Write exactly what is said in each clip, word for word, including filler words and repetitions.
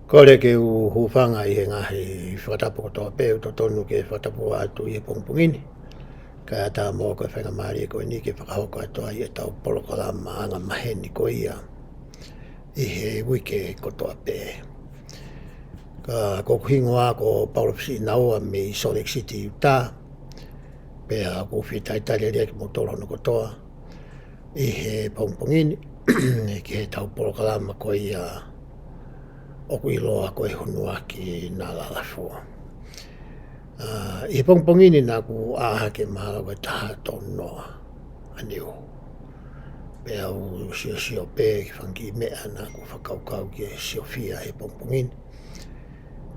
Kole ke u hūfanga ʻi he ngaahi fakatapu kotoa pē ʻoku totonu ke fakatapu atu ʻi he pongipongi ni. Kae ʻatā mo au ko e faingamālie ko eni ke fakahoko atu ai ʻetau polokalama anga maheni ko ia ʻi he uike kotoa pē. Ka ko hoku hingoa ko Paula Fisiʻinaua mei Salt Lake City, Utah. Pea ʻoku ou fie talitali lelei kimoutolu hono kotoa ʻi he pongipongi ni, ki heʻetau polokalama ko ia ʻoku ʻiloa ko e Hunuaki Nālālāfua. ʻA, ʻi he pongipongi ni naʻá ku ʻā hake mahalo ko e taha tolu noa ʻaneafi. Pea u siosio pē ki he fanga kiʻi meʻa naʻá ku fakakaukau ke siofia he pongipongi ni.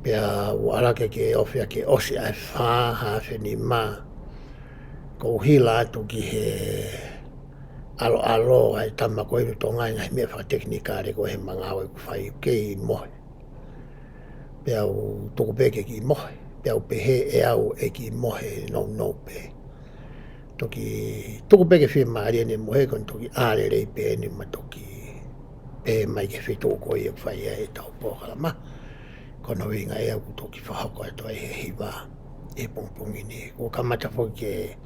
Pea u ʻalu hake ke ofi ʻa e ʻosi ʻa e fā haafe nima. Ko u hila atu ki he ʻaloʻalo ʻa e tama ko eni ʻoku tonga ʻi he ngaahi meʻa fakatekinikale ko e he ngāue ʻoku fai, ʻoku kei mohe. Pea u tuku pē ke kiʻi mohe. Pea u pehē ʻe au ʻe kiʻi mohe nounou pē. Toki tuku pē ke fiemālie ʻene mohe, ko ʻene toki ʻā lelei pē eni mo toki pehē mai ki he feituʻu ko ia ʻoku fai ai ʻetau polokalama. Ko hono ʻuhinga ia ʻoku toki fakahoko atu ai he hiva ʻi he pongipongi ni. Kuo kamata foki ke,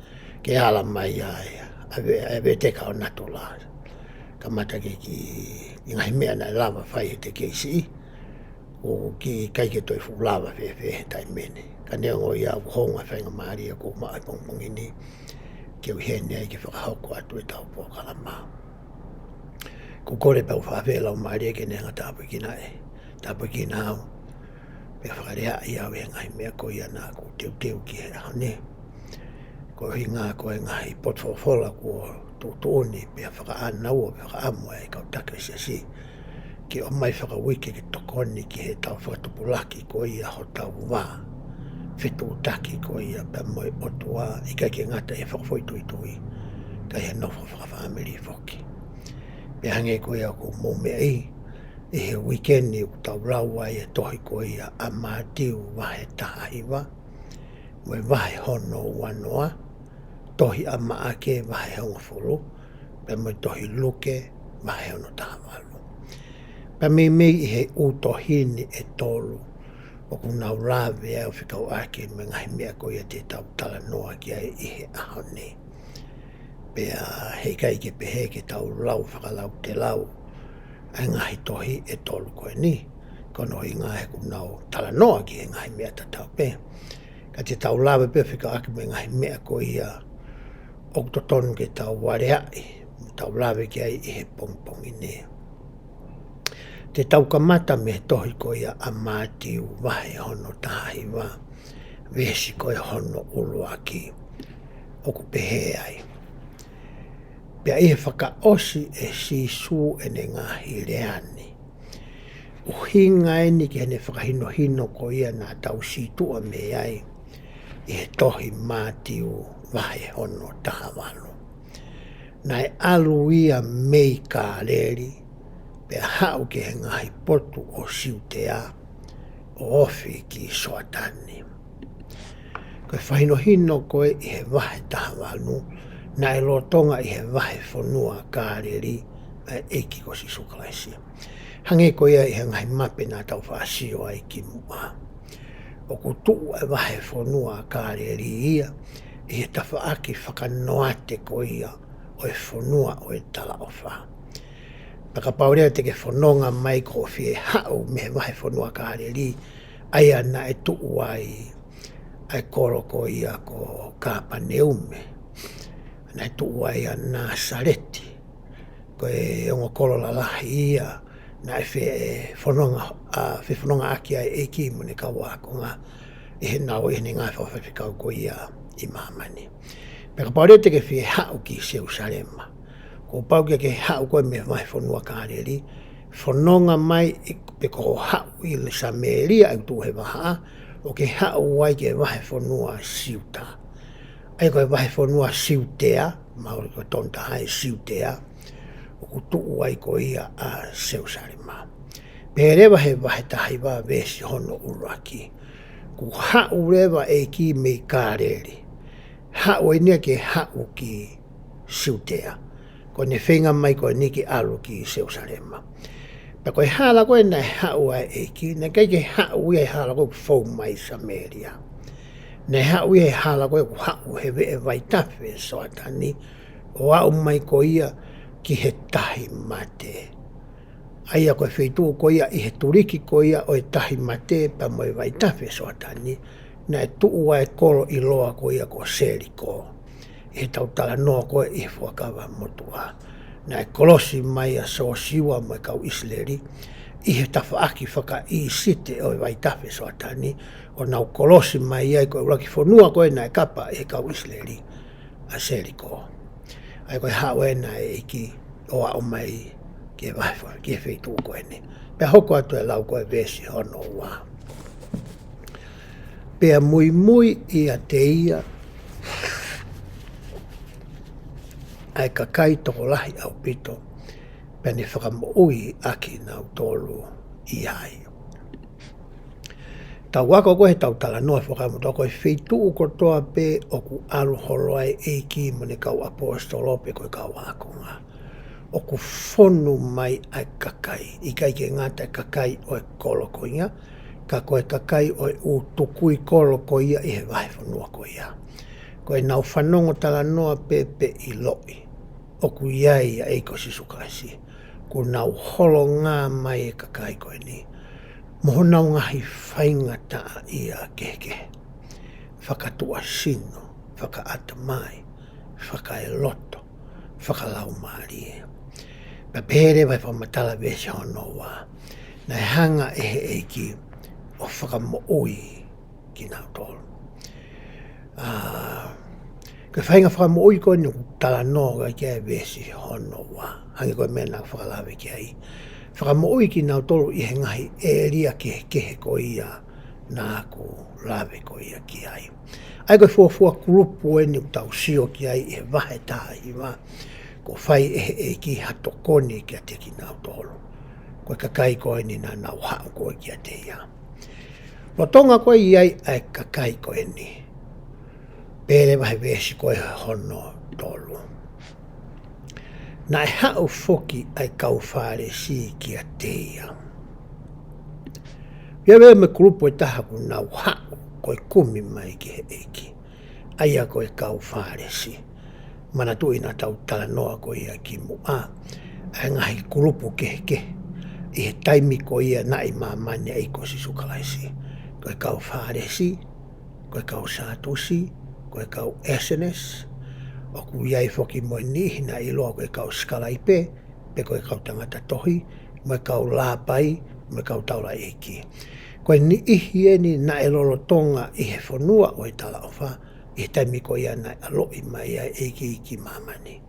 ke ala mai ʻa e, ʻa e ve-, ʻa e veteka ʻo natula. Kamata ke kiʻi, kiʻi ngaahi meʻa naʻe lava fai heʻete kei siʻi. ʻOku ʻikai ke toe fuʻu lava fēfē he taimi ni. Ka neongo ia ʻoku hounga faingamālie ʻoku ou maʻu he pongipongi ni ke u ʻi heni ai ke fakahoko atu ʻetau polokalama. ʻOku ou kole pē ʻoku ou fakaafeʻi e Laumālie ke ne hanga ʻo tāpuekina ē. Tāpuekina au. Pea fakalea ʻi au he ngaahi meʻa ko ia naʻá ku teuteu ki he ʻaho ni. Ko e ʻuhinga ko e ngaahi potu folofola kuo tuʻutuʻuni pea fakaʻānaua, fakaʻamu ʻa e kau taki ʻo e siasi ke ō mai fakauike ke tokoni ki heʻetau fakatupulaki ko ia hotau vā fetuʻutaki ko ia pea mo e ʻOtua, ʻikai ke ngata he fakafoʻituitui, ka ʻi he nofo fakafāmili foki. Pea hangē ko ia ʻoku mou meaʻi, ʻi he uike ni ʻoku tau lau ai e tohi ko ia ʻa Mātiu vahe taha hiva, mo e vahe hono ua noa, tohi ʻa Maʻake vahe hongofulu, pea mo e tohi Luke vahe hono taha valu. Pea meimei ʻi he ʻū tohi ni ʻe tolu, ʻoku nau lave ai ʻo fekauʻaki mo e ngaahi meʻa ko ia te tau talanoa ki ai ʻi he ʻaho ni. Pea heʻikai ke pehē ke tau lau fakalautelau ʻa e ngaahi tohi ʻe tolu ko eni. Ko hono ʻuhinga he ʻoku nau talanoa ki he ngaahi meʻa tatau pē. Ka te tau lave pē ʻo fekauʻaki mo e ngaahi meʻa ko ia ʻoku totonu ke tau aleaʻi, mo tau lave ki ai ʻi he pongipongi ni. Te tau kamata mei he tohi ko ia ʻa Mātiu vahe hono taha hiva, veesi ko ia hono ʻuluaki. ʻOku pehē ai. Pea ʻi he fakaʻosi ʻe Sīsū ʻene ngaahi lea ni. ʻUhinga eni ki heʻene fakahinohino ko ia naʻa tau situʻa mei ai ʻi he tohi Mātiu vahe hono taha valu. Naʻe ʻalu ia mei Kāleli, pea haʻu ki he ngaahi potu ʻo Siutea, ʻo ofi ki Soatani. Ko e fakahinohino ko ē ʻi he vahe taha valu, naʻe lolotonga ʻi he vahefonua Kāleli ʻa e ʻEiki ko Sīsū Kalaisi. Hangē ko ia ʻi he ngaahi mape naʻa tau faʻa sio ai kimuʻa. ʻOku tuʻu ʻa e vahefonua Kāleli ia ʻi he tafaʻaki fakanoate ko ia ʻo e fonua ʻo e talaʻofa. Pea kapau leva te ke fononga mai ko hoʻo fie haʻu mei he vahefonua Kāleli, ʻa ia naʻe tuʻu ai ʻa e kolo ko ia ko Kāpaneume. Naʻe tuʻu ai ʻa Nāsaleti. Ko e ongo kolo lalahi ia naʻe fe-, fononga, ʻa, fefonongaʻaki ai e ʻEiki mo ʻene kau ākonga ʻi heʻenau, ʻi heʻene ngāue fakafaifekau ko ia ʻi māmani. Pea kapau leva te ke fie haʻu ki Selusalema, kuo pau ke ke haʻu koe mei he vahefonua Kāleli, fononga mai ʻi, pe ko hoʻo haʻu ʻi Samēlia ʻoku tuʻu he vahaʻa, ʻo ke haʻu ai ki he vahefonua Siuta. ʻA ia ko e vahefonua Siutea, mahalo ko e tonu taha ʻi Siutea, ʻoku tuʻu ai ko ia ʻa Selusalema. Pehē leva he vahe taha hiva veesi hono ʻuluaki. Kuo haʻu leva e ʻEiki mei Kāleli. Haʻu eni ia ke haʻu ki Siutea. Ko ʻene feinga mai ko eni ke ʻalu ki Selusalema. Pea ko e hala ko ē naʻe haʻu ai e ʻEiki, naʻe ʻikai ke haʻu ia he hala ko ē ʻoku fou mai Samēlia. Naʻe haʻu ia he hala ko ē ʻoku haʻu he veʻe vaitafe Soatani, ʻo aʻu mai ko ia ki he Tahi Mate. ʻA ia ko e feituʻu ko ia ʻi he tuliki ko ia ʻo e Tahi Mate pea mo e vaitafe Soatani, naʻe tuʻu ai e kolo ʻiloa ko ia ko Seliko. ʻI heʻetau talanoa ko ē ʻi he Fuakava Motuʻa, naʻe kolosi mai ʻa Siosiua mo e kau ʻIsileli ʻi he tafaʻaki fakaʻīsite ʻo e vaitafe Soatani, ʻo nau kolosi mai ai, ko e ʻuluaki fonua ko ē naʻe kapa ʻe he kau ʻIsileli, ʻa Seliko. ʻA ia ko e haʻu ena e ʻEiki ʻo aʻu mai ki he vahe fa-, ki he feituʻu ko eni. Pea hoko atu e lau ko e veesi hono ua. Pea muimui ʻiate ia ʻa e kakai tokolahi ʻaupito, pea ne fakamoʻui ʻakinautolu ʻi ai. Tau ako ko ē heʻetau talanoa Fuakava Motuʻa, ko e feituʻu kotoa pē ʻoku ʻalu holo ai e ʻEiki mo ʻene kau ʻaposetolo pe ko e kau ākonga, ʻoku fonu mai ʻa e kakai, ʻikai ke ngata e kakai ʻo e kolo ko ia, ka ko e kakai ʻo e ʻū tukui kolo ko ia ʻi he vahefonua ko ia. Ko ʻenau fanongo talanoa pē pe ʻiloʻi ʻoku ʻi ai ʻa e ʻEiki ko Sīsū Kalaisi, kuo nau holonga mai e kakai ko eni mo honau ngaahi faingataʻaʻia kehekehe, fakatuʻasino, fakaʻatamai, fakaeloto, fakalaumālie. Pea pehē leva e fakamatala veesi hono ua, naʻe hanga ʻe he ʻEiki ʻo fakamoʻui kinautolu. ʻA, ko e faʻahinga fakamoʻui ko eni ʻoku talanoa ki ai e veesi hono ua, hangē ko e meʻa naʻa ku fakalave ki ai. Fakamoʻui kinautolu ʻi he ngaahi ʻēlia kehekehe ko ia naʻa ku lave ko ia ki ai. ʻA ia ko e fuofua kulupu eni ʻoku tau sio ki ai ʻi he vahe taha hiva, kuo fai ʻe he ʻEiki ha tokoni kiate kinautolu. Ko e kakai ko eni naʻa nau haʻu ko ē kiate ia. Lolotonga ko ē ʻi ai ʻa e kakai ko eni, pehē leva he veesi ko ē hono tolu, naʻe haʻu foki ʻa e kau Fālesi kiate ia. ʻI ai leva mo e kulupu ʻe taha kuo nau haʻu ko e kumi mai ki he ʻEiki, ʻa ia ko e kau Fālesi. Manatuʻi naʻa tau talanoa ko ia kimuʻa ʻa e ngaahi kulupu kehekehe ʻi he taimi ko ia naʻe ʻi māmani ʻa e ʻEiki ko Sīsū Kalaisi. Ko e kau Fālesi, ko e kau Sātusi, ko e kau Essenesi, ʻoku ʻi ai foki mo e niʻihi naʻe ʻiloa ko e kau Sikalaipe, pe ko e kau tangata tohi, mo e kau lāpai, mo e kau taulaʻeiki. Ko e niʻihi eni naʻe lolotonga ʻi he fonua ʻo e talaʻofa ʻi he taimi ko ia naʻe ʻaloʻi mai ai e ʻEiki ki māmani.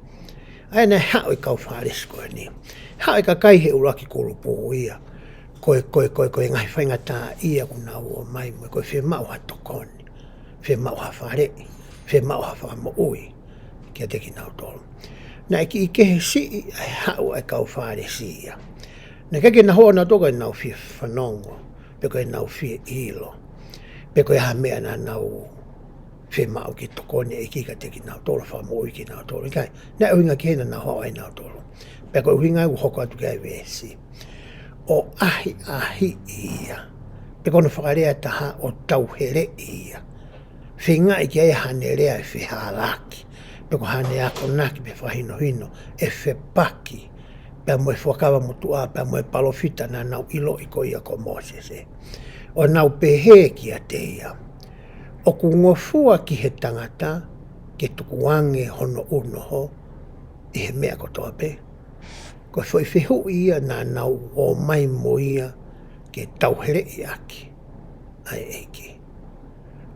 ʻA ia naʻe haʻu e kau Fālesi ko eni. Haʻu e kakai he ʻuluaki kulupu ia ko e, ko e, ko e, ko e ngaahi faingataʻaʻia kuo nau ō mai mo ia, ko e fiemaʻu ha tokoni, fiemaʻu ha faleʻi, fiemaʻu ha fakamoʻui kiate kinautolu. Naʻe kiʻi kehe siʻi ʻa e haʻu ʻa e kau Fālesi ia. Naʻe ʻikai ke na hoko nautolu ko ʻenau fie fanongo, pe ko ʻenau fie ʻilo, pe ko e hā e meʻa naʻa nau fiemaʻu ke tokoni e ʻEiki kiate kinautolu, fakamoʻui kinautolu. ʻIkai, naʻe ʻuhinga ki he naʻa nau haʻu ai nautolu. Pea ko e ʻuhinga ʻoku hoko atu ki ai e veesi, ʻo ʻahiʻahiʻi ia, pe ko hono fakalea ʻe taha, ʻo tauheleʻi ia. Feingaʻi ke ʻi ai haʻane lea ʻe fehalaaki, pe ko haʻane akonaki pe fakahinohino ʻe fepaki pea mo e Fuakava Motuʻa, pea mo e palōfita naʻa nau ʻiloʻi ko ia ko Mōsese. ʻO nau pehē kiate ia, ʻoku ngofua ki he tangata ke tukuange hono ʻunoho ʻi he meʻa kotoa pē. Ko e foʻi fehuʻi ia naʻa nau ō mai mo ia ke tauheleʻi ʻaki ʻa e ʻEiki.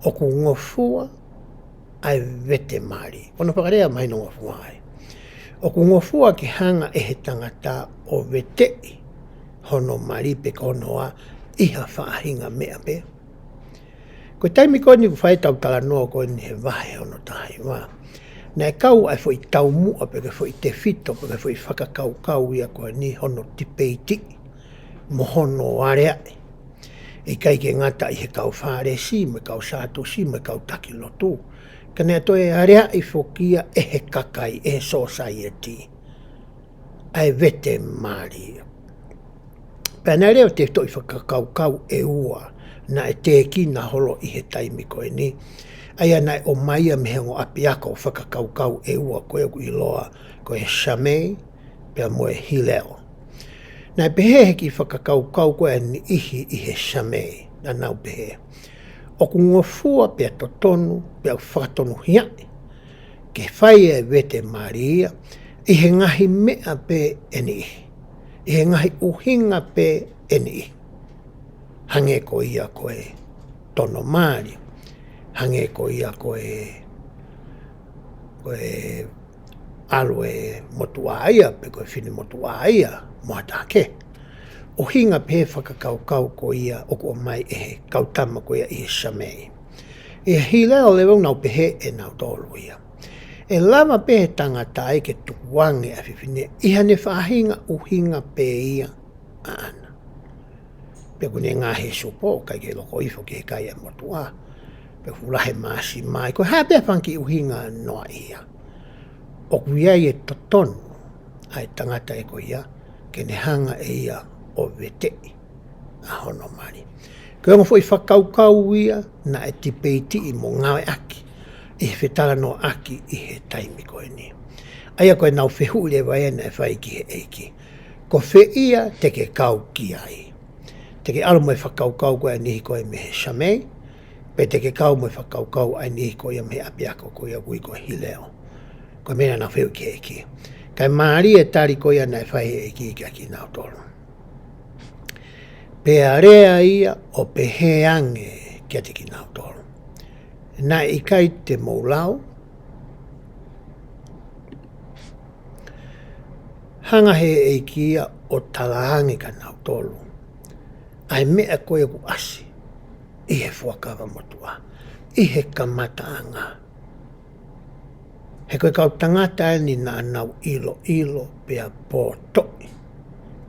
ʻOku ngofua ʻa e vete mali. Ko hono fakalea mahino ngofua ai. ʻOku ngofua ke hanga ʻe he tangata ʻo veteʻi hono mali pe ko hono ʻā ʻi ha faʻahinga meʻa pē. Ko e taimi ko eni ʻoku fai ʻetau talanoa ko eni he vahe hono taha hiva, naʻe kau ʻa e foʻi taumuʻa pe ko e foʻi tefito pe ko e foʻi fakakaukau ia ko eni hono tipeiti mo hono aleaʻi. ʻIkai ke ngata ʻi he kau Fālesi mo e kau Sātusi mo e kau taki lotu, ka naʻe toe aleaʻi foki ia ʻe he kakai, ʻe he sōsaieti, ʻa e vete mali. Pea naʻe leva e tefitoʻi fakakaukau ʻe ua naʻe tēkina holo ʻi he taimi ko eni, ʻa ia naʻe ʻomai ia mei he ongo ʻapiako fakakaukau ʻe ua ko ē ʻoku ʻiloa ko e Shammai pea mo e Hillel. Naʻe pehē ʻe he kiʻi fakakaukau ko ē ʻa e niʻihi ʻi he Shammai, naʻa nau pehē, ʻoku ngofua pea totonu pea fakatonuhiaʻi ke fai e vete mali ia ʻi he ngaahi meʻa pē ʻe niʻihi, ʻi he ngaahi ʻuhinga pē ʻe niʻihi. Hangē ko ia ko e tono mali, hangē ko ia ko e, ko e ʻalu e motuʻa ia, pe ko e finemotuʻa ia, mo ha taha kehe. ʻUhinga pē he fakakaukau ko ia ʻoku ʻomai ʻe he kau tama ko ia ʻi he Shammai. ʻI he Hillel leva ʻoku nau pehē ʻe nautolu ia, ʻe lava pē he tangata ia ke tukuange ʻa e fefine ʻi haʻane faʻahinga ʻuhinga pē ia ʻaʻana. Pe ʻoku ne ngaohi e supo, ʻikai ke loko ifo ki he kai ʻa e motuʻa. Pe ʻoku lahi e māsima, ko e hā pē ha fanga kiʻi ʻuhinga noa ia. ʻOku ʻi ai e totonu ʻa e tangata ē ko ia, ke ne hanga ʻe ia ʻo veteʻi ʻa hono mali. Ko e ongo foʻi fakakaukau ia naʻe tipeitiʻi mo ngāueʻaki ʻi he fetalanoaʻaki ʻi he taimi ko eni. ʻA ia ko ʻenau fehuʻi leva ia naʻe fai ki he ʻEiki, ko fē ia te ke kau ki ai? Te ke ʻalu mo e fakakaukau ko ē ʻa e niʻihi ko ē mei he Shammai, pe te ke kau mo e fakakaukau ʻa e niʻihi ko ia mei he ʻapiako ko ia ʻoku ui ko e Hillel? Ko e meʻa naʻa nau fehuʻi ki he ʻEiki. Kae mālie e tali ko ia naʻe fai ʻe he ʻEiki kiate kinautolu. Pea lea ia ʻo pehē ange kiate kinautolu, naʻe ʻikai te mou lau? Hanga ʻe he ʻEiki ia ʻo tala ange kia nautolu ʻa e meʻa ko ē ʻoku ʻasi ʻi he Fuakava Motuʻa, ʻi he kamataʻanga. He ko e kau tangata eni naʻa nau ʻiloʻilo pea pōtoʻi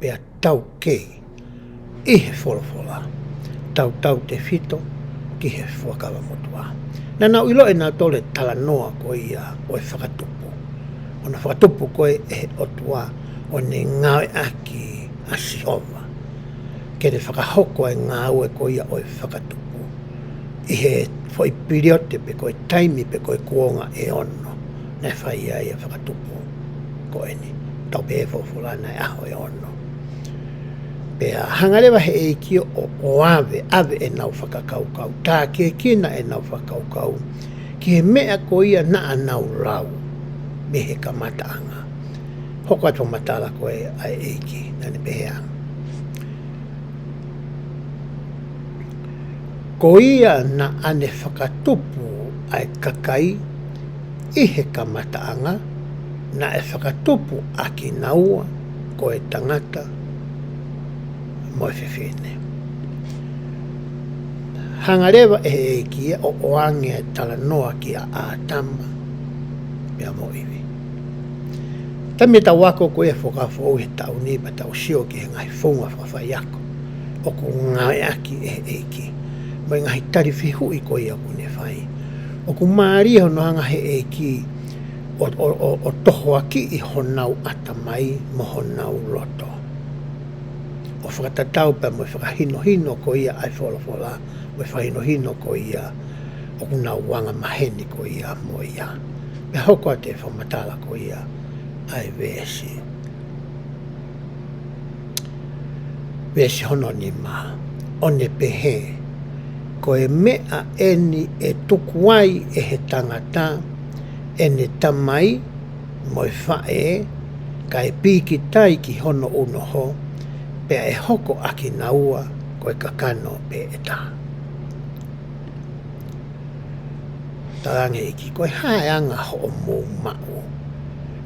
pea taukei ʻi he folofola, tautautefito ki he Fuakava Motuʻa. Naʻa nau ʻilo ʻe nautolu e talanoa ko ia ʻo e fakatupu, ʻo hono fakatupu ko ē ʻe he ʻOtua ʻo ne ngāueʻaki ʻa Sihova ke ne fakahoko e ngāue ko ia ʻo e fakatupu ʻi he foʻi piliote pe ko e taimi pe ko e kuonga ʻe ono naʻe fai ai e fakatupu ko eni. Tau pehē folofola naʻe ʻaho ʻe ono. Pea hanga leva ʻe he ʻEiki ʻo, ʻo ʻave, ʻave ʻenau fakakaukau, tākiekina ʻenau fakakaukau ki he meʻa ko ia naʻa nau lau mei he kamataʻanga. Hoko atu e fakamatala ko ē ʻa e ʻEiki, naʻa ne pehē ange, ko ia naʻa ne fakatupu ʻa e kakai ʻi he kamataʻanga, naʻe fakatupu ʻa kinaua ko e tangata mo e fefine. Hanga leva ʻe he ʻEiki ia ʻo ʻoange e talanoa kia ʻĀtama pea mo ʻIvi. Taimi ʻe tau ako ko ia Fuakava Foʻou he taʻu ni pea tau sio ki he ngaahi founga fakafaiako ʻoku ngāueʻaki ʻe he ʻEiki, mo e ngaahi tali fehuʻi ko ia ʻoku ne fai, ʻoku mālie hono hanga ʻe he ʻEiki ʻo, ʻo, ʻo, ʻo tohoakiʻi honau ʻatamai mo honau loto, ʻo fakatatau pea mo e fakahinohino ko ia ʻa e folofola, mo e fakahinohino ko ia ʻoku nau anga maheni ko ia mo ia. Pea hoko atu e fakamatala ko ia ʻa e veesi, veesi hono nima, ʻo ne pehē, ko e meʻa eni ʻe tuku ai ʻe he tangata ʻene tamai mo e faʻē, kae pīkitai ki hono unoho, pea ʻe hoko ʻa kinaua ko e kakano pē ʻe taha. Talaange ʻe he ʻEiki, ko e hā e anga hoʻomou maʻu?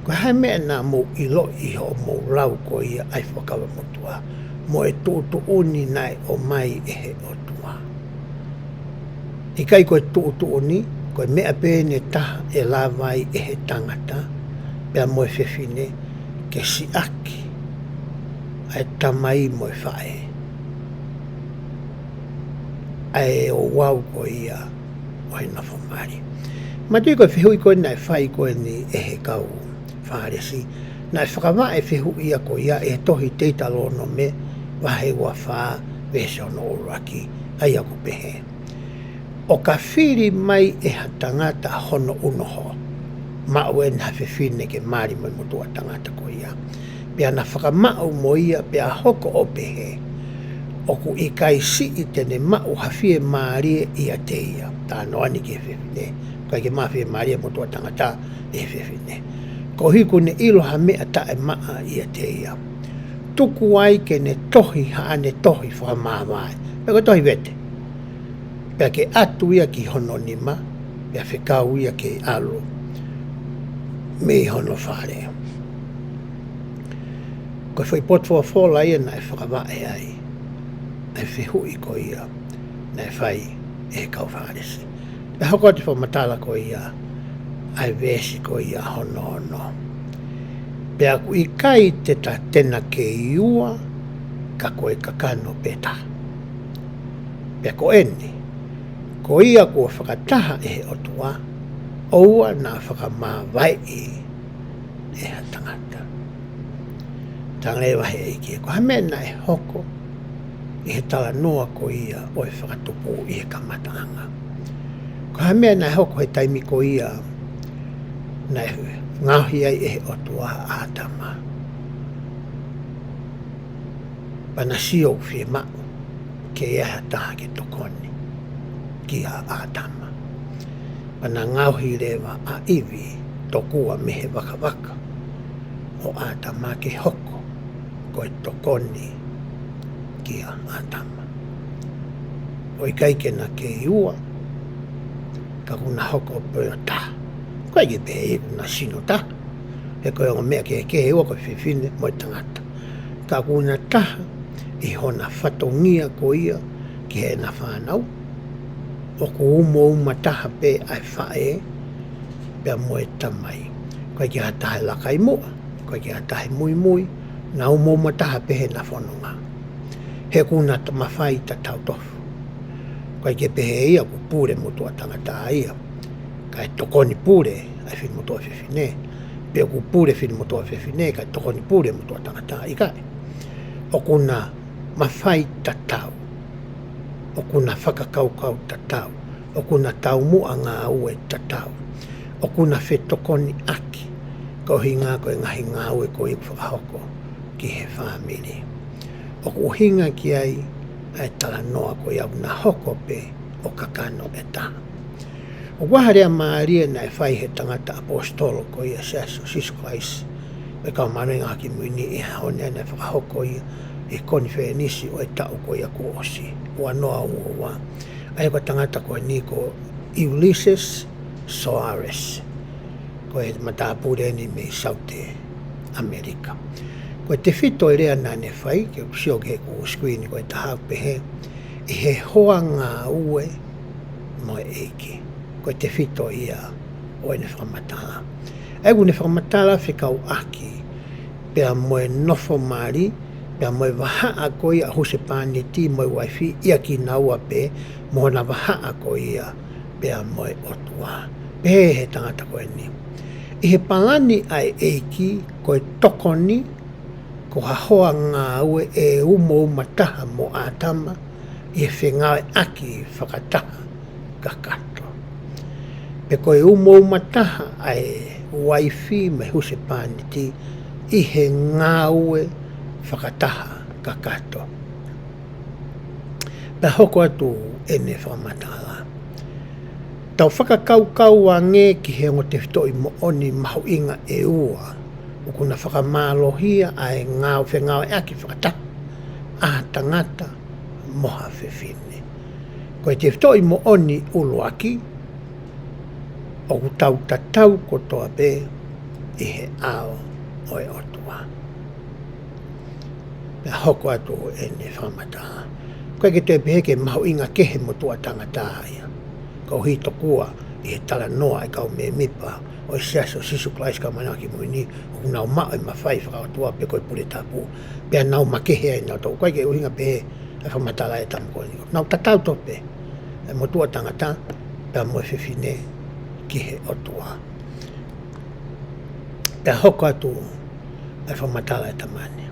Ko e hā e meʻa naʻa mou ʻiloʻi ʻi hoʻomou lau ko ia ʻa e Fuakava Motuʻa, mo e tuʻutuʻuni naʻe ʻomai ʻe he ʻOtua? ʻIkai ko e tuʻutuʻuni, ko e meʻa pē eni ʻe taha ʻe lava ai ʻe he tangata pea mo e fefine ke siʻaki ʻa e tamai mo e faʻē, ʻa e ouau ko ia ʻo e nofo mali? Manatuʻi ko e fehuʻi ko eni naʻe fai ko eni ʻe he kau Fālesi, naʻe fakavaʻe e fehuʻi ia ko ia ʻi he tohi Teutalōnome vahe ua fā, veesi hono ʻuluaki, ʻa ia ʻoku pehē: ʻO ka fili mai ʻe ha tangata hono ʻunoho, maʻu ʻe ia ha fefine ke mali mo e motuʻa tangata ko ia, pea na fakamaʻu mo ia, pea hoko ʻo pehē, ʻoku ʻikai siʻi te ne maʻu ha fiemālie ʻiate ia. Talanoa eni ki he fefine, ʻikai ke maʻu ha fiemālie motuʻa tangata ʻe he fefine, koeʻuhi kuo ne ʻilo ha meʻa taʻemaʻa ʻiate ia. Tuku ai ke ne tohi haʻane tohi fakamāvae, pe ko e tohi vete, pea ke ʻatu ia ki hono nima, pea fekau ia ke ʻalu mei hono fale. Ko e foʻi potu folofola ia naʻe fakavaʻe ai ʻa e fehuʻi ko ia naʻe fai ʻe he kau Fālesi. Pea hoko atu e fakamatala ko ia ʻa e veesi ko ia hono ono: Pea ʻoku ʻikai te ta, te na kei ua, ka ko e kakano pē taha. Pea ko eni, ko ia kuo fakataha ʻe he ʻOtua, ʻoua naʻa fakamāvaeʻi ʻe ha tangata. Talaange leva ʻe he ʻEiki, ko e hā e meʻa naʻe hoko ʻi he talanoa ko ia ʻo e fakatupu ʻi he kamataʻanga? Ko e hā e meʻa naʻe hoko he taimi ko ia naʻe ngaohi ai ʻe he ʻOtua ʻa ʻĀtama? Pea na sio ʻoku fiemaʻu ke ʻi ai ha taha ke tokoni kia ʻĀtama. Pea na ngaohi leva ʻa ʻIvi tokua mei he vakavaka ʻo ʻĀtama ke hoko ko e tokoni kia ʻĀtama. ʻOku ʻikai ke na kei ua, ka kuo na hoko pē ʻo taha. ʻOku ʻikai ke pehē ʻoku na sino taha, he ko e ongo meʻa kehekehe ʻe ua ko e fefine mo e tangata. Ka kuo na taha ʻi hona fatongia ko ia ki heʻena fānau. ʻOku umauma taha pē ʻa e faʻē pea mo e tamai. ʻOku ʻikai ke ʻi ai ha taha ʻe laka ʻi muʻa, ʻoku ʻikai ke ʻi ai ha taha ʻe muimui, na umauma taha pē heʻena fononga. He kuo na ta-, mafai tatau tofu. ʻOku ʻikai ke pehē ia kuo pule motuʻa tangata ia kae tokoni pule ʻa e finemotuʻa fefine, pe kuo pule finemotuʻa fefine kae tokoni pule motuʻa tangata, ʻikai. ʻOku na mafai tatau, ʻoku na fakakaukau tatau, ʻoku na taumuʻa ngāue tatau, ʻoku na fetokoniʻaki koeʻuhi ko e ngaahi ngāue ko ia ʻoku fakahoko ki he fāmili. ʻOku ʻuhinga ki ai ʻa e talanoa ko ia ʻoku na hoko pē ʻo kakano ʻe taha. ʻOku ʻi ai ha lea mālie naʻe fai ʻe he tangata ʻaposetolo ko ia ʻo e Siasi ʻo Sīsū Kalaisi ʻo e Kau Māʻoniʻoni ʻi he Ngaahi ʻAho Kimui Ni, ʻi he ʻaho ni naʻe fakahoko ia ʻi he konifelenisi ʻo e taʻu ko ia kuo ʻosi, ua noa ua ua. ʻA ia ko e tangata ko eni ko Ulisses Soares, ko e matāpule eni mei Saute ʻAmelika. Ko e tefito e lea naʻa ne fai, ke u sio ki heʻeku screen ko e taha, ʻoku pehē, ʻi he hoa ngāue mo e ʻEiki. Ko e tefito ia ʻo ʻene fakamatala. ʻA ia ʻoku ne fakamatala fekauʻaki pea mo e nofo mali, pea mo e vahaʻa ko ia ʻa e husepāniti mo e uaifi ʻia kinaua pē, mo hona vahaʻa ko ia pea mo e ʻOtua. Pehē ʻe he tangata ko eni, ʻi he palani ʻa e ʻEiki, ko e tokoni, ko ha hoa ngāue ʻe umauma taha mo ʻĀtama ʻi he fengāueʻaki fakataha kakato. Pe ko e umauma taha ʻa e uaifi mo e husepāniti ʻi he ngāue fakataha kakato. Pea hoko atu ʻene fakamatala. Tau fakakaukau ange ki he ongo tefitoʻi moʻoni mahuʻinga ʻe ua ʻoku na fakamālohia ʻa e ngāue fengāueʻaki fakataha ʻa ha tangata mo ha fefine. Ko e tefitoʻi moʻoni ʻuluaki, ʻoku tau tatau kotoa pē ʻi he ʻao ʻo e ʻOtua. Pea hoko atu ʻene fakamatala. ʻOku ʻikai ke toe pehē ke mahuʻinga kehe motuʻa tangata ia, koeʻuhi tokua ʻi he talanoa ʻa e kau mēmipa ʻo e Siasi ʻo Sīsū Kalaisi ʻo e Kau Māʻoniʻoni ʻi he Ngaahi ʻAho Kimui Ni, ʻoku nau maʻu e mafai fakaʻotua pe ko e pule tapu, pea nau makehe ai nautolu. ʻOku ʻikai ke ʻuhinga pehē ʻa e fakamatala ʻa e tama ko eni. Nau tatau tofu pē ʻa e motuʻa tangata pea mo e fefine ki he ʻOtua. Pea hoko atu ʻa e fakamatala ʻa e tama ni.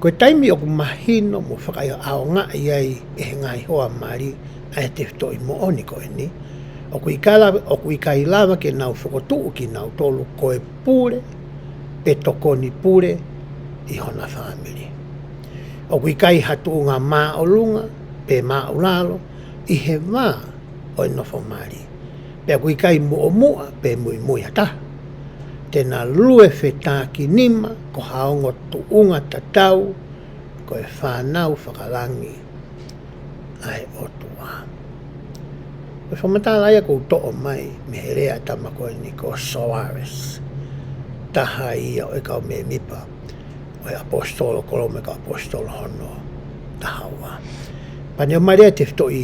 Ko e taimi ʻoku mahino mo fakaʻaongaʻi ai ʻe he ngaahi hoa mali ʻa e tefitoʻi moʻoni ko eni, ʻoku ʻikai lava, ʻoku ʻikai lava ke nau fokotuʻu kinautolu ko e pule pe tokoni pule ʻi hona fāmili. ʻOku ʻikai ha tuʻunga māʻolunga pe māʻulalo ʻi he vā ʻo e nofo mali. Pea ʻoku ʻikai muʻomuʻa pe muimui ha taha. Te na lue fetākinima ko ha ongo tuʻunga tatau ko e fānau fakalangi ʻa e ʻOtua. Ko e fakamatala ia ʻoku ou toʻo mai mei he lea ʻa e tama ko eni ko Soares, taha ia ʻo e kau mēmipa ʻo e ʻaposetolo, kōlomu ʻo e kau ʻaposetolo hono taha ua. Pea ne ʻomai lea tefitoʻi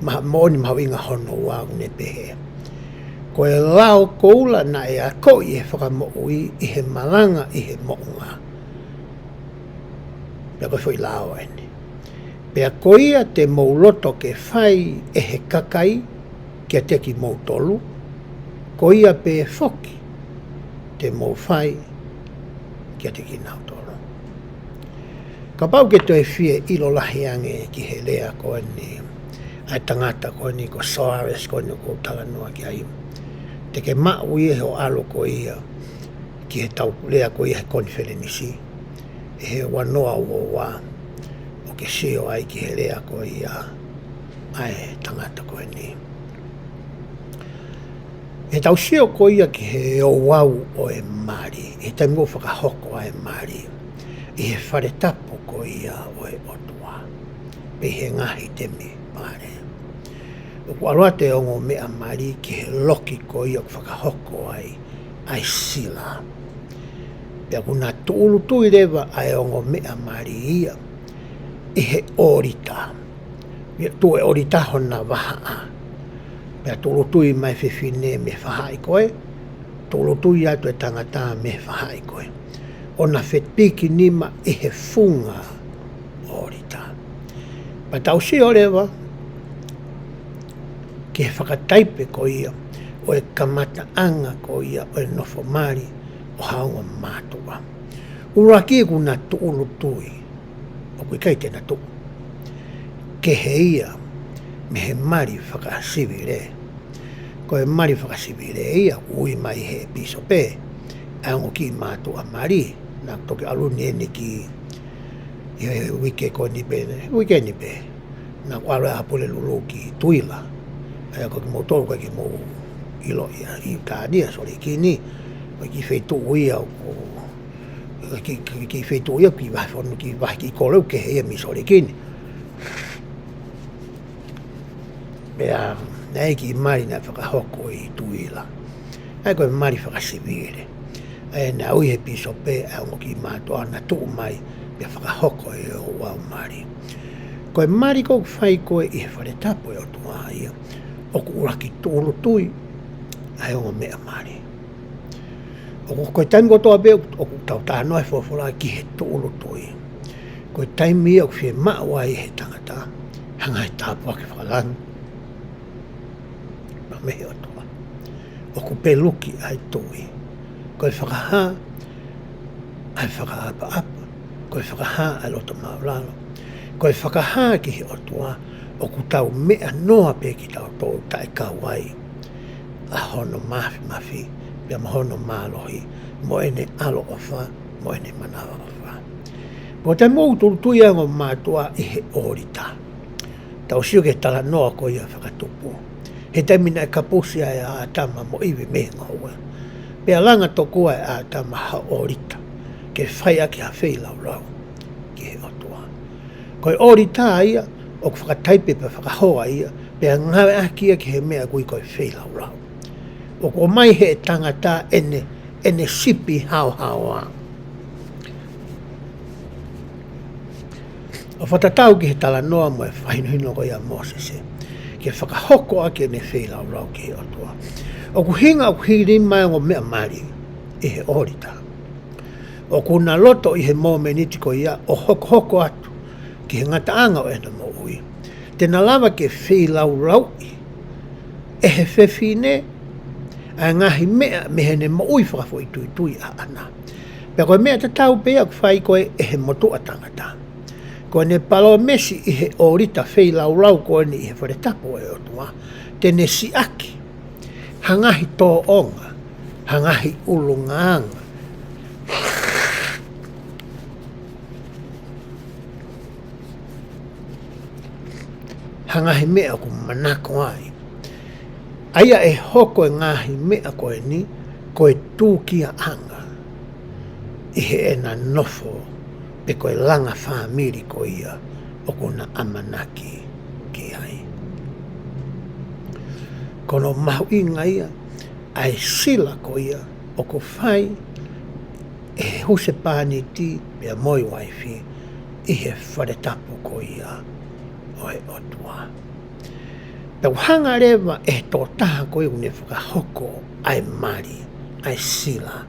maha-, moʻoni mahuʻinga hono ua, ʻoku ne pehē: Ko e lao koula naʻe akoʻi ʻe he Fakamoʻui ʻi he malanga ʻi he moʻunga. Pea ko e foʻi lao eni: Pea ko ia te mou loto ke fai ʻe he kakai kiate kimoutolu, ko ia pē foki te mou fai kiate kinautolu. Kapau ke toe fie ʻilo lahi ange ki he lea ko eni ʻa e tangata ko eni ko Soares ko eni ʻoku ou talanoa ki ai, te ke maʻu ia ʻi hoʻo ʻalu ko ia ki he tau lea ko ia he konifelenisi ʻi he ua noa ua ua, ʻo ke sio ai ki he lea ko ia ʻa e tangata ko eni. ʻI heʻetau sio ko ia ki he ouau ʻo e mali, ʻi he taimi ʻoku fakahoko ai e mali ʻi he fale tapu ko ia ʻo e ʻOtua, pe ʻi he ngaahi temipale, ʻoku ʻalu atu e ongo meʻa mali ki he loki ko ia ʻoku fakahoko ai ʻa e sila. Pea ʻoku na tūʻulutui leva ʻa e ongo meʻa mali ia ʻi he ʻōlita. Pea tuʻu e ʻōlita hona vahaʻa. Pea tūʻulutui mai e fefine mei he fahaʻi ko ē, tūʻulutui atu e tangata mei he fahaʻi ko ē, ʻo na fetākinima ʻi he funga ʻōlita. Pea tau sio leva ki he fakataipe ko ia ʻo e kamataʻanga ko ia ʻo e nofo mali ʻo ha ongo mātuʻa. ʻUluaki, ʻoku na tūʻulutui, ʻoku ʻikai te na tuʻu. Kehe ia mei he mali fakasivile. Ko e mali fakasivile ia ʻoku ui mai ʻe he pīsope ʻa e ongo kiʻi mātuʻa mali. Naʻa ku toki ʻalu ni eni ki he uike ko eni pē, uike ni pē, naʻa ku ʻalu ʻa Pulelulu ki Tuila. ʻA ia ko kimoutolu ʻoku ʻikai ke mou ʻilo ia, ʻi Tania, Sōleki ni, ko e kiʻi feituʻu ia ʻoku, ki, ki, kiʻi feituʻu ia, kiʻi vahe fonu, kiʻi vahe kiʻi kolo ʻoku kehe ia mei Sōleki ni. Pea naʻe ʻi ai e kiʻi mali naʻe fakahoko ʻi Tuila. ʻA ia ko e mali fakasivile. ʻA ia naʻe ui ʻe he pīsope ʻa e ongo kiʻi mātuʻa ʻo na tuʻu mai pea fakahoko e ouau mali. Ko e mali ʻoku fai ko ē ʻi he fale tapu ʻo e ʻOtua ia, ʻoku ʻuluaki tūʻulutui ʻa e ongo meʻa mali. ʻOku, ko e taimi kotoa pē ʻoku tau talanoa he folofola ki he tūʻulutui, ko e taimi ia ʻoku fiemaʻu ai ʻe he tangata ha ngaahi tāpuaki fakalangi mei he ʻOtua. ʻOku peluki ʻa e tui. Ko e fakahā ʻa e fakaʻapaʻapa, ko e fakahā ʻa e loto māʻulalo, ko e fakahā ki he ʻOtua ʻoku tau meʻa noa pē kitautolu taʻe kau ai ʻa hono māfimafi, pea mo hono mālohi, mo ʻene ʻaloʻofa, mo ʻene manavaʻofa. Pea ko e taimi ʻoku tūʻulutui ai e ongo mātuʻa ʻi he ʻōlita, tau sio ki he talanoa ko ia fakatupu, he taimi naʻe kapusi ai ʻa ʻĀtama mo ʻIvi mei he ngoue, pea langa tokua ʻe ʻĀtama ha ʻōlita ke fai ʻaki ha feilaulau ki he ʻOtua. Ko e ʻōlita ia ʻoku fakataipe pea fakahoa ia, pea ngāueʻaki ia ki he meʻa ʻoku ui ko e feilaulau. ʻOku ʻomai ʻe he tangata ʻene, ʻene sipi haohaoa. ʻO fakatatau ki he talanoa mo e fakahinohino ko ia ʻa Mōsese, ke fakahoko ʻaki ʻene feilaulau ki he ʻOtua. ʻOku hinga, ʻoku hili mai e ongo meʻa mali ʻi he ʻōlita. ʻOku na loto ʻi he momeniti ko ia ʻo hokohoko atu ki he ngataʻanga ʻo ʻena moʻui, te na lava ke feilaulauʻi ʻe he fefine ʻa e ngaahi meʻa mei heʻene moʻui fakafoʻituitui ʻaʻana. Pea ko e meʻa tatau pē ia ʻoku fai ko ē ʻe he motuʻa tangata. Ko ʻene palōmesi ʻi he ʻōlita feilaulau ko eni ʻi he fale tapu ʻo e ʻOtua, te ne siʻaki ha ngaahi tōʻonga, ha ngaahi ʻulungaanga, ha ngaahi meʻa ʻoku manako ai. ʻA ia ʻe hoko e ngaahi meʻa ko eni ko e tūkiaʻanga ʻi heʻena nofo pe ko e langa fāmili ko ia ʻoku na ʻamanaki ki ai. Ko hono mahuʻinga ia ʻa e sila ko ia ʻoku fai ʻe he husepāniti pea mo e uaifi ʻi he fale tapu ko ia ʻo e ʻOtua. Pea ʻoku hanga leva ʻe he tokotaha ko ia ʻoku ne fakahoko ʻa e mali, ʻa e sila,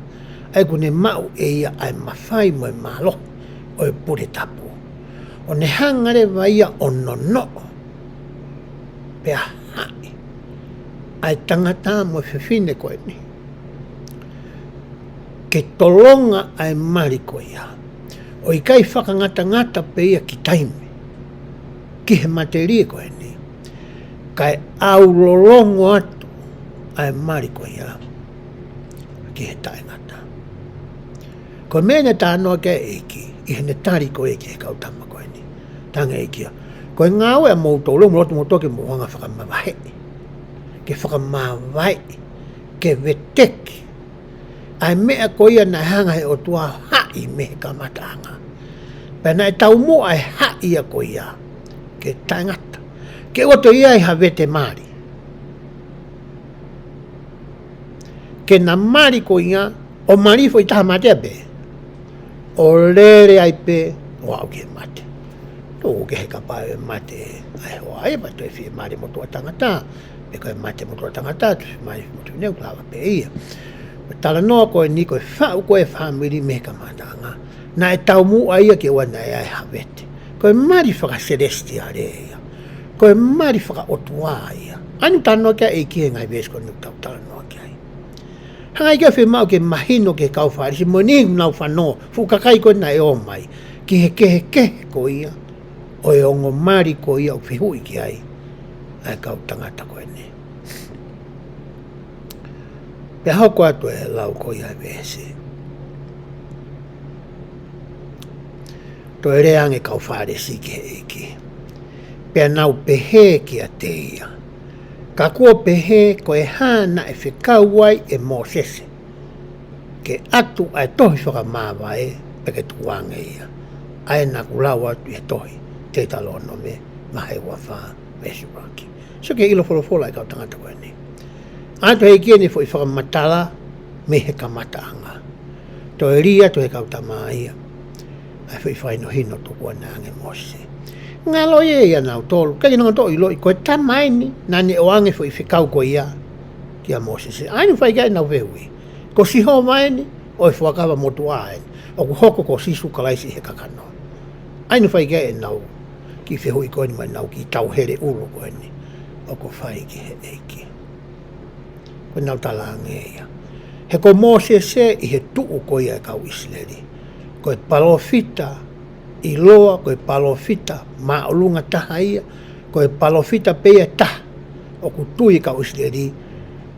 ʻa ia ʻoku ne maʻu ʻe ia ʻa e mafai mo e mālohi ʻo e pule tapu, ʻo ne hanga leva ia ʻo nonoʻo pea haʻi ʻa e tangata mo e fefine ko eni ke tolonga ʻa e mali ko ia, ʻo ʻikai fakangatangata pē ia ki taimi, ki he matelie ko eni, kae ʻaulolongo atu ʻa e mali ko ia ki he taʻengata. Ko e meʻa naʻe talanoa ki ai e ʻEiki ʻi heʻene tali ko ē ki he kau tama ko eni. Talaange ʻe ia, ko e ngāue ʻamoutolu, mou lotu mo toki mou hanga fakamavaheʻi, ke fakamavaheʻi, ke veteki ʻa e meʻa ko ia naʻe hanga he ʻOtua ʻo haʻi mei he kamataʻanga. Pea naʻe taumuʻa e haʻi ia ko ia ki he taʻengata, ke ʻoua toe ʻi ai ha vete mali, ke na mali ko ia ʻo mali foʻi taha mate pē, ʻo lele ai pē ʻo aʻu ki he mate. Tuku kehe kapau ʻe mate ʻa e hoa ia, pea toe fiemālie motuʻa tangata, pe ko e mate motuʻa tangata, toe fiemālie motuʻa fefine, ʻoku lava pē ia. Ko e talanoa ko eni ko e faʻu ko ē e fāmili mei he kamataʻanga, naʻe taumuʻa ia ke ʻoua naʻa ʻi ai ha vete. Ko e mali fakaselesitiale ia, ko e mali fakaʻotua ia. ʻA ia naʻe talanoa ki ai e ʻEiki he ngaahi veesi ko eni ʻoku tau talanoa ki ai. Hanga ʻe ia ʻo fiemaʻu ke mahino ki he kau Fālesi mo e niʻihi ʻoku nau fanongo, fuʻu kakai ko ē naʻe ō mai, ki he kehekehe ko ia ʻo e ongo mali ko ia ʻoku fehuʻi ki ai ʻa e kau tangata ko eni. Pea hoko atu e lau ko ia e veesi. Toe lea ange e kau Fālesi ki he ʻEiki, pea nau pehē kiate ia, Ka kuo pehē, ko e hā naʻe fekau ai ʻe Mōsese ke ʻatu ʻa e tohi fakamāvae pea ke tukuange ia, ʻa ia naʻa ku lau atu ʻi he tohi Teutalōnome vahe ua fā veesi ʻuluaki? Sio ki he ʻilo folofola ʻa e kau tangata ko eni. ʻAtu he ʻEiki ʻene foʻi fakamatala mei he kamataʻanga. Toe lea atu he kau tama ia ʻa e foʻi fakahinohino tukuange ʻa Mōsese. Ngalo ia ʻia nautolu, ʻikai ke nau toe ʻiloʻi ko e tama eni naʻa ne ʻoange foʻi fekau ko ia kia Mōsese. ʻA ia naʻe fai ki ai ʻenau fehuʻi, ko Sihova eni ʻo e fuakava motuʻa eni, ʻoku hoko ko Sīsū Kalaisi he kakano. ʻA ia naʻe fai ki ai ʻenau kiʻi fehuʻi ko eni mo ʻenau kiʻi tauhele ʻulu ko eni ʻoku fai ki he ʻEiki. Ko ʻenau talaange ia, he ko Mōsese ʻi he tuʻu ko ia e kau ʻIsileli, ko e palōfita ʻiloa, ko e palōfita māʻolunga taha ia, ko e palōfita pē ia ʻe taha ʻoku tui e kau ʻIsileli,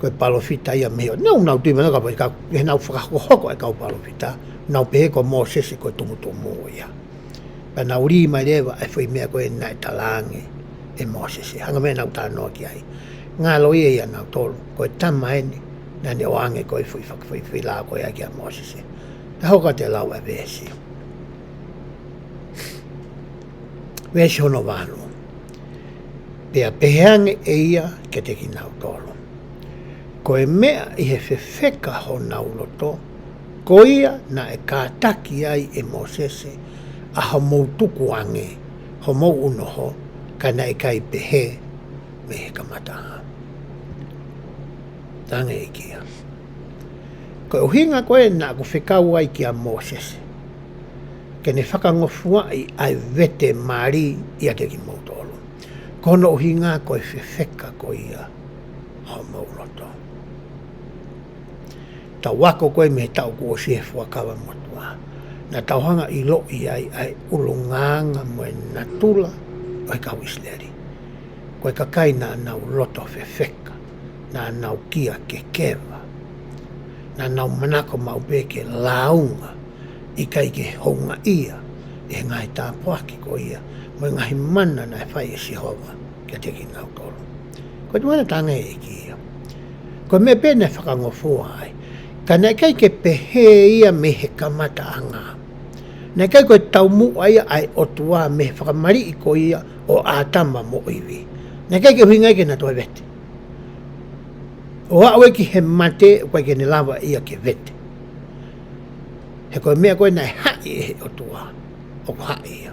ko e palōfita ia mei he ʻOtua. Naʻa nau tui mai ka pai ka, he naʻa nau fakahokohoko e kau palōfita, nau pehē ko Mōsese ko e tumutumu ia. Pea nau lea mai leva e foʻi meʻa ko ē naʻe talaange ʻe Mōsese. Hangē ko e meʻa naʻa ku talanoa ki ai. Ngalo ia ʻia nautolu, ko e tama eni naʻa ne ʻoange ko ē foʻi fak-, foʻi, foʻi lea ko ia kia Mōsese. Pea hoko atu e lau ʻa e veesi. Veesi hono valu. Pea pehē ange ʻe ia kiate kinautolu, Ko e meʻa ʻi he fefeka honau loto, ko ia naʻe kātaki ai ʻe Mōsese ʻa hoʻomou tukuange homou ʻunoho, ka naʻe ʻikai pehē mei he kamataʻanga. Talaange ʻe ia, ko e ʻuhinga ko ē naʻa ku fekau ai kia Mōsese ke ne fakangofuaʻi ʻa e vete mali ʻiate kimoutolu, ko hono ʻuhinga ko e fefeka ko ia homou loto. Tau ako ko ē mei he taʻu kuo ʻosi he Fuakava Motuʻa, naʻa tau hanga ʻo ʻiloʻi ai ʻa e ʻulungaanga mo e natula ʻo e kau ʻIsileli. Ko e kakai naʻa nau loto fefeka, naʻa nau kia kekeva, naʻa nau manako maʻu pē ke lāunga, ʻikai ke houngaʻia ʻi he ngaahi tāpuaki ko ia mo e ngaahi mana naʻe fai ʻe Sihova kiate kinautolu. Ko e tuʻunga naʻe talaange ʻe he ʻEiki ia. Ko e meʻa pē naʻe fakangofua ai. Ka naʻe ʻikai ke pehē ia mei he kamataʻanga. Naʻe ʻikai ko e taumuʻa ia ʻa e ʻOtua mei he fakamaliʻi ko ia ʻo ʻĀtama mo ʻIvi. Naʻe ʻikai ke ʻuhinga ia ke na toe vete. ʻO aʻu ē ki he mate, ʻoku ʻikai ke ne lava ia ke vete. He ko e meʻa ko ē naʻe haʻi ʻe he ʻOtua, ʻoku haʻi ia.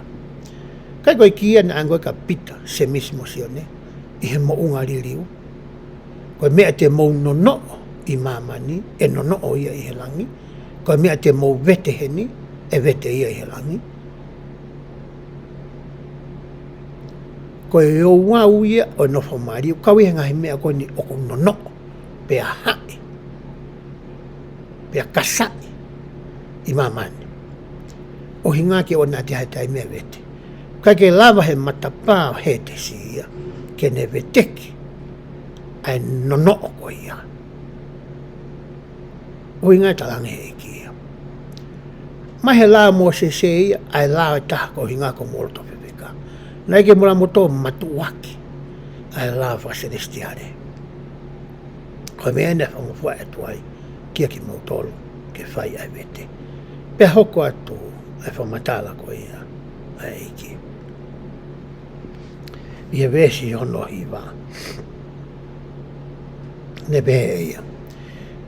Kae ko e ʻEiki ia naʻe ʻange ko ē kia Pita, Sēmisi mo Sione, ʻi he moʻunga liliu. Ko e meʻa te mou nonoʻo ʻi māmani, ʻe nonoʻo ia ʻi he langi. Ko e meʻa te mou vete heni, ʻe vete ia ʻi he langi. Ko e ouau ia ʻo e nofo maliu, kau ia he ngaahi meʻa ko eni ʻoku nonoʻo, pea haʻi, pea kasaʻi ʻi māmani. ʻUhinga ke ʻoua naʻa toe ʻi ai ha taimi ʻe vete. ʻIkai ke lava he matapā ʻo Hētesi ia ke ne veteki ʻa e nonoʻo ko ia. ʻUhinga ia ʻoku talaange ʻe he ʻEiki ia. Mai he lao ʻa Mōsese ia, ʻa e lao ʻe taha ko e ʻuhinga ko e mou loto fefeka. Naʻe ʻikai ke mou lava moutolu ʻo matuʻuaki ʻa e lao fakasilesitiale. Ko e meʻa eni naʻe fakangofua ʻe he ʻOtua ia kia kimoutolu ke fai ʻa e vete. Pea hoko atu ʻa e fakamatala ko ia ʻa e ʻEiki ʻi he veesi hono hiva. Ne pehē ʻe ia: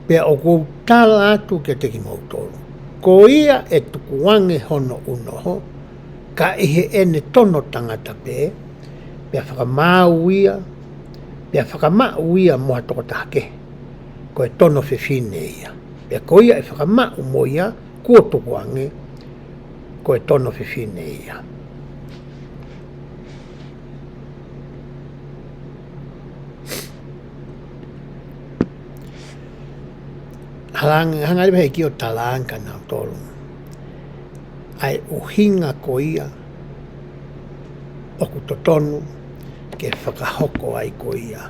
Pea ʻoku ou tala atu kiate kimoutolu, ko ia ʻe tukuange hono ʻunoho, ka ʻi heʻene tono tangata pē, pea fakamaau ia, pea fakamaʻu ia mo ha tokotaha kehe, ko e tono fefine ia. Pea ko ia ʻe fakamaʻu mo ia kuo tukuange, ko e tono fefine ia. Hanga, hanga leva ʻe he ʻEiki ʻo talaange kia nautolu ʻa e ʻuhinga ko ia ʻoku totonu ke fakahoko ai ko ia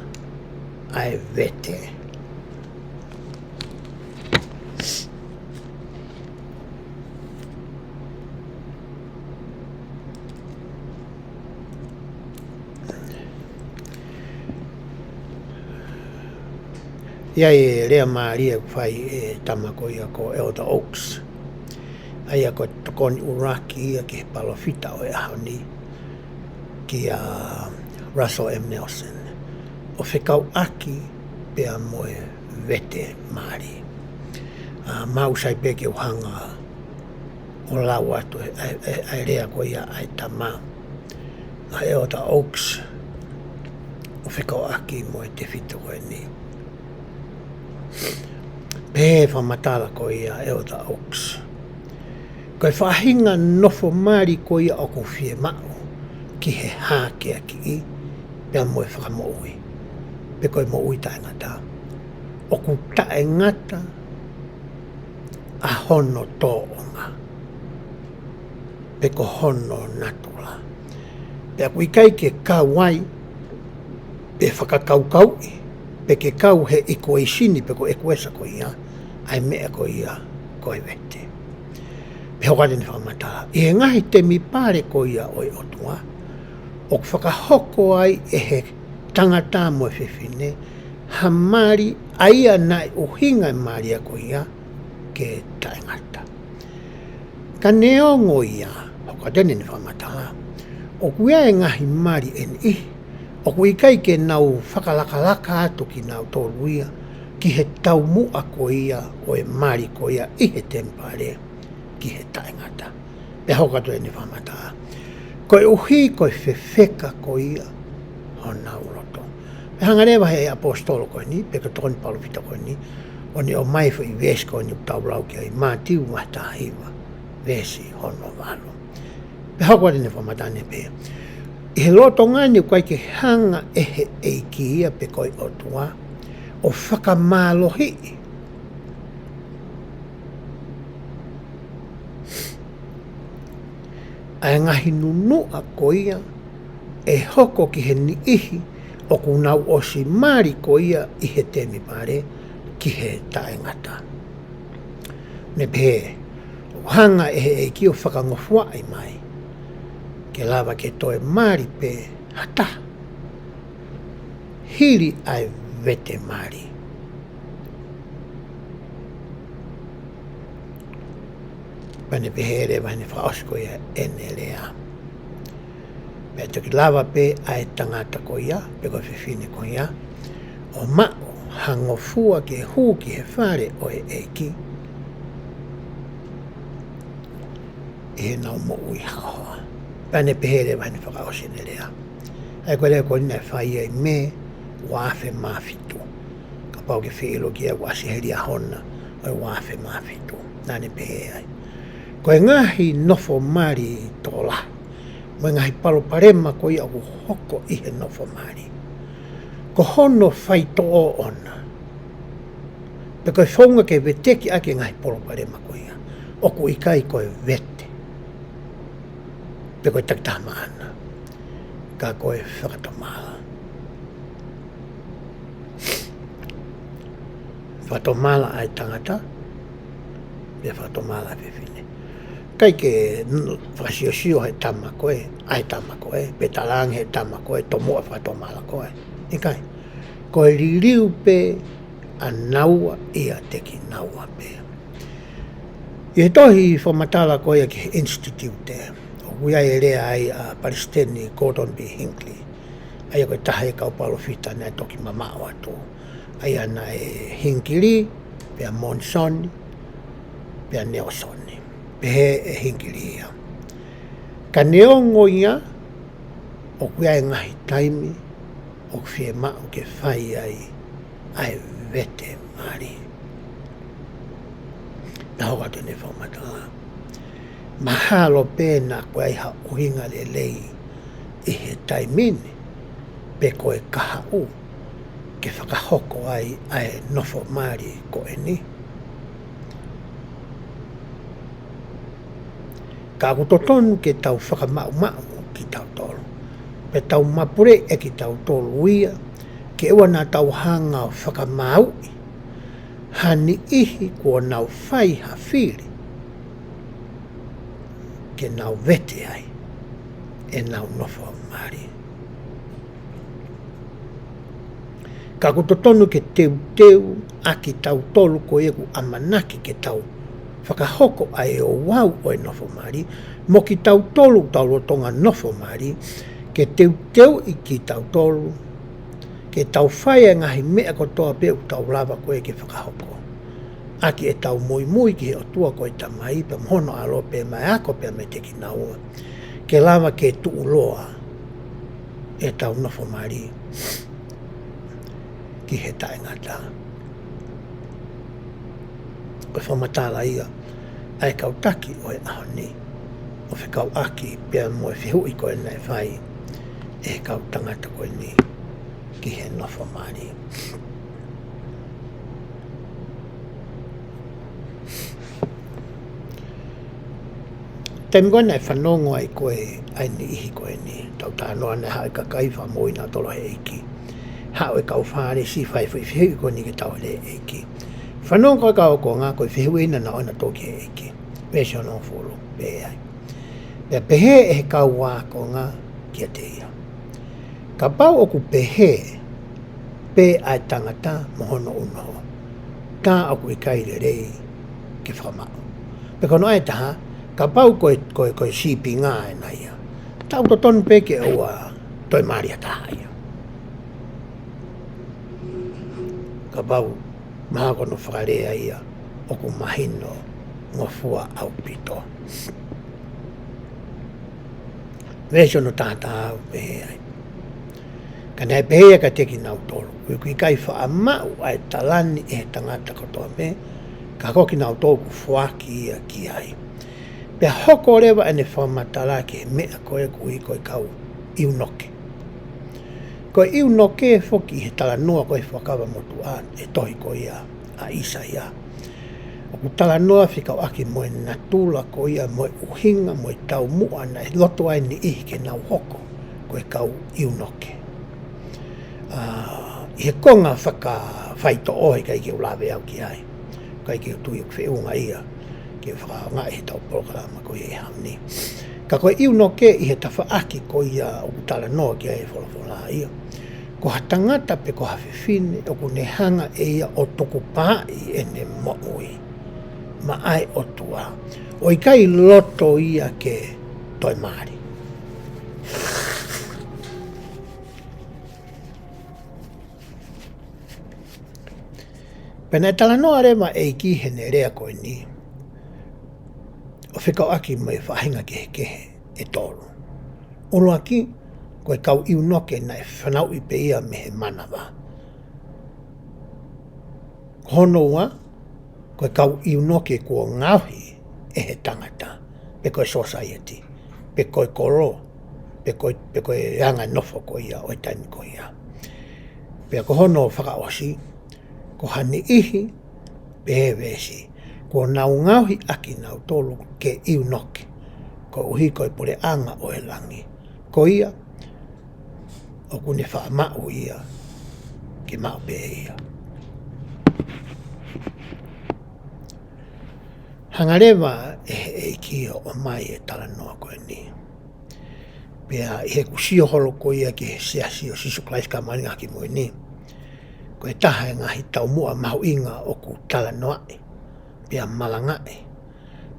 ʻa e vete. ʻI ai e lea mālie ʻoku fai ʻe he tama ko ia ko Elder Oaks. ʻA ia ko e tokoni ʻuluaki ia ki he palōfita ʻo e ʻaho ni, kia Russell M. Nelson, ʻo fekauʻaki pea mo e vete mali. ʻA, mau sai pē ke u hanga ʻo lau atu ʻa e, ʻa e, ʻa e lea ko ia ʻa e tama, ʻa Elder Oaks, ʻo fekauʻaki mo e tefito ko eni. Pehē fakamatala ko ia ʻa Elder Oaks: Ko e faʻahinga nofo mali ko ia ʻoku fiemaʻu ki he hākeakiʻi pea mo e fakamoʻui, pe ko e moʻui taʻengata, ʻoku taʻengata ʻa hono tōʻonga, pe ko hono natula. Pea ʻoku ʻikai ke kau ai, pe fakakaukauʻi, pe ke kau he ikueisini, pe ko e ʻekuesa ko ia, ʻa e meʻa ko ia ko e vete. Pea hoko atu ʻene fakamatala: ʻI he ngaahi temipale ko ia ʻo e ʻOtua, ʻoku fakahoko ai ʻe he tangata mo e fefine ha mali, ʻa ia naʻe ʻuhinga e mali ko ia ke taʻengata. Ka neongo ia, hoko atu ʻene fakamatala, ʻoku ʻi ai e ngaahi mali ʻe niʻihi ʻoku ʻikai ke nau fakalakalaka atu kinautolu ia ki he taumuʻa ko ia ʻo e mali ko ia ʻi he temipale ki he taʻengata. Pea hoko atu ʻene fakamatala: Koeʻuhi ko e fefeka ko ia honau loto. Pea hanga leva ʻe he ʻaposetolo ko eni, pe ko e tokoni palōfita ko eni, ʻo ne ʻomai e foʻi veesi ko eni ʻoku tau lau ki ai, Mātiu vahe taha hiva, veesi hono valu. Pea hoko atu ʻene fakamatala ʻo pehē: ʻI he lolotonga ni ʻoku ʻikai ke hanga ʻe he ʻEiki ia pe ko e ʻOtua ʻo fakamālohiʻi ʻa e ngaahi nunuʻa ko ia ʻe hoko ki he niʻihi ʻoku nau ʻosi mali ko ia ʻi he temipale ki he taʻengata. Ne pehē, ʻoku hanga ʻe he ʻEiki ʻo fakangofuaʻi mai ke lava ke toe mali pē ha taha hili ʻa e vete mali. Pea ne pehē leva ʻene fakaʻosi ko ia ʻene lea. Pea toki lava pē ʻa e tangata ko ia, pe ko e fefine ko ia, ʻo maʻu ha ngofua ke hū ki he fale ʻo e ʻEiki ʻi heʻenau moʻui haohaoa. Pea ne pehē leva ʻene fakaʻosi ʻene lea. ʻA ia ko e lea ko eni naʻe fai ai mei he ua afe mā fitu. Kapau ke feʻiloaki ʻoku ʻasi heli ʻa hona ʻo e ua afe mā fitu. Naʻa ne pehē ai, ko e ngaahi nofo mali tokolahi mo e ngaahi palopalema ko ia ʻoku hoko ʻi he nofo mali, ko hono faitoʻo ʻona, pe ko e founga ke veteki ʻaki e ngaahi palopalema ko ia, ʻoku ʻikai ko e vete pe ko e takitaha maʻana, ka ko e fakatomala. Fakatomala ʻa e tangata, pea fakatomala ʻa e fefine. ʻIkai ke n-, fakasiosio he tama ko ē, ʻa e tama ko ē, pe talaange he tama ko ē, tomuʻa fakatomala koe. ʻIkai. Ko e liliu pē ʻa naua ʻiate kinaua pē. ʻI he tohi fakamatala ko ia ki he Institute, ʻoku ʻi ai e lea ai ʻa Palesiteni Gordon B. Hinckley, ʻa ia ko e taha e kau palōfita naʻe toki mamaʻo atu. ʻA ia naʻe Hinckley, pea Monisoni, pea Nalesoni. Pehē ʻe Hinckley ia, ka neongo ia, ʻoku ʻi ai e ngaahi taimi ʻoku fiemaʻu ke fai ai ʻa e vete mali. Naʻe hoko atu ʻene fakamatala, mahalo pē naʻa ʻoku ʻi ai ha ʻuhinga lelei ʻi he taimi ni, pe ko e kahaʻu ke fakahoko ai ʻa e nofo mali ko eni. Ka ʻoku totonu ke tau fakamaʻumaʻu kitautolu, pea tau mapuleʻi ʻe kitautolu ia, ke ʻoua naʻa tau hanga ʻo fakamāuʻi ha niʻihi kuo nau fai ha fili ke nau vete ai ʻenau nofo mali. Ka ʻoku totonu ke teuteu ʻa kitautolu ko ia ʻoku ʻamanaki ke tau fakahoko ʻa e ouau ʻo e nofo mali, mo kitautolu ʻoku tau lolotonga nofo mali, ke teuteuʻi kitautolu ke tau fai e ngaahi meʻa kotoa pē ʻoku tau lava ko ē ke fakahoko ʻaki ʻetau muimui ki he ʻOtua ko e Tamai, pea mo hono ʻAlo, pea mo e ako pea meiate kinaua, ke lava ke tuʻuloa ʻetau nofo mali ki he taʻengata. Ko e fakamatala ia ʻa e kau taki ʻo e ʻaho ni, ʻo fekauʻaki pea mo e fehuʻi ko ē naʻe fai ʻe he kau tangata ko eni ki he nofo mali. Taimi ko ē naʻe fanongo ai ko ē ʻa e niʻihi ko eni, tau talanoa naʻe haʻu e kakai fakamoʻui nautolu ʻe he ʻEiki. Haʻu e kau Fālesi fai foʻi fehuʻi ko eni ki he tauhi ʻa e ʻEiki. Fanongo ko ē kau ākonga, ko e fehuʻi naʻa nau ʻoange atu ki he ʻEiki. Veesi hongofulu, pehē ai. Pea pehē ʻe he kau ākonga kiate ia, kapau ʻoku pehē pē ʻa e tangata mo hono unoho, tā ʻoku ʻikai lelei ke fakamaʻu. Pe ko hono ʻai ʻe taha, kapau ko e, ko e, ko e sīpinga ʻena ia, tā ʻoku totonu pē ke ʻoua toe mali ha taha ia. Kapau, mahalo ko hono fakalea ia ʻoku mahino ngofua ʻaupito. Veesi hono taha taha ʻoku pehē ai, ka naʻe pehē ia kiate kinautolu, ʻoku ʻikai faʻa maʻu ʻa e tala ni ʻe he tangata kotoa pē, ka ko kinautolu ʻoku foaki ia ki ai. Pea hoko leva ʻene fakamatala ki he meʻa ko ē ʻoku ui ko e kau ʻiunoke. Ko e ʻiunoke foki ʻi he talanoa ko ē he Fuakava Motuʻa, ʻi he tohi ko ia ʻa ʻĪsaia, ʻOku talanoa fekauʻaki mo e natula ko ia mo e ʻuhinga mo e taumuʻa naʻe loto ai e niʻihi ke nau hoko ko e kau ʻiunoke. ʻA, ʻi he konga fakafaitoʻo ʻikai ke u lave au ki ai. ʻIkai ke u tui ʻoku feʻunga ia ke fakaʻaongaʻi ʻe he tau polokalama ko ia ʻi he ʻaho ni. Ka ko e ʻiunoke ʻi he tafaʻaki ko ia ʻoku talanoa ki ai e folofola ia, ko ha tangata pe ko ha fefine ʻoku ne hanga ʻe ia ʻo tukupaaʻi ʻene moʻui maʻa e ʻOtua, ʻo ʻikai loto ia ke toe mali. Pea naʻe talanoa leva e ʻEiki heʻene lea ko eni ʻo fekauʻaki mo e faʻahinga kehekehe ʻe tolu. ʻUluaki, ko e kau ʻiunoke naʻe fanauʻi pē ia mei he manava. Hono ua, ko e kau ʻiunoke kuo ngaohi ʻe he tangata, pe ko e society, pe ko e kolo, pe ko e, pe ko e anga nofo ko ia ʻo e taimi ko ia. Pea ko hono fakaʻosi, ko ha niʻihi pe veesi kuo nau ngaohi ʻaki kinautolu ke ʻiunoke, koeʻuhi ko e puleʻanga ʻo e langi. Ko ia, ʻoku ne faʻa maʻu ia ke maʻu pē ia. Hanga leva ʻe he ʻEiki ʻo ʻomai e talanoa ko eni. Pea ʻi heʻeku sio holo ko ia ki he Siasi ʻo Sīsū Kalaisi ʻo e Kau Māʻoniʻoni ʻi he Ngaahi ʻAho Kimui ni, ko e taha e ngaahi taumuʻa mahuʻinga ʻoku talanoaʻi, pea malangaʻi,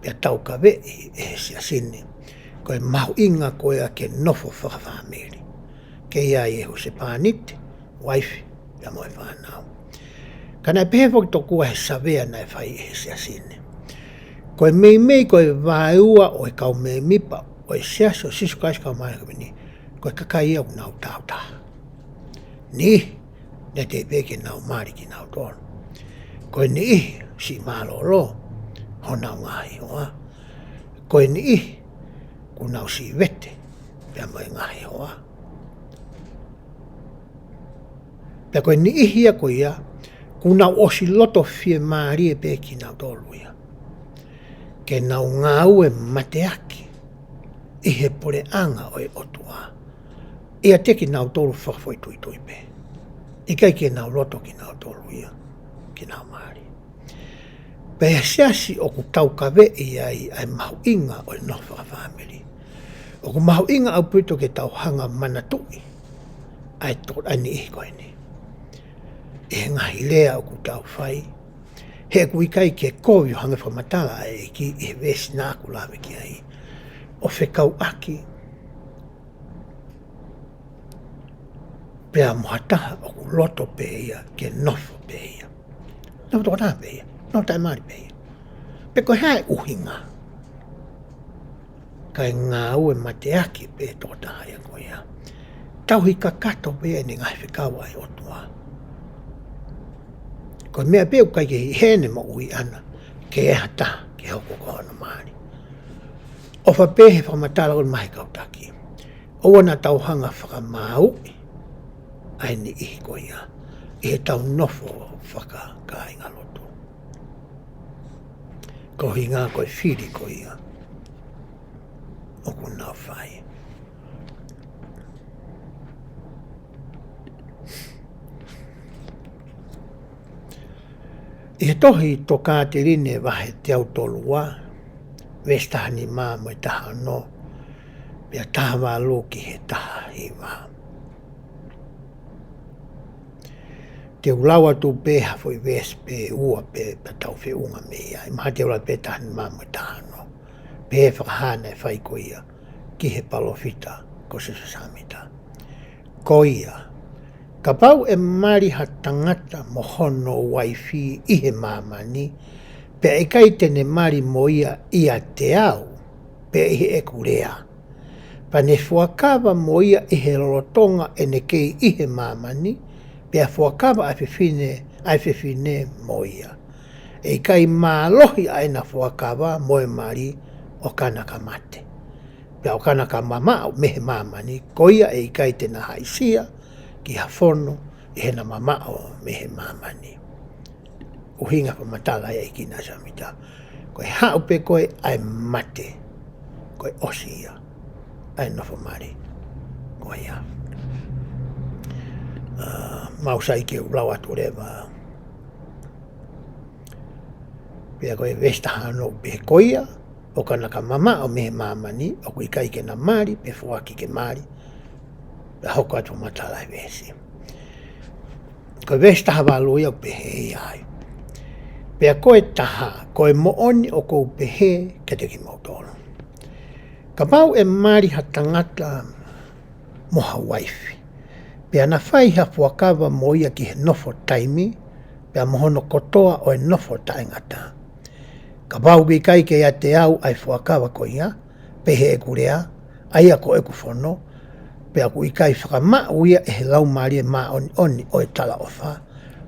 pea taukaveʻi ʻe he Siasi ni, ko e mahuʻinga ko ia ke nofo fakafāmili, ke ʻi ai e husepāniti, uaifi, pea mo e fānau. Ka naʻe pehē foki tokua ʻe he savea naʻe fai ʻe he Siasi ni, ko e meimei ko e vaeua ʻo e kau mēmipa ʻo e Siasi ʻo Sīsū Kalaisi ʻo e Kau Māʻoniʻoni ʻi he Ngaahi ʻAho Kimui ni, ko e kakai ia ʻoku nau tāutaha. Niʻihi naʻe teʻeki pē ke nau mali kinautolu. Ko e niʻihi siʻi mālōlō honau ngaahi hoa. Ko e niʻihi kuo nau siʻi vete pea mo e ngaahi hoa. Pea ko e niʻihi ia ko ia, kuo nau ʻosi loto fiemālie pē kinautolu ia ke nau ngāue mateaki ʻi he puleʻanga ʻo e ʻOtua ʻiate kinautolu fakafoʻituitui pē. ʻIkai ke nau loto kinautolu ia ke nau mali. Pea ʻi he Siasi ʻoku taukaveʻi ai ʻa e mahuʻinga ʻo e nofo fakafāmili, ʻoku mahuʻinga ʻaupito ke tau hanga ʻo manatuʻi ʻa e to-, ʻa e niʻihi ko eni ʻi he ngaahi lea ʻoku tau fai, he ʻoku ʻikai ke kovi ʻo hangē ko e fakamatala ʻa e ʻEiki ʻi he veesi naʻa ku lave ki ai, ʻo fekauʻaki pea mo ha taha ʻoku loto pē ia ke nofo pē ia. Nofo tokotaha pē ia. Nofo taʻemali pē ia. Pe ko e hā e ʻuhinga, kae ngāue mateaki pē tokotaha ia ko ia. Tauhi kakato pē ʻene ngaahi fekau ʻa e ʻOtua. Ko e meʻa pē ʻoku ʻikai ke ʻi heʻene moʻui ʻana ke ʻi ai ha taha ke hoko ko hono mali. ʻOfa pē he fakamatala ʻo e mahi kau taki, ʻoua naʻa tau hanga ʻo fakamāuʻi ʻa e niʻihi ko ia ʻi heʻetau nofo fakakāingalotu. Ko e ʻuhinga ko e fili ko ia ʻoku nau fai. ʻI he tohi Tokāteline vahe teau tolu ua, veesi taha nima mo e taha ono, pea taha valu ki he taha hiva. Te u lau atu pē ha foʻi veesi pē ua pē pea tau feʻunga mei ai. Mahalo te u lau pē taha nima mo e taha ono. Pea fakahā naʻe fai ko ia ki he palōfita ko Siosefa Sāmita. Ko ia, kapau ʻe mali ha tangata mo hono uaifi ʻi he māmani, pea ʻikai te ne mali mo ia ʻiate au, pe ʻi heʻeku lea, pea ne fuakava mo ia ʻi he lolotonga ʻene kei ʻi he māmani, pea fuakava ʻa e fefine, ʻa e fefine mo ia, ʻe ʻikai mālohi ʻa ʻena fuakava mo e mali ʻo kana ka mate. Pea ʻo kana ka mamaʻo mei he māmani, ko ia ʻe ʻikai te na haʻisia ki ha fono ʻi heʻena mamaʻo mei he māmani. ʻuhinga fakamatala ia ʻa e ʻEiki ʻia Siosefa Sāmita. Ko e haʻu pē ko ē ʻa e mate, ko e ʻosi ia ʻa e nofo mali ko ia. ʻA, mau sai ke u lau atu leva. Pea ko e veesi taha ono ʻoku pehē, ko ia ʻoka na ka mamaʻo mei he māmani, ʻoku ʻikai ke na mali, pe foaki ke mali. Pea hoko atu fakamatala e veesi. Ko e veesi taha valu ia ʻoku pehē ai. Pea ko e taha, ko e moʻoni ʻoku ou pehē kiate kimoutolu. Kapau ʻe mali ha tangata mo ha uaifi, pea na fai ha fuakava mo ia ki he nofo taimi, pea mo hono kotoa ʻo e nofo taʻengata. Kapau ʻoku ʻikai ke ʻiate au ʻa e fuakava ko ia, pe ʻi heʻeku lea, ʻa ia ko ʻeku fono, pea ʻoku ʻikai fakamaʻu ia ʻe he Laumālie Māʻoniʻoni ʻo e talaʻofa,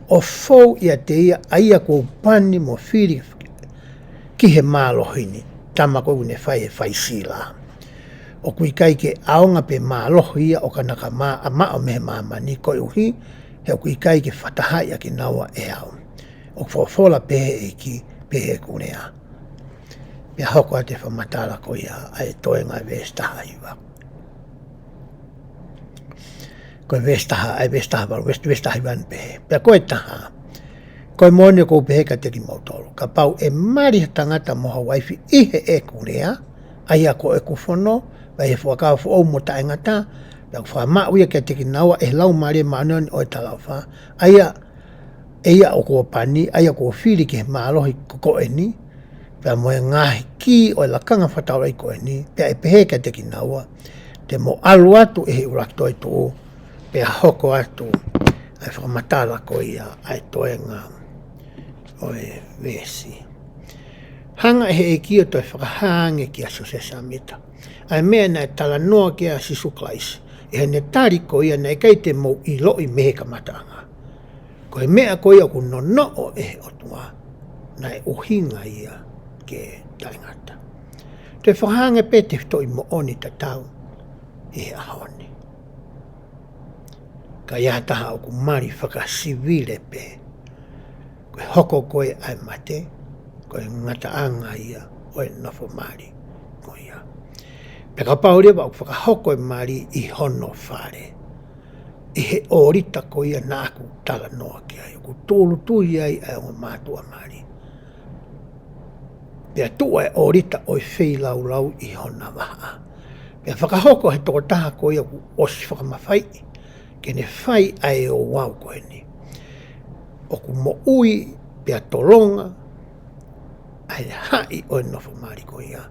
ʻo fou ʻiate ia ʻa ia kuo u pani mo fili ki he mālohi ni, tama ko ē ʻoku ne fai e fai sila. ʻOku ʻikai ke ʻaonga pe mālohi ia ʻoka na ka mamaʻo mei he māmani, koeʻuhi he ʻoku ʻikai ke fakatahaʻi ʻa kinaua ʻe au. ʻOku folofola pē ʻa e ʻEiki, pehē ʻeku lea. Pea hoko atu e fakamatala ko ia ʻa e toenga e veesi taha hiva. Ko e veesi taha, ʻa e veesi taha valu, veesi, veesi taha hiva ʻoku pehē. Pea ko e taha, ko e moʻoni ʻoku ou pehē kiate kimoutolu. Kapau ʻe mali ha tangata mo ha uaifi ʻi heʻeku lea, ʻa ia ko ʻeku fono, pea ʻi he fuakava foʻou mo taʻengata, pea ʻoku fakamaʻu ia kiate kinaua ʻe he Laumālie Māʻoniʻoni ʻo e talaʻofa, ʻa ia ʻe ia ʻoku ou pani, ʻa ia kuo u fili ki he mālohi ko eni, pea mo e ngaahi kī ʻo e lakanga fakataulaʻeiki ko eni, pea ʻe pehē kiate kinaua, te mo ʻalu atu ʻi he ʻuluaki toetuʻu, pea hoko atu ʻa e fakamatala ko ia ʻa e toenga ʻo e veesi. Hanga ʻe he ʻEiki ʻo toe fakahā ange kia Siosefa Sāmita ʻa e meʻa naʻe talanoa ki ai ʻa Sīsū Kalaisi, ʻi heʻene tali ko ia naʻe ʻikai te mou ʻiloʻi mei he kamataʻanga. Ko e meʻa ko ia ʻoku nonoʻo ʻe he ʻOtua, naʻe ʻuhinga ia ki he taʻengata. Toe fakahā ange pē tefitoʻi moʻoni tatau ʻi he ʻaho ni. Ka ʻi ai ha taha ʻoku mali fakasivile pē, ko e hoko ko ē ʻa e mate, ko e ngataʻanga ia ʻo e nofo mali ko ia. Pea kapau leva ʻoku fakahoko e mali ʻi hono fale, ʻi he ʻōlita ko ia naʻa ku talanoa ki ai, ʻoku tūʻulutui ai ʻa e ongo mātuʻa mali. Pea tuʻu ʻa e ʻōlita ʻo e feilaulau ʻi hona vahaʻa. Pea fakahoko ʻe he tokotaha ko ia kuo ʻosi fakamafaiʻi ke ne fai ʻa e ouau ko eni, ʻoku moʻui pea tolonga ʻa e haʻi ʻo e nofo mali ko ia,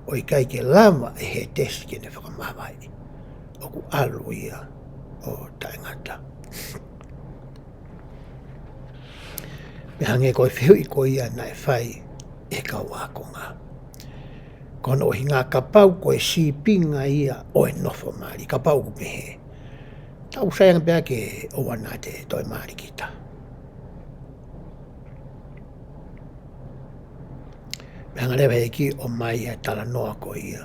ʻo ʻikai ke lava ʻe Hētesi ke ne fakamavaeʻi. ʻOku ʻalu ia ʻo taʻengata. Pea hangē ko e fehuʻi ko ia naʻe fai ʻe he kau ākonga. Ko hono ʻuhinga, kapau ko e sīpinga ia ʻo e nofo mali, kapau ʻoku pehē, tau sai ange pē ke ʻoua naʻa te toe mali kita. Pea hanga leva ʻe he ʻEiki ʻo ʻomai ʻa e talanoa ko ia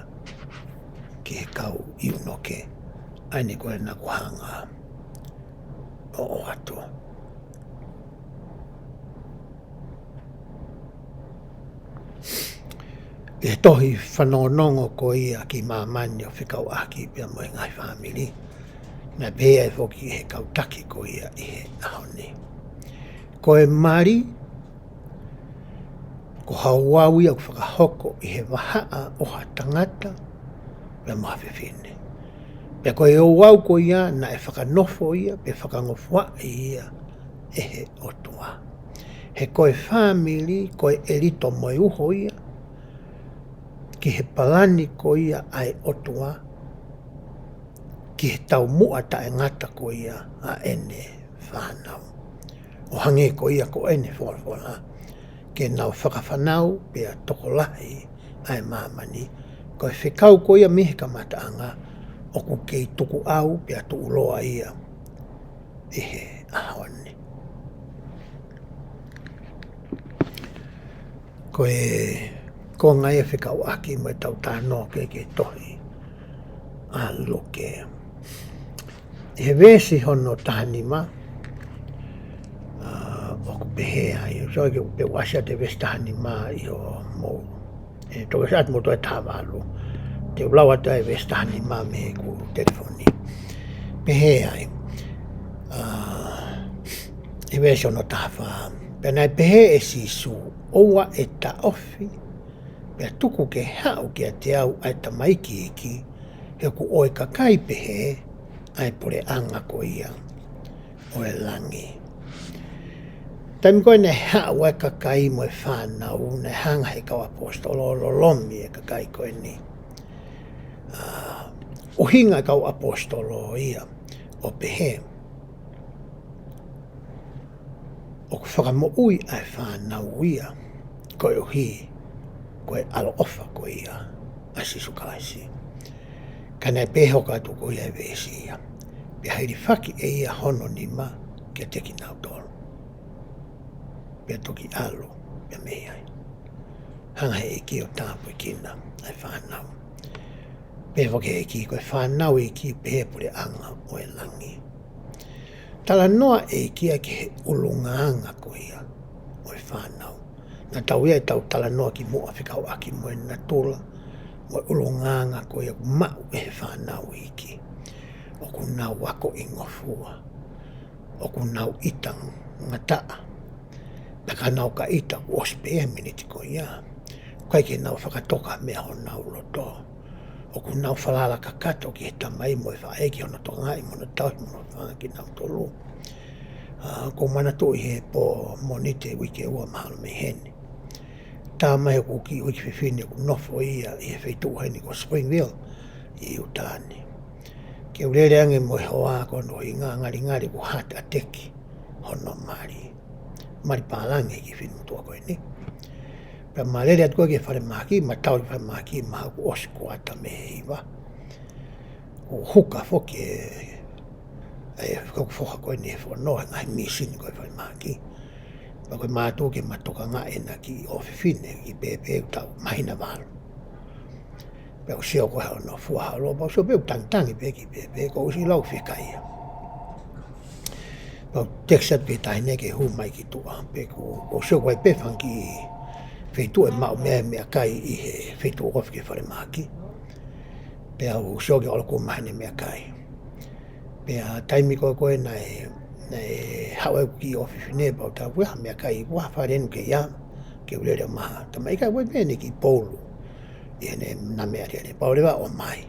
ki he kau ʻiunoke, ʻa eni ko ē naʻa ku hanga ʻo ʻoatu. ʻI he tohi fanongonongo ko ia ki māmani ʻo fekauʻaki pea mo e ngaahi fāmili, naʻe pehē ai foki ʻe he kau taki ko ia ʻi he ʻaho ni. Ko e mali, ko ha ouau ia ʻoku fakahoko ʻi he vahaʻa ʻo ha tangata pea mo ha fefine. Pea ko e ouau ko ia naʻe fakanofo ia, pe fakangofuaʻi ia ʻe he ʻOtua. He ko e fāmili, ko e ʻelito mo e uho ia ki he palani ko ia ʻa e ʻOtua, ki he taumuʻa taʻengata ko ia ʻa ʻene fānau. ʻO hangē ko ia ko ʻene folofola, ke nau fakafānau pea tokolahi ʻa e māmani. Ko e fekau ko ia mei he kamataʻanga, ʻoku kei tukuʻau pea tuʻuloa ia ʻi he ʻaho ni. Ko e konga ia fekauʻaki mo ʻetau talanoa ki he, ki he tohi ʻa Luke. ʻI he veesi hono taha nima, ʻa, ʻoku Pehē ai, ʻoku ʻasi atu e veesi taha nima ʻi hoʻomou. ʻE, toki ʻasi atu moutolu ʻe taha valu. Te u lau atu e veesi taha nima mei heʻeku telefoni. Pehē ai, ʻa, ʻi he veesi hono taha fā. Pea naʻe pehē ʻe Sīsū, ʻoua ʻe taʻofi, pea tuku ke haʻu kiate au ʻa e tamaiki iiki, he ʻoku ʻo e kakai pehē ʻa e puleʻanga ko ia ʻo e langi. Taimi ko ē naʻe haʻu ai e kakai mo e fānau, naʻe hanga ʻe he kau ʻaposetolo ʻo lolomi e kakai ko eni. ʻA, ʻuhinga e kau ʻaposetolo ia ʻo pehē, ʻoku fakamoʻui ʻa e fānau ia, koeʻuhi ko e ʻaloʻofa ko ia ʻa Sīsū Kalaisi. Ka naʻe pehē hoko atu ko ia e veesi ia, pea hilifaki ʻe ia hono nima kiate kinautolu, pea toki ʻalu pē mei ai. Hanga ʻe he ʻEiki ʻo tāpuekina ʻa e fānau. Pehē foki ʻe he ʻEiki, ko e fānau iiki pehē puleʻanga ʻo e langi. Talanoa ʻe he ʻEiki ia ki he ʻulungaanga ko ia ʻo e fānau. Naʻa tau ʻi ai ʻetau talanoa kimuʻa fekauʻaki mo e natula, mo e ʻulungaanga ko ia ʻoku maʻu ʻe he fānau iiki. ʻOku nau akoʻingofua. ʻOku nau ʻita ngataʻa. Pea ka nau ka ʻita kuo ʻosi pē ia e miniti ko ia. ʻOku ʻikai ke nau fakatoka meʻa honau loto. ʻOku nau falala kakato ki he tamai mo e faʻē ki hono tokangaʻi mo hono tauhi mo hono hūfanga kinautolu. ʻA, ʻoku ou manatuʻi he pō Mōnite uike ua mahalo mei heni. Tā mai hoku kiʻi uike fefine ʻoku nofo ia ʻi he feituʻu heni ko Springville ʻi ʻIutā ni. Ke u lele ange mo e hoa ko hono hinga ngalingali ʻoku heart attack hono mali. Mali pālangi e kiʻi fefine motuʻa ko eni. Pea ma lele atu ko ē ki he falemahaki, ma tau ki he falemahaki, ma haʻu kuo ʻosi kuata mei he hiva. Kuo huka foki e, e, ko e foha ko eni he fono, ngaahi mīsini ko ē falemahaki. Pea ko e mātuʻa ke ma tokangaʻi ʻena kiʻi ʻofefine, kiʻi pēpē ʻoku taʻu māhina valu. Pea u sio ko ē hono fua holo, pea u sio pē ʻoku tangitangi pē kiʻi pēpē, ʻoku ou ʻosi lau fika ia. Pea u text atu ki he taʻahine ke hū mai ki tuʻa. Pea ʻoku, ʻoku ou sio ko ē pē fanga kiʻi feituʻu ʻe maʻu meʻa, meʻakai ʻi he feituʻu ʻoku ofi ki he falemahaki. Pea u sio ki ʻolunga maheni meʻakai. Pea taimi ko ē ko ē naʻe, naʻe haʻu ai e kiʻi ʻofefine pea u tala ʻoku ʻi ai ha meʻakai, ʻoku ʻi ai ha fale ʻoku ke ʻi ai, ke u lele ʻo maha. Tala mai ʻikai, ʻoku ʻi ai pē ʻene kiʻi poulu ʻi heʻene name ʻa lele. Pea u lele ʻo mai.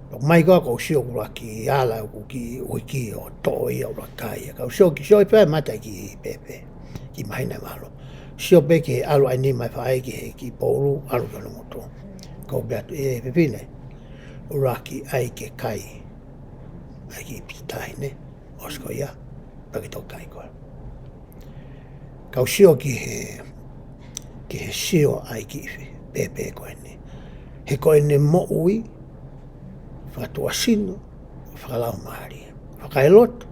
Pea u mai ko ē ʻoku ou sio ʻoku ʻuluaki ala ʻeku kiʻi uiki ʻo toʻo ia ʻuluaki kai. Ka u sio ki, sio ʻi fē mata e kiʻi pēpē. Kiʻi māhina ʻe valu. Sio pē ki he ʻalu ʻa e nima e faʻē ki he kiʻi poulu, ʻalu ki hono ngutu. Ko u pehē atu, ʻe fefine, ʻuluaki ʻai ke kai ʻa e kiʻi piti taʻahine, ʻosi ko ia, pea ke toki kai koe. Ka u sio ki he, ki he sio ʻa e kiʻi pēpē ko eni. He ko ʻene moʻui, fakatuʻasino, fakalaumālie, fakaeloto,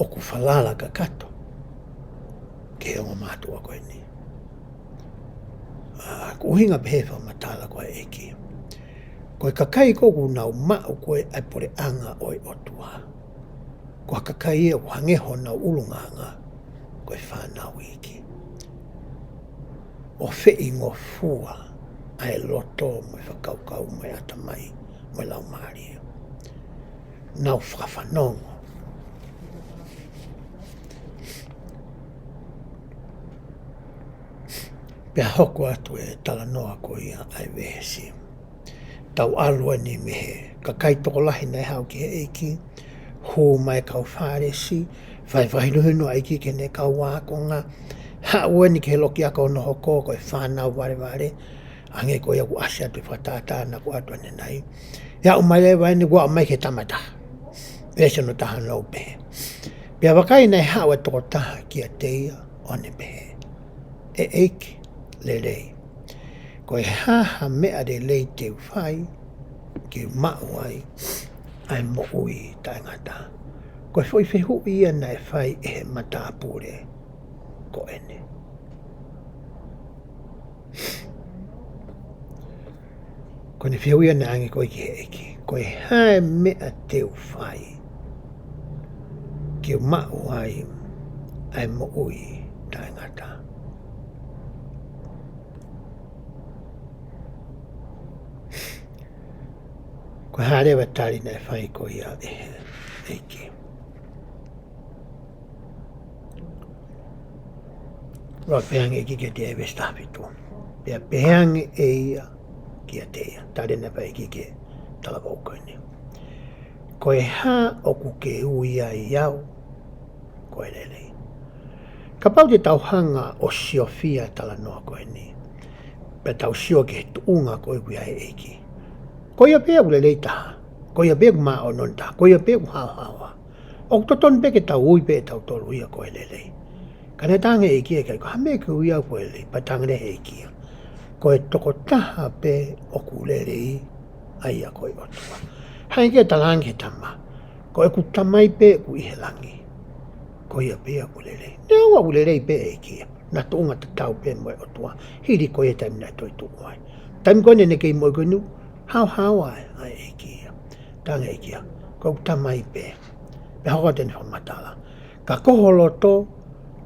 ʻoku falala kakato ki he ongo mātuʻa ko eni. ʻA, ko e ʻuhinga pē he fakamatala ko ē ʻa e ʻEiki. Ko e kakai ko ē ʻoku nau maʻu ko ē ʻa e puleʻanga ʻo e ʻOtua, ko e kakai ia ʻoku hangē honau ʻulungaanga ko e fānau iiki. ʻO feʻingofua ʻa e loto mo e fakakaukau mo e ʻatamai mo e laumālie. Nau fakafanongo. Pea hoko atu e talanoa ko ia ʻa e veesi. Tau ʻalu eni mei he kakai tokolahi naʻe haʻu ki he ʻEiki, hū mai e kau Fālesi, fai fakahinohino ʻa e ʻEiki ki heʻene kau ākonga, haʻu eni ki he loki ako hono hoko ko e fānau valevale, hangē ko ia ʻoku ʻasi atu e fakatātā naʻa ku ʻoatu ʻanenai. ʻE aʻu mai leva eni kuo aʻu mai ki he tama ʻe taha. Veesi hono taha noa pē. Pea vakai naʻe haʻu e tokotaha kiate ia ʻo ne pehē, ʻE ʻEiki, lelei. Ko e hā ha meʻa lelei te u fai, ke maʻu ai ʻa e moʻui taʻengata. Ko e foʻi fehuʻi ia naʻe fai ʻe he matāpule ko eni. Ko ʻene fehuʻi ia naʻe ʻange ko ē ki he ʻEiki. Ko e hā e meʻa te u fai, ke u maʻu ai ʻa e moʻui taʻengata. Ko e hā leva e tali naʻe fai ko ia ʻe he ʻEiki? Pea pehē ange ʻEiki kiate ia ʻi he veesi taha fitu. Pea pehē ange ʻe ia kiate ia, tali naʻe fai ʻEiki ki he talavou ko eni: Ko e hā ʻoku ke ui ai au ko e lelei? Kapau te tau hanga ʻo siofia e talanoa ko eni, pea tau sio ki he tuʻunga ko ē ʻoku ʻi ai e ʻEiki. Ko ia pē ʻoku lelei taha. Ko ia pē ʻoku māʻoniʻoni taha. Ko ia pē ʻoku haohaoa. ʻOku totonu pē ke tau ui pē ʻe tautolu ia ko e lelei. Ka naʻe talaange ʻe he ʻEiki ia, ʻikai, ko e hā e meʻa ke ui au ko e lelei? Pea talaange ʻe he ʻEiki ia, ko e tokotaha pē ʻoku lelei, ʻa ia ko e ʻOtua. Hangē ko e talaange ʻa e tama, ko ʻeku Tamai pē ʻoku ʻi he langi, ko ia pē ia ʻoku lelei. Neongo ʻoku lelei pē e ʻEiki ia, naʻa tuʻunga tatau pē mo e ʻOtua, hili ko ia e taimi naʻe toe tuʻu ai. Taimi ko ē naʻe kei moʻui ko eni, haohaoa ʻa e ʻEiki ia. Talaange ʻe he ʻEiki ia, ko ʻeku Tamai pē. Pea hoko atu ʻene fakamatala: Ka ko ho loto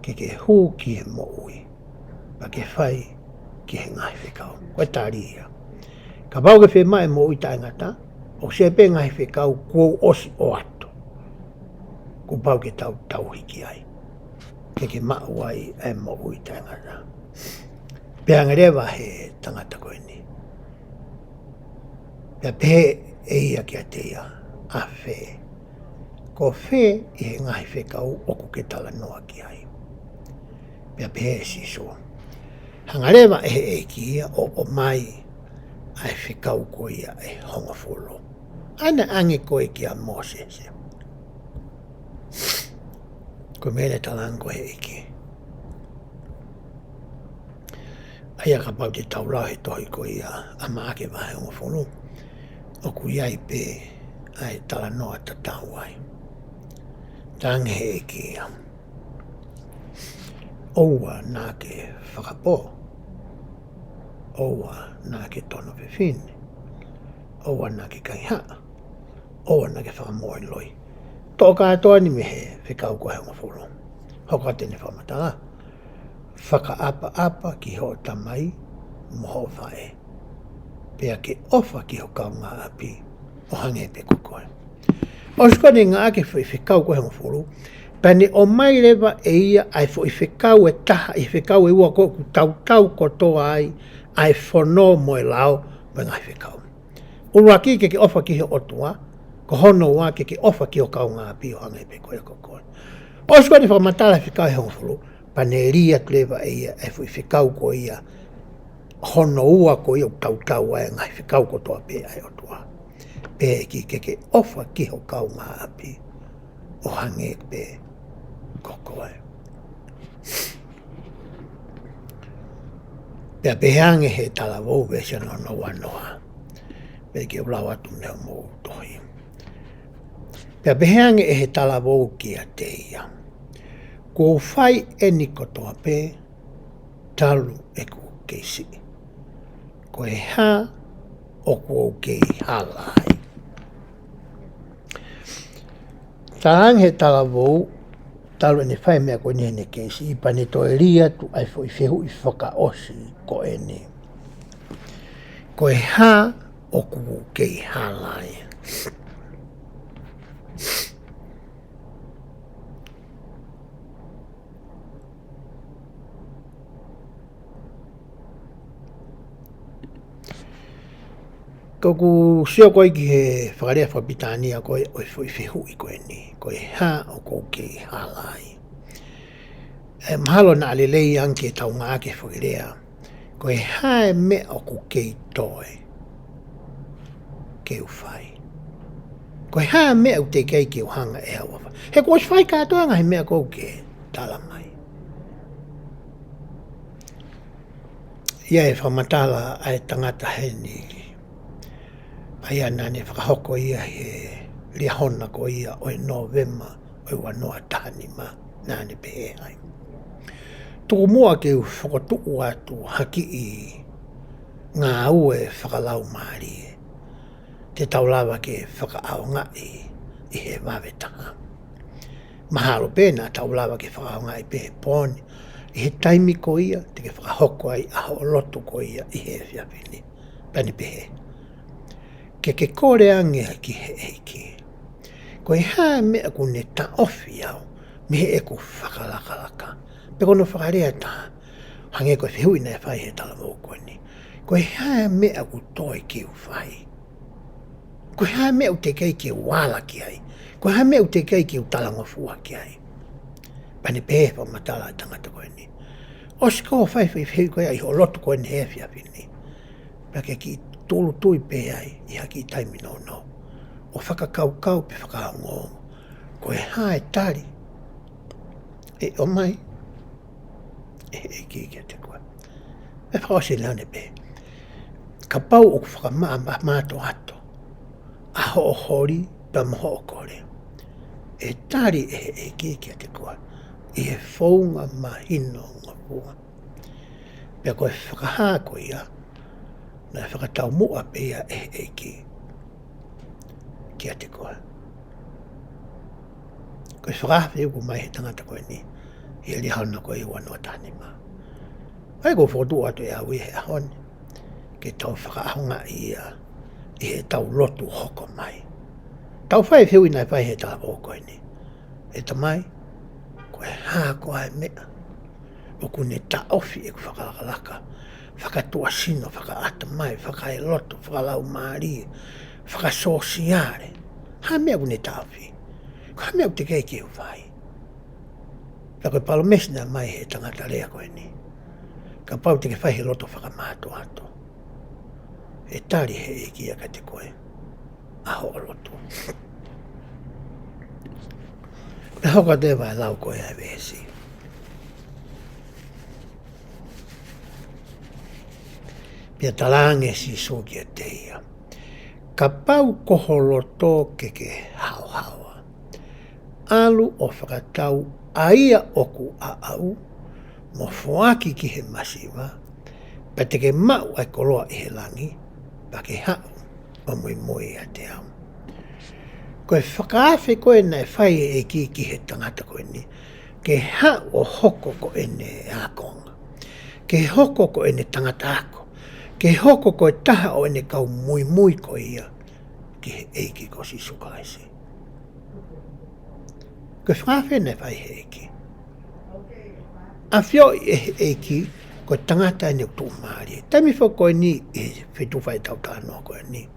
ke ke hū ki he moʻui, pea ke fai ki he ngaahi fekau. Ko e tali ia. Kapau ʻoku ke fiemaʻu e moʻui taʻengata, ʻoku ʻi ai pē ngaahi fekau kuo u ʻosi ʻoatu, kuo pau ke tau tauhi ki ai, ke ke maʻu ai ʻa e moʻui taʻengata. Pehē ange leva ʻe he tangata ko eni, pea pehē ʻe ia kiate ia, ʻa fē? Ko fē ʻi he ngaahi fekau ʻoku ke talanoa ki ai? Pea pehē ʻe Sīsū, hanga leva ʻe he ʻEiki ia ʻo ʻomai ʻa e fekau ko ia ʻe hongofulu, ʻa ia naʻe ʻange ko ē kia Mōsese. Ko e meʻa naʻe talaange ko ē ʻe he ʻEiki. ʻA ia kapau te tau lau he tohi ko ia ʻa Maʻake vahe hongofulu, ʻoku ʻi ai pē ʻa e talanoa tatau ai. Talaange ʻe he ʻEiki ia, ʻoua naʻa ke fakapō, ʻoua naʻa ke tono fefine, ʻoua naʻa ke kaihaʻa, ʻoua naʻa ke fakamoʻoni loi. Toʻo kātoa eni mei he fekau ko ē ʻe hongofulu. Hoko atu ʻene fakamatala: Fakaʻapaʻapa ki hoʻo tamai mo hoʻo faʻē, pea ke ʻofa ki ho kaungāʻapi ʻo hangē pē ko koe. ʻOsi ko ē ʻene ngāueʻaki e foʻi fekau ko ē ʻe hongofulu, pea ne ʻomai leva ʻe ia ʻa e foʻi fekau ʻe taha ʻi he fekau ʻe ua ko ē ʻoku tautau kotoa ai ʻa e fono mo e lao mo e ngaahi fekau. ʻUluaki, ke ke ʻofa ki he ʻOtua. Ko hono ua, ke ke ʻofa ki ho kaungāʻapi ʻo hangē pē ko ia ko koe. ʻOsi ko ē ʻene fakamatala e fekau ʻe hongofulu, pea ne lī atu leva ʻe ia e foʻi fekau ko ia hono ua ko ia ʻoku tautau ai e ngaahi fekau kotoa pē ʻa e ʻOtua. Pehē ʻe he ʻEiki, ke ke ʻofa ki ho kaungāʻapi ʻo hangē pē ko koe. Pea pehē ange ʻe he talavou, veesi hono nouanoa, pea ke u lau atu mei hoʻomou tohi. Pea pehē ange ʻe he talavou kiate ia, kuo u fai eni kotoa pē talu ʻeku kei siʻi. Ko e hā ʻoku ou kei hala ai? Talaange ʻe he talavou, talu ʻene fai e meʻa ko eni heʻene kei siʻi, pea ne toe lī atu ʻa e foʻi fehuʻi fakaʻosi ko eni: Ko e hā ʻoku ou kei hala ai? Ka ʻoku ou sio ko ē ki he fakalea fakapilitānia ko ē ʻo e foʻi fehuʻi ko eni, ko e hā ʻoku ou kei hala ai? ʻE mahalo naʻa lelei ange ke tau ngāueʻaki e fakalea, ko e hā e meʻa ʻoku kei toe ke u fai? Ko e hā e meʻa ʻoku teʻeki ai ke u hanga ʻe au ʻo fai? He kuo u ʻosi fai kātoa e ngaahi meʻa ʻoku ke tala mai. ʻI ai e fakamatala ʻa e tangata heni, ʻa ia naʻa ne fakahoko ia he Liahona ko ia ʻo e Nōvema ʻo e ua noa taha nima, naʻa ne pehē ai: Tuku muʻa ke u fokotuʻu atu ha kiʻi ngāue fakalaumālie te tau lava ke fakaʻaongaʻi ʻi he vave taha. Mahalo pē naʻa tau lava ke fakaʻaongaʻi pē he pō ni, ʻi he taimi ko ia te ke fakahoko ai ʻa hoʻo lotu ko ia ʻi he efiafi ni. Pea ne pehē, ke ke kole ange ki he ʻEiki, ko e hā e meʻa ʻoku ne taʻofi au mei heʻeku fakalakalaka? Pe ko hono fakalea ʻe taha, hangē ko e fehuʻi naʻe fai he talavou ko eni, ko e hā e meʻa ʻoku toe ke u fai? Ko e hā e meʻa ʻoku teʻeki ai ke u ala ki ai? Ko e hā e meʻa ʻoku teʻeki ai ke u talangofua ki ai? Pea ne pehē, fakamatala e tangata ko eni, ʻosi ko ē hoʻo fai e fehuʻi ko ia ʻi hoʻo lotu ko eni he efiafi ni, pea ke kiʻi tūʻulutui pē ai ʻi ha kiʻi taimi nounou ʻo fakakaukau pe fakaongoongo, ko e hā e tali ʻe ʻomai ʻe he ʻEiki kiate koe. Pea fakaʻosi leva ʻo ne pehē, kapau ʻoku fakamaʻa mātoato ʻa hoʻo holi pea mo hoʻo kole, ʻe tali ʻe he ʻEiki kiate koe ʻi he founga mahinongofua. Pea ko e fakahā ko ia, naʻe fakataumuʻa pē ia ʻe he ʻEiki kiate koe. Ko e fakaafe ʻoku ʻomai he tangata ko eni ʻi he Liahona ko ia ua noa taha nima. ʻA ia ʻoku ou fokotuʻu atu ʻe au ia he ʻaho ni ke tau fakaʻaongaʻi ia ʻi heʻetau lotu hoko mai. Tau fai e fehuʻi naʻe fai he talavou ko eni, ʻE Tamai, ko e hā koā e meʻa ʻoku ne taʻofi ʻeku fakalakalaka, fakatuʻasino, fakaʻatamai, fakaeloto, fakalaumālie, fakasōsiale? Hā e meʻa ʻoku ne taʻofi? Ko e hā e meʻa ʻoku teʻeki ai ke u fai? Pea ko e palōmesi naʻe ʻomai he tangata lea ko eni, kapau te ke fai e lotu fakamātoato, ʻe tali ʻe he ʻEiki ia kiate koe ʻa hoʻo lotu. Pea hoko atu e vaʻe lau ko ia e veesi. Pea talaange ʻe Sīsū kiate ia, kapau ko ho loto ke ke haohaoa, ʻalu ʻo fakatau ʻa ia ʻoku ʻaʻau, mo foaki ki he masiva, pea te ke maʻu ʻa e koloa ʻi he langi, pea ke haʻu ʻo muimui ʻiate au. Ko e fakaafe ko ē naʻe fai ʻe he ʻEiki ki he tangata ko eni, ke haʻu ʻo hoko ko ʻene ākonga, ke hoko ko ʻene tangata ako, ke hoko ko e taha ʻo ʻene kau muimui ko ia ki he ʻEiki ko Sīsū Kalaisi. Ko e fakaafe naʻe fai ʻe he ʻEiki. ʻAfioʻi ʻe he ʻEiki ko e tangata eni ʻoku tuʻumālie. Taimi foki ko eni ʻi he feituʻu fai ʻetau talanoa ko eni,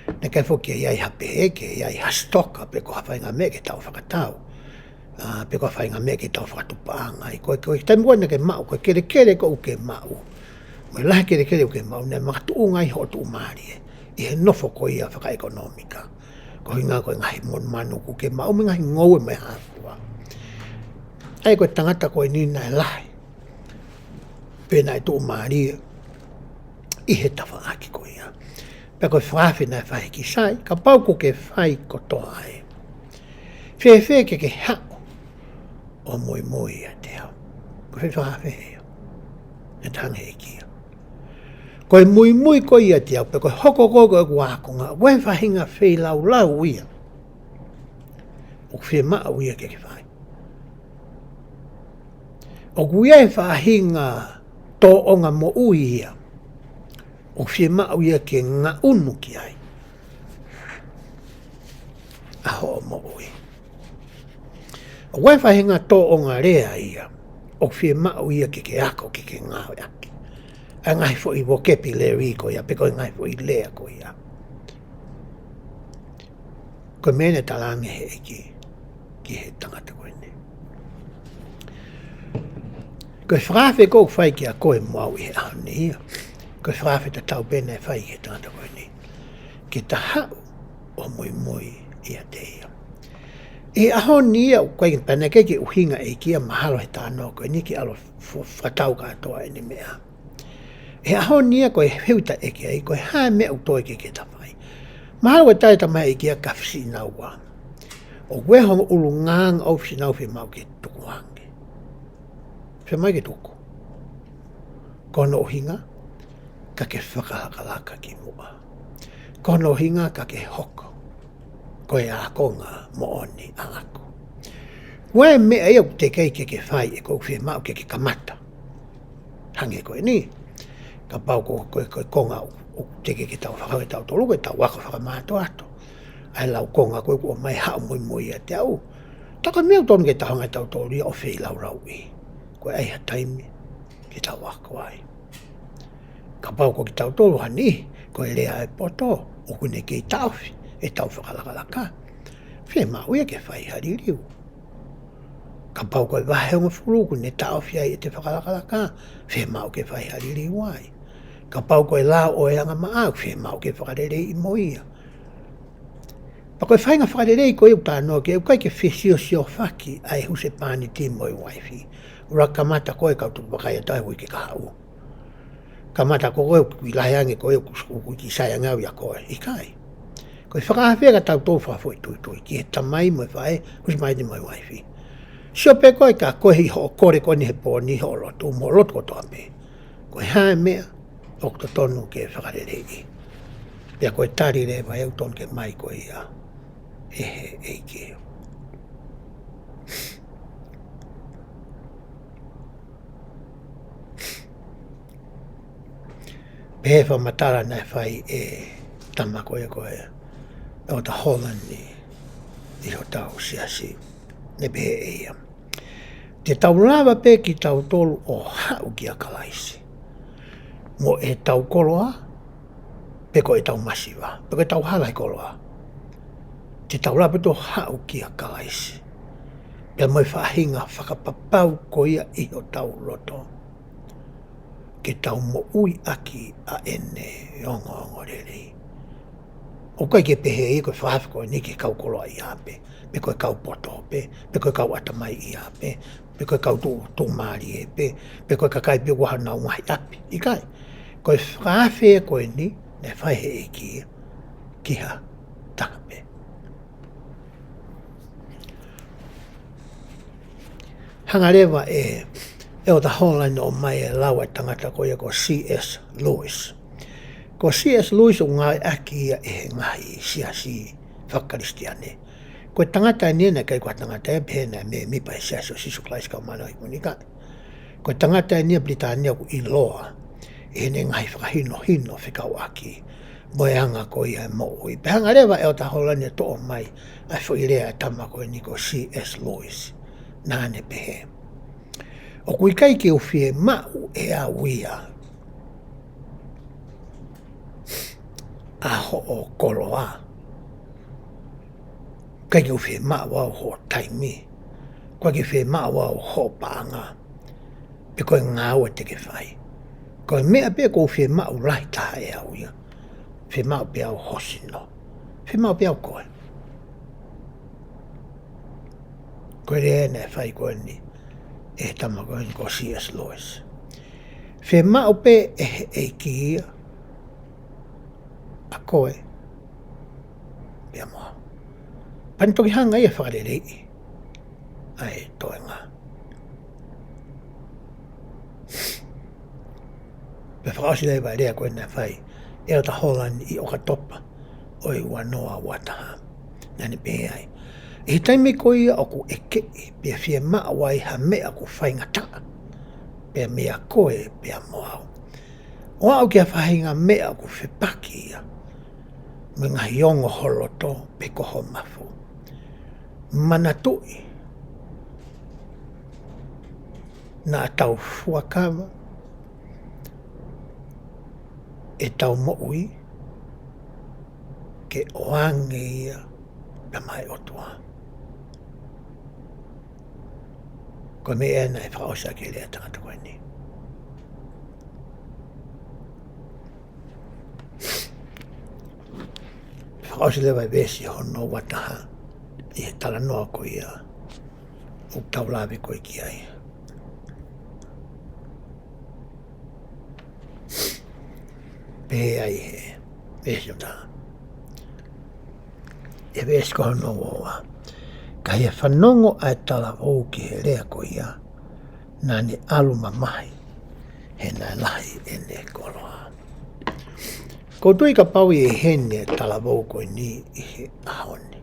naʻe ʻikai foki ke ʻi ai ha pehē ke ʻi ai ha sitoka pe ko ha faʻahinga meʻa ke tau fakatau, ʻa, pe ko ha faʻahinga meʻa ke tau fakatupaʻanga ai. Ko e, ko e taimi ko ē naʻa ke maʻu, ko e kelekele ko ē ʻoku ke maʻu, mo e lahi e kelekele ʻoku ke maʻu, naʻe makatuʻunga ai hoʻo tuʻumālie ʻi he nofo ko ia fakaʻekonōmika. Ko e ʻuhinga ko e ngaahi monumanu ʻoku ke maʻu mo e ngaahi ngoue mo e hā fua. ʻA ia ko e tangata ko eni naʻe lahi pea naʻe tuʻumālie ʻi he tafaʻaki ko ia. Pea ko e fakaafe naʻe fai ki ai, kapau ʻoku ke fai kotoa ē, fēfē ke ke haʻu ʻo muimui ʻiate au? Ko e fakaafe ia naʻe talaange ʻe he ʻEiki ia. Ko e muimui ko ia ʻiate au, pe ko e hoko ko ē ko ʻeku ākonga, ko e faʻahinga feilaulau ia ʻoku fiemaʻu ia ke ke fai. ʻOku ʻi ai e faʻahinga tōʻonga moʻui ia ʻoku fiemaʻu ia ke ngaʻunu ki ai ʻa hoʻo moʻui. ʻOku ʻi ai e faʻahinga tōʻonga lea ia ʻoku fiemaʻu ia ke ke ako, ke ke ngāueʻaki. ʻA e ngaahi foʻi vocabulary ko ia, pe ko e ngaahi foʻi lea ko ia. Ko e meʻa naʻe talaange ʻe he ʻEiki ki he tangata ko eni. Ko e fakaafe ko ē ʻoku fai kiate koe mo au ʻi he ʻaho ni ia, ko e fakaafe tatau pē naʻe fai ki he tangata ko eni, ke ta haʻu ʻo muimui ʻiate ia. ʻI he ʻaho ni ia, ʻoku ʻikai ke pehē ke ʻuhinga ʻe he ʻEiki ia mahalo he talanoa ko eni ke ʻalu ʻo f-, fakatau kātoa ʻene meʻa. ʻI he ʻaho ni ia ko e fehuʻi ʻe taha ʻe ʻEiki ai, ko e hā e meʻa ʻoku toe ke ke ta fai? Mahalo ʻe tali ʻe he tamaiki ia ka fisi naua. ʻOku ʻi ai hono ʻulungaanga ʻo fisi naua fiemaʻu ke tuku ange. Fiemaʻu ke tuku. Ko hono ʻuhinga, ka ke fakalakalaka ki muʻa. Ko hono ʻuhinga ka ke hoko ko e ākonga moʻoni ʻaʻaku. Ko e meʻa ia ʻoku teʻeki ke ke fai ʻe koe, ʻoku fiemaʻu ke ke kamata. Hangē ko eni. Kapau ko, ko, ko e konga ʻoku, ʻoku teʻeki ke tau fakahoko ʻe tautolu, ko ʻetau ako fakamātoato. ʻA e lau konga ko ē kuo ʻomai, haʻu muimui ʻiate au. Tā ko e meʻa ʻoku totonu ke tau hanga ʻe tautolu ia ʻo feilaulauʻi. Ko e ʻai ha taimi ke tau ako ai. Kapau ko kitautolu ha niʻihi, ko e lea ʻa e poto, ʻoku ne kei taʻofi ʻetau fakalakalaka, fiemaʻu ia ke fai ha liliu. Kapau ko e vahe hongofulu ʻoku ne taʻofi ai ʻete fakalakalaka, fiemaʻu ke fai ha liliu ai. Kapau ko e lao ʻo e angamaʻa, fiemaʻu ke fakaleleiʻi mo ia. Pea ko e faʻahinga fakalelei ko ia ʻoku talanoa ki ai, ʻoku ʻikai ke fesiosiofaki ʻa e husepāniti mo e uaifi. ʻUluaki kamata ko e kau tupu vakai atu ai, uike kahaʻu. Kamata ko koe ʻoku ʻi lahi ange koe, ʻoku, ʻoku ʻikai sai ange au ʻia koe. ʻIkai. Ko e fakaafe ia ka tau tau fakafoʻituitui ki he tamai mo e faʻē, husepāniti mo e uaifi. Sio pē koe ka ko e ʻi hoʻo kole ko eni he pō ni, hoʻo lotu, mo lotu kotoa pē, ko e hā e meʻa ʻoku totonu ke fakaleleiʻi. Pea ko e tali leva ia ʻoku totonu ke ʻomai ko ia ʻe he ʻEiki. Pehē fakamatala naʻe fai ʻe he tama ko ia ko e ʻEletā Holland ʻi, ʻi hotau siasi. Ne pehē ʻe ia, te tau lava pē kitautolu ʻo haʻu kia Kalaisi mo ʻetau koloa, pe ko ʻetau masiva, pe ko ʻetau hala he koloa. Te tau lava pē ʻo haʻu kia Kalaisi pea mo e faʻahinga fakapapau ko ia ʻi hotau loto, ke tau moʻui ʻaki ʻa ʻene ongoongolelei. ʻOku ʻikai ke pehē ia ko e fakaafe ko eni ki he kau koloaʻia pē, pe ko e kau poto pē, pe ko e kau ʻatamaiʻia pē, pe ko e kau tuʻu, tuʻumālie pē, pe ko e kakai pē ʻoku ʻi honau ngaahi ʻapi. ʻIkai. Ko e fakaafe ko eni, naʻe fai ʻe he ʻEiki ia ki ha taha pē. Hanga leva ʻe, ʻe ʻEletā Holland ʻo ʻomai e lau ʻa e tangata ko ia ko C S Lewis. Ko C S Lewis ʻoku ngāueʻaki ia ʻe he ngaahi siasi fakakalisitiane. Ko e tangata eni naʻe ʻikai ko ha tangata ia pehē naʻe mēmipa he Siasi ʻo Sīsū Kalaisi ʻo e Kau Māʻoniʻoni ʻi he Ngaahi Kuonga ni, ka ko e tangata eni ia Pilitānia ʻoku ʻiloa ʻi heʻene ngaahi fakahinohino fekauʻaki mo e anga ko ia e moʻui. Pea hanga leva ʻe ʻEletā Holland ʻo toʻo mai ʻa e foʻi lea ʻa e tama ko eni ko C S Lewis. Naʻa ne pehē, ʻoku ʻikai ke u fiemaʻu ʻe au ia ʻa hoʻo koloa. ʻIkai ke u fiemaʻu au hoʻo taimi. ʻIkai ke u fiemaʻu au hoʻo paʻanga, pe ko e ngāue te ke fai. Ko e meʻa pē ʻoku ou fiemaʻu lahi taha ʻe au ia, fiemaʻu pē au ho sino. Fiemaʻu pē au koe. Ko e lea naʻe fai ko eni ʻe he tama ko eni ko C S Lewis. Fiemaʻu pē ʻe he ʻEiki ia ʻa koe pea mo au. Pea ne toki hanga ia ʻo fakaleleiʻi ʻa e toenga. Pea fakaʻosi leva e lea ko ē naʻe fai ʻe ʻEletā Holland ʻi ʻOkatopa ʻo e ua noa ua taha. Naʻa ne pehē ai, ʻi he taimi ko ia ʻoku ʻekeʻi pea fiemaʻu ai ha meʻa ʻoku faingataʻa pea meiate koe pea mo au, ʻo aʻu ki ha faʻahinga meʻa ʻoku fepaki ia mo e ngaahi ongo ho loto pe ko ho mafu, manatuʻi naʻa tau fuakava ʻetau moʻui ke ʻoange ia pea maʻa e ʻOtua. Ko e meʻa ia naʻe fakaʻosi ʻaki e lea ʻa e tangata ko eni. Fakaʻosi leva e veesi hono ua taha ʻi he talanoa ko ia ʻoku tau lave ko ē ki ai. Pehē ai he veesi ʻo taha, he veesi ko hono ua ua, ka ʻi he fanongo ʻa e talavou ki he lea ko ia, naʻa ne ʻalu mamahi he naʻe lahi ʻene koloa. ʻOku ou tui kapau ʻe ʻi heni e talavou ko eni ʻi he ʻaho ni,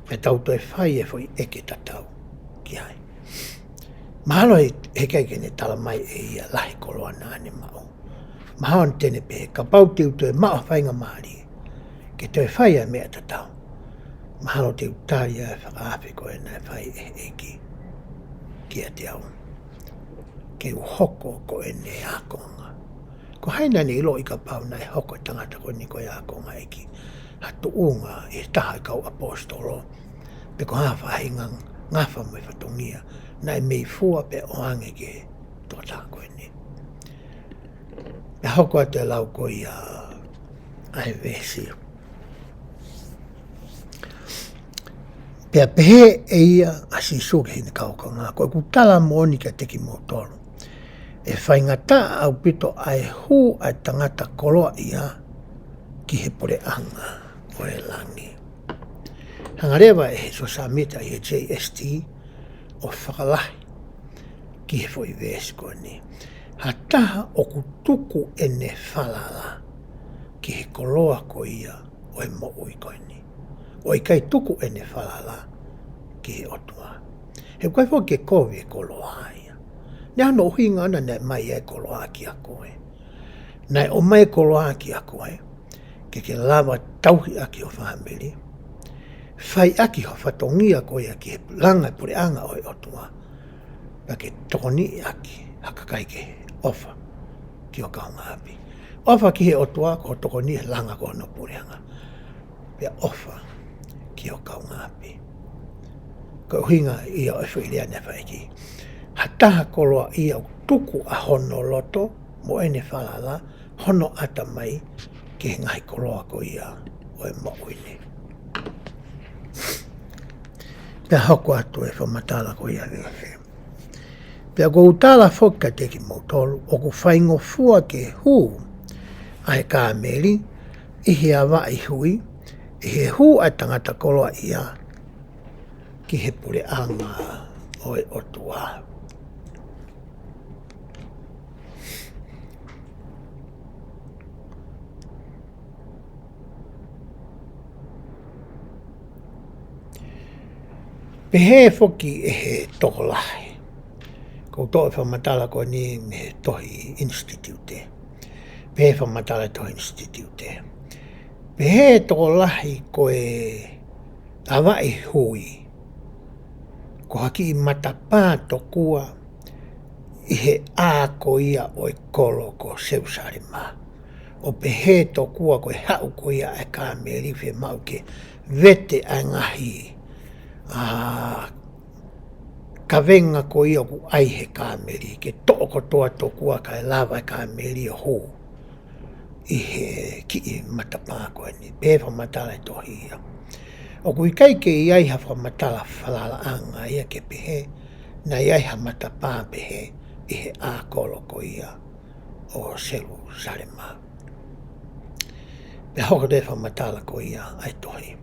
Pea tau toe fai e foʻi ʻeke tatau ki ai. Mahalo he, heʻikai ke ne tala mai ʻe ia lahi koloa naʻa ne maʻu. Mahalo te ne pehē kapau te u toe maʻu ha faingamālie ke toe fai ʻa e meʻa tatau, mahalo te u tali ʻa e fakaafe ko ē naʻe fai ʻe he ʻEiki kiate au, ke u hoko ko ʻene ākonga. Ko hai naʻa ne ʻiloʻi kapau naʻe hoko e tangata ko eni ko e ākonga ʻa e ʻEiki, ha tuʻunga ʻi he taha e kau ʻaposetolo, pe ko ha faʻahinga ngafa mo e fatongia naʻe mei fua pea ʻoange ki he tokotaha ko eni. Pea hoko atu e lau ko ia ʻa e veesi. Pea pehē ʻe ia ʻa Sīsū ki heʻene kau ākonga, ko ʻeku tala moʻoni kiate kimoutolu, ʻe faingataʻa ʻaupito ʻa e hū ʻa e tangata koloaʻia ki he puleʻanga ʻo e langi. Hanga leva ʻe he Siosefa Sāmita ʻi he J S T ʻo fakalahi ki he foʻi veesi ko eni. Ha taha ʻoku tuku ʻene falala ki he koloa ko ia ʻo e moʻui ko eni, ʻo ʻikai tuku ʻene falala ki he ʻOtua, he ʻoku ʻikai foki ke kovi e koloa ia. Naʻe ʻi ai hono ʻuhinga ʻona naʻe ʻomai e koloa kiate koe. Naʻe ʻomai e koloa kiate koe ke ke lava tauhi ʻaki ho fāmili, fai ʻaki ho fatongia ko ia ki he langa e puleʻanga ʻo e ʻOtua, pea ke tokoniʻi ʻaki ha kakai ke ʻofa ki ho kaungāʻapi. ʻOfa ki he ʻOtua ko e tokoni he langa ko hono puleʻanga, pea ʻofa ki ho kaungāʻapi. Ko e ʻuhinga ia ʻo e foʻi lea naʻe fai ki ha taha koloaʻia ʻoku tuku ʻa hono loto mo ʻene falala, hono ʻatamai ki he ngaahi koloa ko ia ʻo e moʻui ni. Pea hoko atu e fakamatala ko ia ʻa e veesi. Pea ʻoku ou tala foki kiate kimoutolu, ʻoku faingofua ke hū ʻa e kāmeli ʻi he avaʻi hui, ʻi he hū ʻa e tangata koloaʻia ki he puleʻanga ʻo e ʻOtua. Pehē foki ʻe he tokolahi, ʻoku ou toʻo e fakamatala ko eni mei he tohi Institute. Pehē fakamatala e tohi Institute. Pehē tokolahi ko e avaʻi hui ko ha kiʻi matapā tokua ʻi he ʻā ko ia ʻo e kolo ko Selusalema. ʻO pehē tokua ko e haʻu ko ia ʻa e kāmeli fiemaʻu ke vete ʻa e ngaahi, ʻa, kavenga ko ia ʻoku ʻai he kāmeli, ke toʻo kotoa tokua kae lava e kāmeli ʻo hū ʻi he kiʻi matapā ko eni. Pehē fakamatala e tohi ia, ʻoku ʻikai ke ʻi ai ha fakamatala falalaʻanga ia ke pehē naʻe ʻi ai ha matapā pehē ʻi he ʻā kolo ko ia ʻo Selusalema. Pea hoko atu e fakamatala ko ia ʻa e tohi.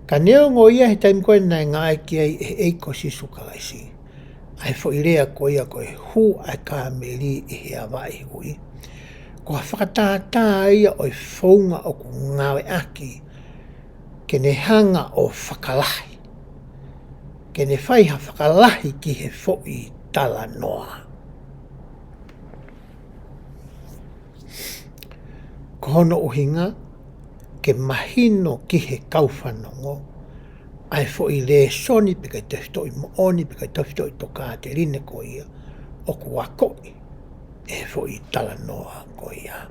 Ka neongo ia he taimi ko ē naʻe ngāueʻaki ai ʻe he ʻEiki ko Sīsū Kalaisi ʻa e foʻi lea ko ia ko e hū ʻa e kāmeli ʻi he avaʻi hui, ko ha fakatātā ia ʻo e founga ʻoku ngāueʻaki ke ne hanga ʻo fakalahi, ke ne fai ha fakalahi ki he foʻi talanoa. Ko hono ʻuhinga ke mahino ki he kau fanongo ʻa e foʻi lēsoni pe ko e tefitoʻi moʻoni pe ko e tefitoʻi tokāteline ko ia ʻoku akoʻi ʻe he foʻi talanoa ko ia.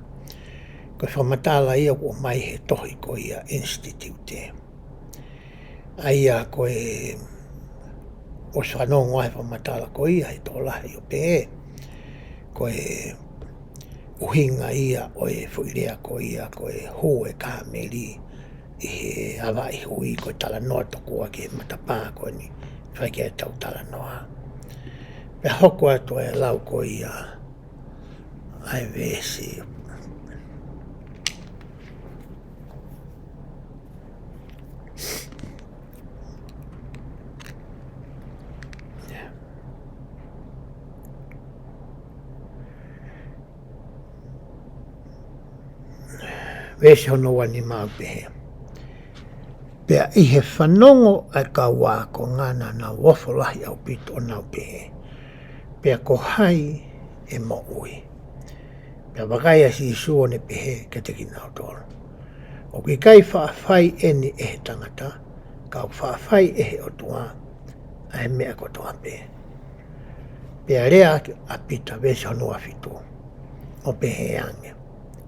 Ko e fakamatala ia ʻoku ʻomai he tohi ko ia Institute. ʻA ia ko e ʻosi fanongo ai e fakamatala ko ia he tokolahi ʻo pehē ko e ʻuhinga ia ʻo e foʻi lea ko ia ko e hū e kāmeli ʻi he avaʻi hui, ko e talanoa tokua ki he matapā ko eni, fai ki ai ʻetau talanoa. Pea hoko atu e lau ko ia ʻa e veesi. Veesi hono ua nima ʻoku pehē: Pea ʻi he fanongo ʻa e kau ākonga naʻa nau ofo lahi ʻaupito ʻo nau pehē, pea ko hai ʻe moʻui? Pea vakai ʻa Sīsū ʻo ne pehē kiate kinautolu, ʻoku ʻikai faʻa fai eni ʻe he tangata, ka ʻoku faʻa fai ʻe he ʻOtua ʻa e meʻa kotoa pē. Pea lea ʻa Pita, veesi hono ua fitu, ʻo pehē ange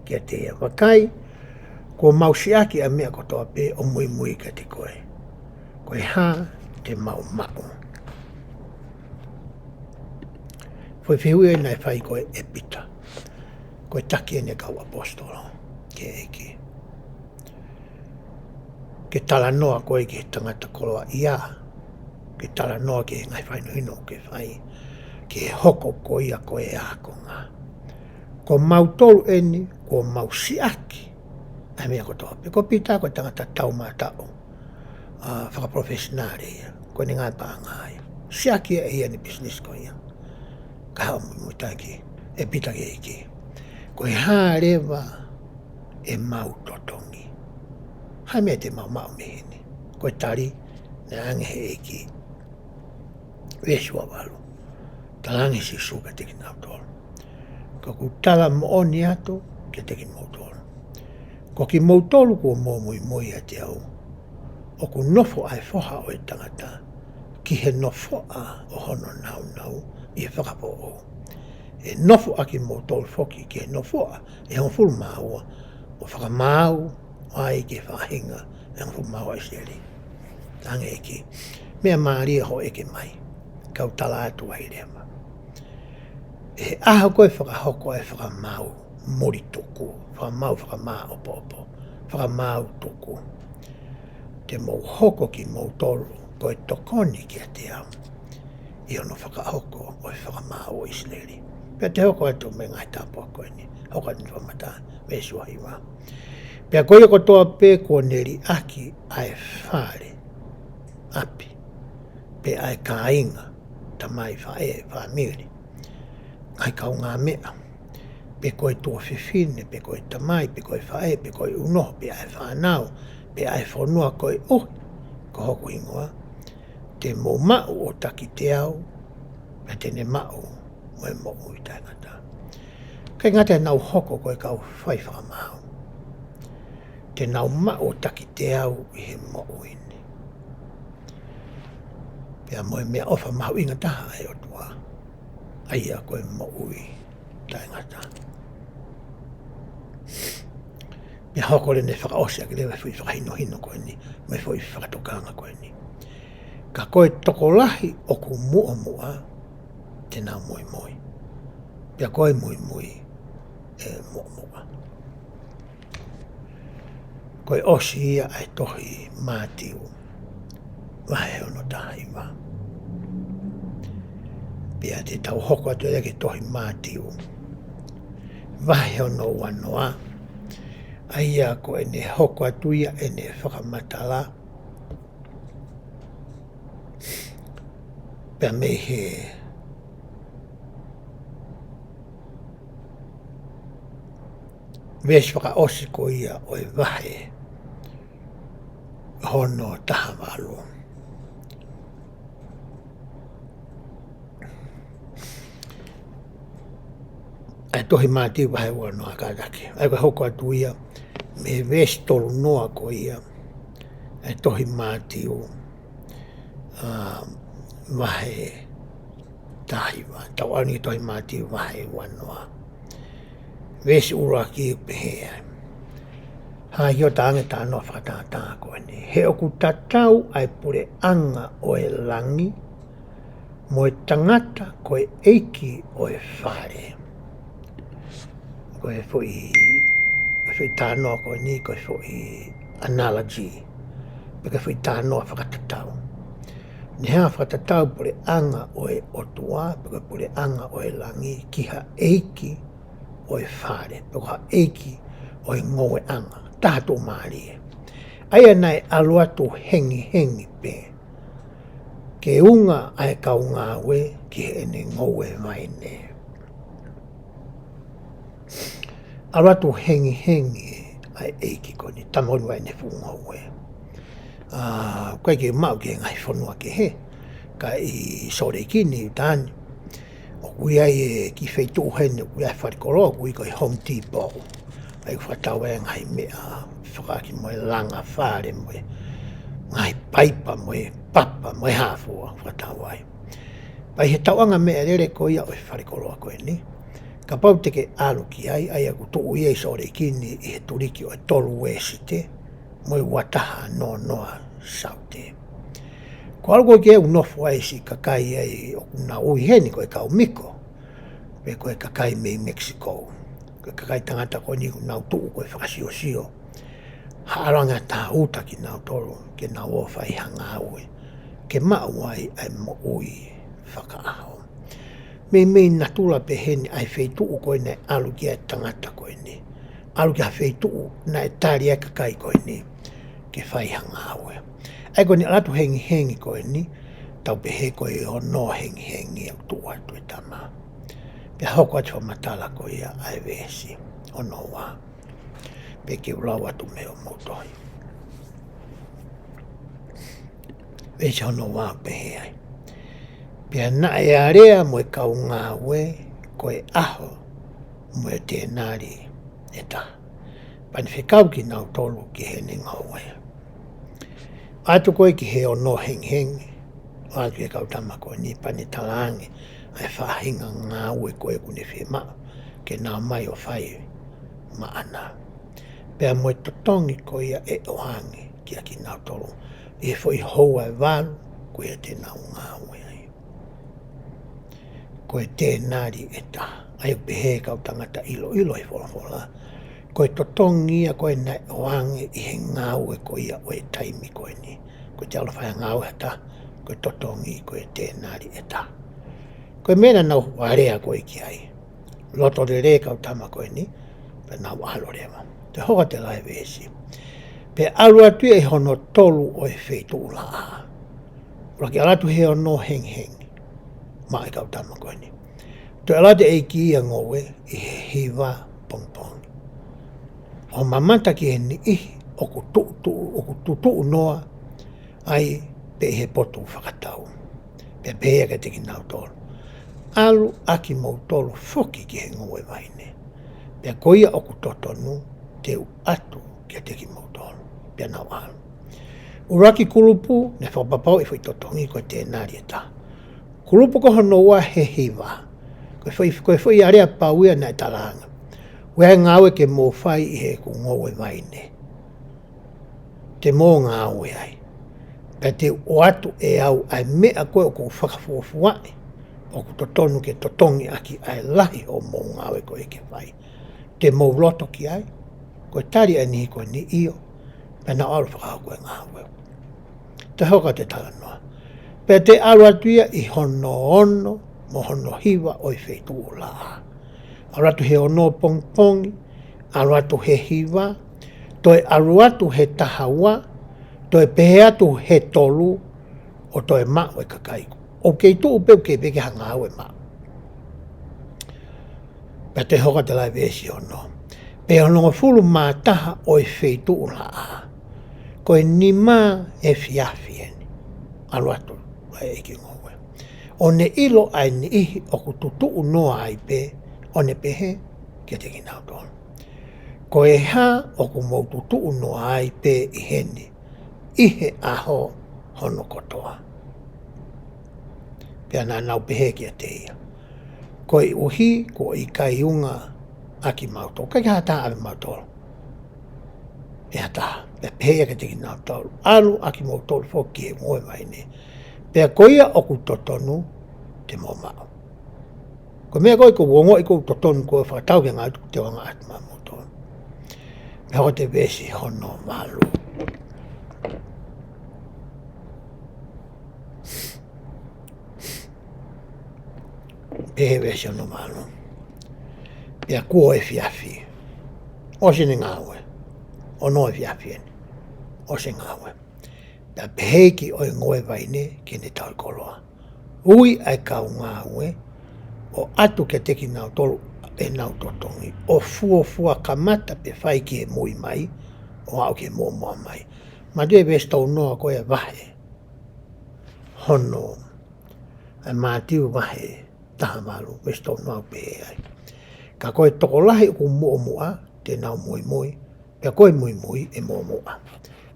kiate ia, vakai, kuo mau siʻaki ʻa e meʻa kotoa pē ʻo muimui kiate koe. Ko e hā te mau maʻu? Foʻi fehuʻi eni naʻe fai ko ē ʻe Pita, ko e taki eni ʻa e kau ʻaposetolo ki he ʻEiki. Ke talanoa ko ē ki he tangata koloaʻia, ke talanoa ki he ngaahi fakahinohino ke fai, ki he hoko ko ia ko e ākonga. Ko mautolu eni, kuo mau siʻaki ʻa e meʻa kotoa pē. Ko Pita ko e tangata taumātaʻu, ʻa, fakapalofesinale ia, ko ʻene ngaahi paʻanga ia. Siʻaki ʻe ia ʻene pisinisi ko ia. Ka haʻu muimui taki ʻe Pita ki he ʻEiki, ko e hā leva ʻe mau totongi? Hā e meʻa te mau maʻu mei heni? Ko e tali naʻe ʻange ʻe he ʻEiki, veesi ua valu, talaange ʻe Sīsū kiate kinautolu, ka ʻoku ou tala moʻoni atu kiate kimoutolu, ko kimoutolu kuo mou muimui ʻiate au, ʻoku nofo ʻa e Foha ʻo e Tangata ki he nofoʻa ʻo hono nāunau ʻi he fakafoʻou. ʻE nofo ʻa kimoutolu foki ki he nofoʻa ʻe hongofulu mā ua, ʻo fakamaau ai ki he faʻahinga ʻe hongofulu mā ua ʻIsileli. Talaange ʻe he ʻEiki, meʻa mālie hoʻo ʻeke mai, kau tala atu ai leva. ʻI he ʻaho ko ē ʻe fakahoko ai e fakamaau muli tuku, fakamaau fakamāʻopoʻopo, fakamaau tuku, te mou hoko kimoutolu ko e tokoni kiate au ʻi hono fakahoko ʻo e fakamaau ʻo ʻIsileli. Pea te u hoko atu mei he ngaahi tāpuaki ko eni, hoko atu ʻi he fakamatala, veesi ua hiva. Pea ko ia kotoa pē kuo ne liʻaki ʻa e fale, ʻapi, pe ʻa e kāinga, tamai, faʻē, fāmili, ngaahi kaungāmeʻa, pe ko e tuofefine, pe ko e tamai, pe ko e faʻē, pe ko e ʻunoho, pe ʻa e fānau, pe ʻa e fonua koeʻuhi ko hoku hingoa, te mou maʻu ʻo taki kiate au, pea te ne maʻu mo e moʻui taʻengata. ʻIkai ngata heʻenau hoko ko e kau fai fakamaau, te nau maʻu ʻo taki kiate au ʻi he moʻui ni. Pea mo e meʻaʻofa mahuʻinga taha ʻa e ʻOtua, ʻa ia ko e moʻui taʻengata. Pea hoko leva ʻene fakaʻosi ʻaki leva e foʻi fakahinohino ko eni, mo e foʻi fakatokanga ko eni. Ka ko e tokolahi ʻoku muʻomuʻa, te nau muimui. Pea ko e muimui ʻe muʻomuʻa. Ko e ʻosi ia ʻa e tohi Mātiu, vahe hono taha hiva. Pea te tau hoko atu ia ki he tohi Mātiu, vahe hono ua noa, ʻa ia ko ʻene hoko atu ia ʻene fakamatala, pea mei he veesi fakaʻosi ko ia ʻo e vahe hono taha valu. ʻA e tohi Mātiu vahe ua noa, kātaki. ʻA ia ko e hoko atu ia mei he veesi tolu noa ko ia ʻa e tohi Mātiu, ʻa, vahe taha hiva, tau ʻalu ki he tohi Mātiu vahe ua noa. Veesi ʻuluaki ʻoku pehē ai. Hanga ʻo talaange e talanoa fakatātā ko eni. He ʻoku tatau ʻa e puleʻanga ʻo e langi mo e tangata ko e ʻeiki ʻo e fale. Ko e foʻi, ko e foʻi talanoa ko eni, ko e foʻi analogy, pe ko e foʻi talanoa fakatatau. Ne hanga ʻo fakatatau e puleʻanga ʻo e ʻOtua, pe ko e puleʻanga ʻo e langi, ki ha ʻeiki ʻo e fale, pe ko ha ʻeiki ʻo e ngoueʻanga, taha tuʻumālie. ʻA ia naʻe ʻalu atu hengihengi pē ke unga ʻa e kau ngāue ki heʻene ngoue vaine. ʻAlu atu hengihengi ʻa e ʻeiki ko eni, tama ʻoku ʻi ai ʻene fuʻu ngoue. ʻA, ʻoku ʻikai ke maʻu ki he ngaahi fonua kehe, ka ʻi Sōleki ni, ʻIutā ni. ʻOku ʻi ai e kiʻi feituʻu heni, ʻoku ʻi ai e falekoloa, ʻoku ui ko e Home Depot. ʻA ia ʻoku fakatau ai e ngaahi meʻa, fekauʻaki mo e langa fale, mo e ngaahi paipa, mo e papa, mo e hā fua, ʻoku fakatau ai. Pea ʻi he tauʻanga meʻalele ko ia ʻo e falekoloa ko eni, kapau te ke ʻalu ki ai, ʻa ia ʻoku tuʻu ia ʻi Sōleki ni ʻi he tuliki ʻo e tolu uēsite, mo e ua taha noa noa saute. Ko e ʻalu ko ē ki ai ʻoku nofo ai siʻi kakai ai ʻoku nau ui heni ko e kau Miko, pe ko e kakai mei Mexico. Ko e kakai tangata ko eni ʻoku nau tuʻu ko e fakasiosio. Ha ʻalu ange ha taha ʻo uta kinautolu, ke nau ō ʻo fai ha ngāue, ke maʻu ai ʻa e moʻui fakaʻaho. Meimei natula pē heni ʻa e feituʻu ko ē naʻe ʻalu ki ai e tangata ko eni. ʻAlu ki ha feituʻu naʻe tali ai e kakai ko eni ke fai ha ngāue. ʻA ia ko eni ʻalu atu hengihengi ko eni, tau pehē ko e ono hengihengi ʻoku tuʻu atu e tama. Pea hoko atu e fakamatala ko ia ʻa e veesi hono ua. Pea ke u lau atu mei hoʻomou tohi. Veesi hono ua ʻoku pehē ai. Pea naʻe alea mo e kau ngāue ko e ʻaho mo e tenali ʻe taha. Pea ne fekau kinautolu ki heʻene ngāue. ʻAlu atu ko ē ki he ono hengihengi, ʻalu atu ki he kau tama ko eni pea ne talaange ʻa e faʻahinga ngāue ko ē ʻoku ne fiemaʻu ke nau ō mai ʻo fai maʻana. Pea mo e totongi ko ia ʻe ʻoange kiate kinautolu ʻi he foʻi houa ʻe valu ko ia te nau ngāue ai. Ko e tenali ʻe taha. ʻA ia ʻoku pehē ʻe he kau tangata ʻiloʻilo ʻi he folofola, ko e totongi ia ko ē naʻe ʻoange ʻi he ngāue ko ia ʻo e taimi ko eni. Ko e te ʻalu ʻo fai ha ngāue ha taha, ko e totongi ko e tenali ʻe taha. Ko e meʻa naʻa nau alea ko ē ki ai. Loto lelei e kau tama ko eni, pea nau ʻalu leva. Toe hoko atu e lau e veesi. Pea ʻalu atu ia ʻi hono tolu ʻo e feituʻu laʻā. ʻUluaki ʻalu atu he ono hengihengi, maʻu e kau tama ko eni. Toe ʻalu atu e ʻeiki ia ʻo ngoue ʻi he hiva pongipongi, ʻo mamata ki he niʻihi ʻoku tuʻutuʻu, ʻoku tutuʻu noa ai pē ʻi he potu fakatau. Pea pehē ia kiate kinautolu, ʻAlu ʻakimoutolu foki ki he ngoue vaine. Pea ko ia ʻoku totonu te u ʻatu kiate kimoutolu. Pea nau ʻalu. ʻUluaki kulupu, ne fakapapauʻi e foʻi totongi ko e tenali ʻe taha. Kulupu ko hono ua he hiva, ko e foʻi, ko e foʻi alea pau ia naʻe talaange, ʻOku ʻi ai e ngāue ke mou fai ʻi heʻeku ngoue vaine. Te mou ngāue ai. Pea te u ʻoatu ʻe au ʻa e meʻa ko ē ʻoku ou fakafuofuaʻi ʻoku totonu ke totongi ʻaki ʻa e lahi hoʻomou ngāue ko ē ke fai. Te mou loto ki ai? Ko e tali ʻa e niʻihi ko eni, ʻIo. Pea nau ʻalu ʻo fakahoko e ngāue. Toe hoko atu e talanoa. Pea toe ʻalu atu ia ʻi hono ono mo hono hiva ʻo e feituʻu laʻā. ʻAlu atu he ono pongipongi, ʻalu atu he hiva, toe ʻalu atu he taha ua, toe pehē atu he tolu, ʻo toe maʻu e kakai. ʻOku kei tuʻu pē, ʻoku kei pehē ki ha ngāue maʻu. Pea toe hoko atu e lau e veesi ono. Pea hongofulu mā taha ʻo e feituʻu laʻā, ko e nima efiafi eni, ʻalu atu ʻa e ʻeiki ngoue, ʻo ne ʻilo ʻa e niʻihi ʻoku tutuʻu noa ai pē, ʻo ne pehē kiate kinautolu, Ko e hā ʻoku mou tutuʻu noa ai pē ʻi heni ʻi he ʻaho hono kotoa? Pea naʻa nau pehē kiate ia, Koeʻuhi kuo ʻikai unga ʻa kimautolu. ʻIkai ke ʻi ai ha taha ʻave mautolu ʻe ha taha. Pea pehē ia kiate kinautolu, ʻAlu ʻakimoutolu foki ki he ngoue vaine. Pea ko ia ʻoku totonu te mou maʻu. Ko e meʻa ko ē ʻoku ou ongoʻi ʻoku totonu ke fakatau ki he ngāue, te u hanga atu maʻamoutolu. Pea hoko atu e veesi hono valu. Pehē veesi hono valu. Pea kuo efiafi. ʻOsi ʻene ngāue. Ono efiafi eni. ʻOsi e ngāue. Pea pehē ʻe he ʻeiki ʻo e ngoue vaine ki heʻene tauhi koloa, Ui ʻa e kau ngāue, ʻo ʻatu kiate kinautolu ʻenau totongi, ʻo fuofua kamata pē fai ki he mui mai, ʻo aʻu ki he muʻomuʻa mai. Mātiu e veesi tolu noa ko e vahe hono, ʻa Mātiu vahe taha valu, veesi tolu noa pehē ai: Ka ko e tokolahi ʻoku muʻomuʻa, te nau muimui, pea ko e muimui ʻe muʻomuʻa.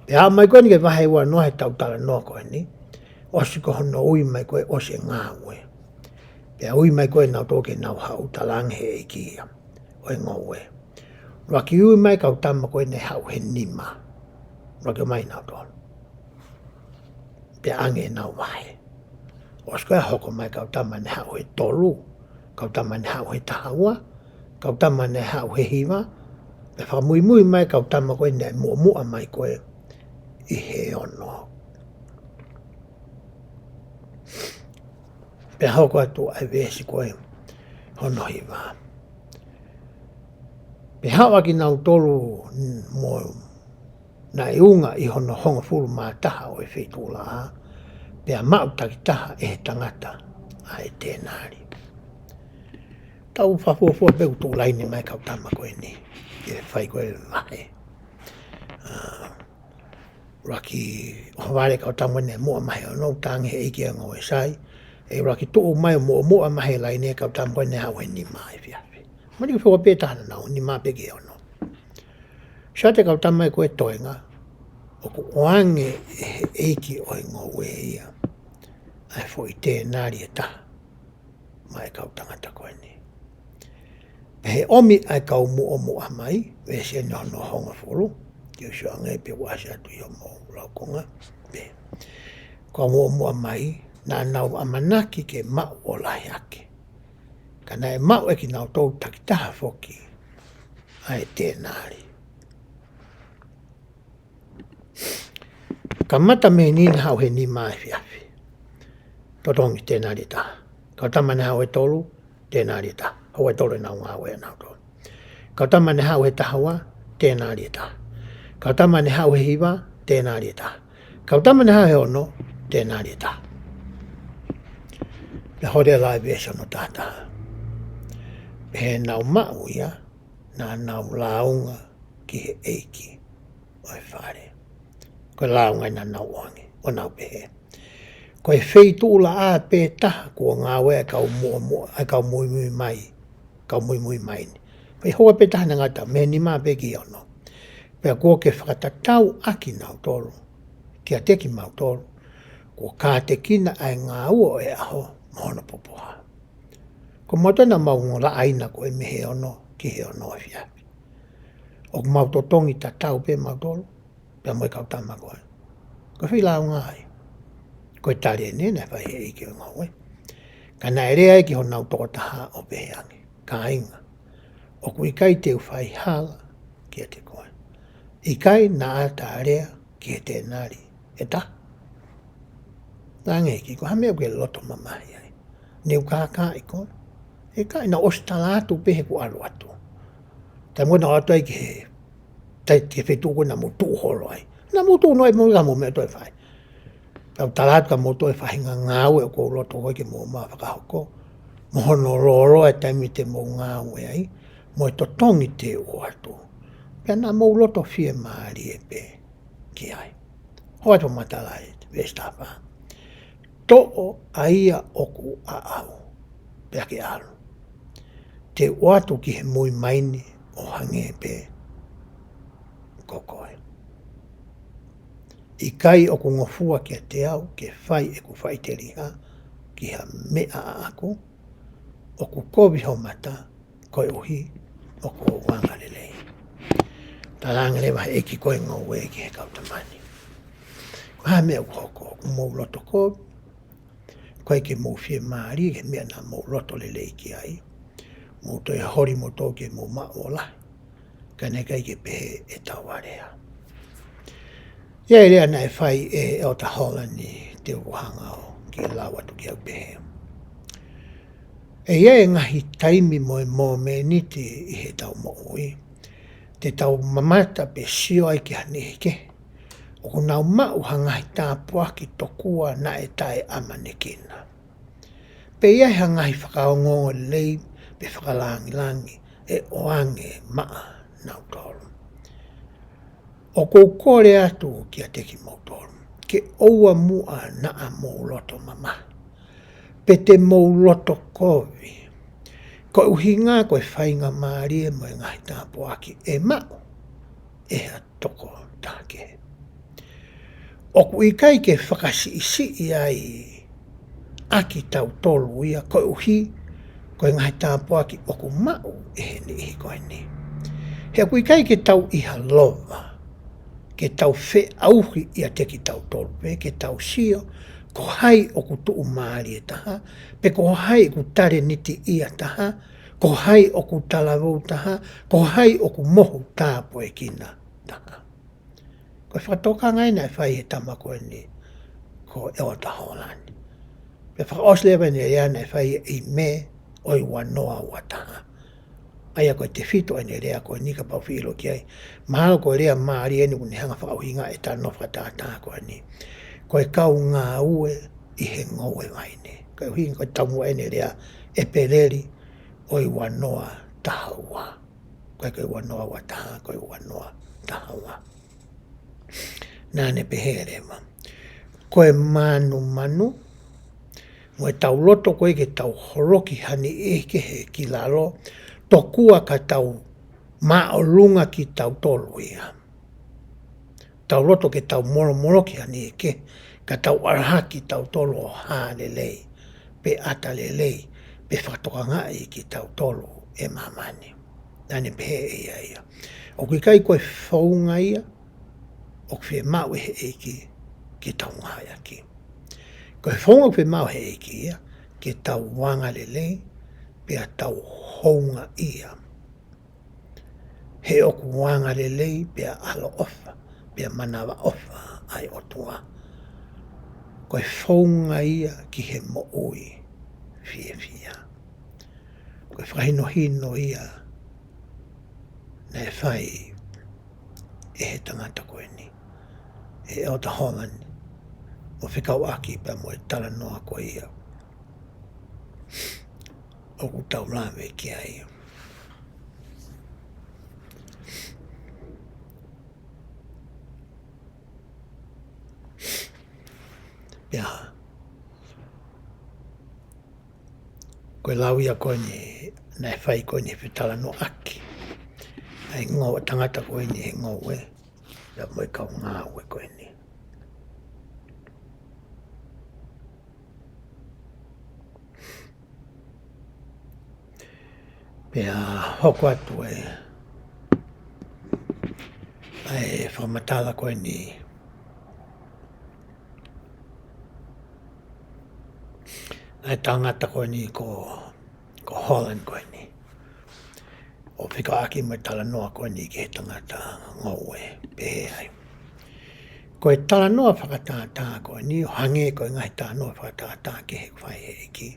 Pea aʻu mai ko eni ki he vahe ua noa he tautala noa ko eni, ʻosi ko hono ui mai ko e ʻosi e ngāue. Pea ui mai ko e nau tō ke nau haʻu, talaange he ʻEiki ia ʻo e ngoue. ʻUluaki ui mai kau tama ko eni haʻu he nima. ʻUluaki ui mai nau tolu. Pea ʻange nau vahe. ʻOsi ko e hoko mai kau tama ne haʻu he tolu, kau tama ne haʻu he taha ua, kau tama ne haʻu he hiva, pea fakamuimui mai kau tama ko eni muʻomuʻa mai ko e ʻi he ono. Pea hoko atu ʻa e veesi ko e hono hiva: Pea haʻu ʻa kinautolu mo naʻe unga ʻi hono hongofulu mā taha ʻo e feituʻulaʻā, pea maʻu takitaha ʻe he tangata ʻa e tenali. Tau fakafuofua pē ʻoku tuʻu laine mai kau tama ko eni ke fai ko e vahe. ʻUluaki ʻohovale kau tama ne muʻomuʻa mai he ono, talaange he ʻEiki ia ʻo e ngoue, sai. ʻE ʻuluaki tuʻu mai ʻo muʻomuʻa mai he laine kau tama ko eni haʻu he nima efiafi. Mani ko e fua pē taha naʻa nau, nima pē ki he ono. Sai, te kau tama ko e toenga, ʻoku ʻoange ʻe he ʻEiki ʻo e ngoue ia ʻa e foʻi tenali ʻe taha maʻa e kau tangata ko eni. Pea ʻomi ʻa e kau muʻomuʻa mai, veesi eni hono hongofulu, ke u sio ange pē ʻoku ʻasi atu ʻi hoʻomou laukonga, pē. Kau muʻomuʻa mai, naʻa nau ʻamanaki ke maʻu ʻo lahi hake. Ka naʻe maʻu ʻe kinautolu takitaha foki ʻa e tenali. Kamata mei he nima haʻu he nima efiafi, totongi tenali ʻe taha. Kau tama ne haʻu he tolu, tenali ʻe taha. Haʻu he tolu ʻenau ngāue ʻanautolu. Kau tama ne haʻu he taha ua, tenali ʻe taha. Kau tama ne haʻu he hiva, tenali ʻe taha. Kau tama ne haʻu he ono, tenali ʻe taha. Pea hoko atu ʻa e veesi hono taha taha: Pea ʻi heʻenau maʻu ia, naʻa nau lāunga ki he ʻeiki ʻo e fale. Ko e lāunga ia naʻa nau ʻoange, ʻo nau pehē: Ko e feituʻulaʻā pē taha kuo ngāue ʻa e kau muʻomuʻa, ʻa e kau muimui mai, kau muimui mai ni. Pea ʻi he houa pē taha naʻe ngata, mei he nima pē ki he ono. Pea kuo ke fakatatau ʻa kinautolu kiate kimautolu, kuo kātekina ʻa e ngāue ʻo e ʻaho mo hono pupuha. Ko mautolu naʻa mau ngolaʻaina ko e mei he ono ki he ono efiafi. ʻOku mau totongi tatau pē mautolu pea mo e kau tama ko ē. Ko e fai lāunga ai. Ko e tali eni naʻe fai he ʻeiki ʻo e ngoue. Ka naʻe lea ia ki honau tokotaha ʻo pehē ange: Kāinga, ʻoku ʻikai te u fai hala kiate koe. ʻIkai naʻa ta lea ki he tenali ʻe taha? Talaange ki ko ha meʻa ʻoku ke loto mamahi ai. Ne u kākaaʻi koe. ʻIkai, naʻa ku ʻosi tala atu pē heʻeku ʻalu atu. Taimi naʻa ku ʻalu atu ai ki he, tai ki he feituʻu ko ē naʻa mou tuʻu holo ai. Naʻa mou tuʻu noa ai mo ka mou meʻa toe fai. Ka u tala atu ka mou toe fai ha ngāue ʻoku ou loto ko ē ke mou maʻu fakahoko. Mo hono lōloa e taimi te mou ngāue ai, mo e totongi te u ʻoatu. Pea naʻa mou loto fiemālie pē ki ai. Hoko atu ʻo matala ʻa e veesi taha fā: Toʻo ʻa ia ʻoku ʻaʻau, pea ke ʻalu. Te u ʻoatu ki he muimui mai ni ʻo hangē pē ko koe. ʻIkai ʻoku ngofua kiate au ke fai ʻeku faʻiteliha ki ha meʻa ʻaʻaku? ʻOku kovi ho mata koeʻuhi ʻoku ou angalelei. Talaange leva he ʻeiki ko e ngoue ki he kau tama ni: Ko e hā e meʻa ʻoku hoko? ʻOku mou loto kovi, ʻoku ʻikai ke mou fiemālie ki he meʻa naʻa mou loto lelei ki ai. Mou toe holi moutolu ke mou maʻu ʻo lahi, ka naʻe ʻikai ke pehē ʻetau alea. ʻI he lea naʻe fai ʻe ʻEletā Hōlani, te u hanga ʻo kiʻi lau atu kiate au pehē: ʻE ʻi ai e ngaahi taimi mo e momeniti ʻi heʻetau moʻui te tau mamata pe sio ai ki ha niʻihi kehe ʻoku nau maʻu ha ngaahi tāpuaki tokua naʻe taʻeʻamanekina. Pe ʻi ai ha ngaahi fakaongoongo lelei pe fakalāngilangi ʻe ʻoange maʻanautolu. ʻOku ou kole atu kiate kimoutolu, ke ʻoua muʻa naʻa mou loto mamahi, pe te mou loto kovi, koeʻuhi ko e faingamālie mo e ngaahi tāpuaki ʻe maʻu ʻe ha tokotaha kehe. ʻOku ʻikai ke fakasiʻisiʻi ai ʻa kitautolu ia koeʻuhi ko e ngaahi tāpuaki ʻoku maʻu ʻe he niʻihi ko eni. He ʻoku ʻikai ke tau ʻi ha lova ke tau feʻauhi ʻiate kitautolu pē, ke tau sio ko hai ʻoku tuʻumālie taha, pe ko hai ʻoku talēniti ia taha, ko hai ʻoku talavou taha, ko hai ʻoku mohu tāpuekina taha. Ko e fakatokanga ia naʻe fai he tama ko eni ko ʻEletā Hōlani. Pea fakaʻosi leva ʻene lea naʻe fai ʻi Mē ʻo e ua noa ua taha. ʻA ia ko e tefito ʻene lea ko eni kapau ʻoku fie ʻilo ki ai. Mahalo ko e lea mālie eni ʻoku ne hanga fakaʻuhinga e talanoa fakatātā ko eni. Ko e kau ngāue ʻi he ngoue vaine. Ko e ʻuhinga ko e taumuʻa ʻene lea ʻEpeleli ʻo e ua noa taha ua. Ko e, ko e ua noa ua taha, ko e ua noa taha ua. Naʻa ne pehē leva, ko e mānumanu mo e tau loto ko ē ke tau holoki ha niʻihi kehe ki lalo, tokua ka tau māʻolunga kitautolu ia. Tau loto ke tau molomoloki ha niʻihi kehe, ka tau ʻalu hake kitautolu ʻo hā lelei, pe ʻata lelei, pe fakatokangaʻi kitautolu ʻe māmani. Naʻa ne pehē ʻe ia ia, ʻoku ʻikai ko e founga ia ʻoku fiemaʻu ʻe he ʻEiki ke tau ngāueʻaki. Ko e founga ʻoku fiemaʻu ʻe he ʻEiki ia ke tau anga lelei, pea tau houngaʻia. He ʻoku anga lelei pea ʻaloʻofa, pea manavaʻofa ʻa e ʻOtua. Ko e founga ia ki he moʻui fiefia. Ko e fakahinohino ia naʻe fai ʻe he tangata ko eni, ʻe ʻEletā Hōlani, ʻo fekauʻaki pea mo e talanoa ko ia ʻoku tau lave ki ai. Pea ko e lau ia ko eni naʻe fai ko eni fetalanoaʻaki ʻa e ngāue ʻa e tangata ko eni he ngoue, pea mo e kau ngāue ko eni. Pea hoko atu e, e fakamatala ko eni ʻa e tangata ko eni ko, ko Hōlani ko eni, ʻo fekauʻaki mo e talanoa ko eni ki he tangata ngoue, pehē ai. Ko e talanoa fakatātā ko eni, ʻo hangē ko e ngaahi talanoa fakatātā kehe ʻoku fai ʻe he ʻEiki,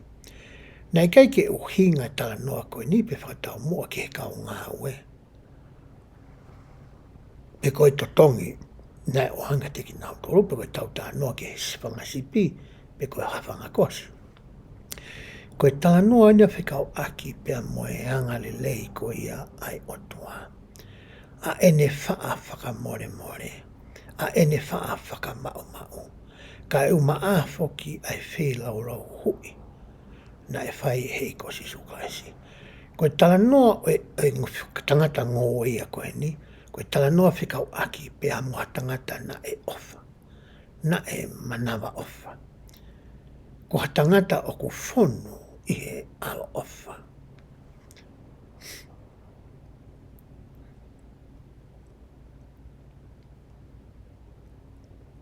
naʻe ʻikai ke ʻuhinga e talanoa ko eni pe fakataumuʻa ki he kau ngāue, pe ko e totongi naʻe ʻoange kiate kinautolu, pe ko e tau talanoa ki he sifanga sipi, pe ko e hafanga kosi. Ko e talanoa eni ʻoku fekauʻaki pea mo e anga lelei ko ia ʻa e ʻOtua, ʻa ʻene faʻa fakamolemole, ʻa ʻene faʻa fakamaʻumaʻu, kae ʻumaʻā foki ʻa e feilaulau huʻi naʻe fai ʻe he ʻEiki ko Sīsū Kalaisi. Ko e talanoa ʻo e, ʻo e ng-, tangata ngoue ia ko eni, ko e talanoa fekauʻaki pea mo ha tangata naʻe ʻofa, naʻe manavaʻofa. Ko ha tangata ʻoku fonu ʻi he ʻaloʻofa.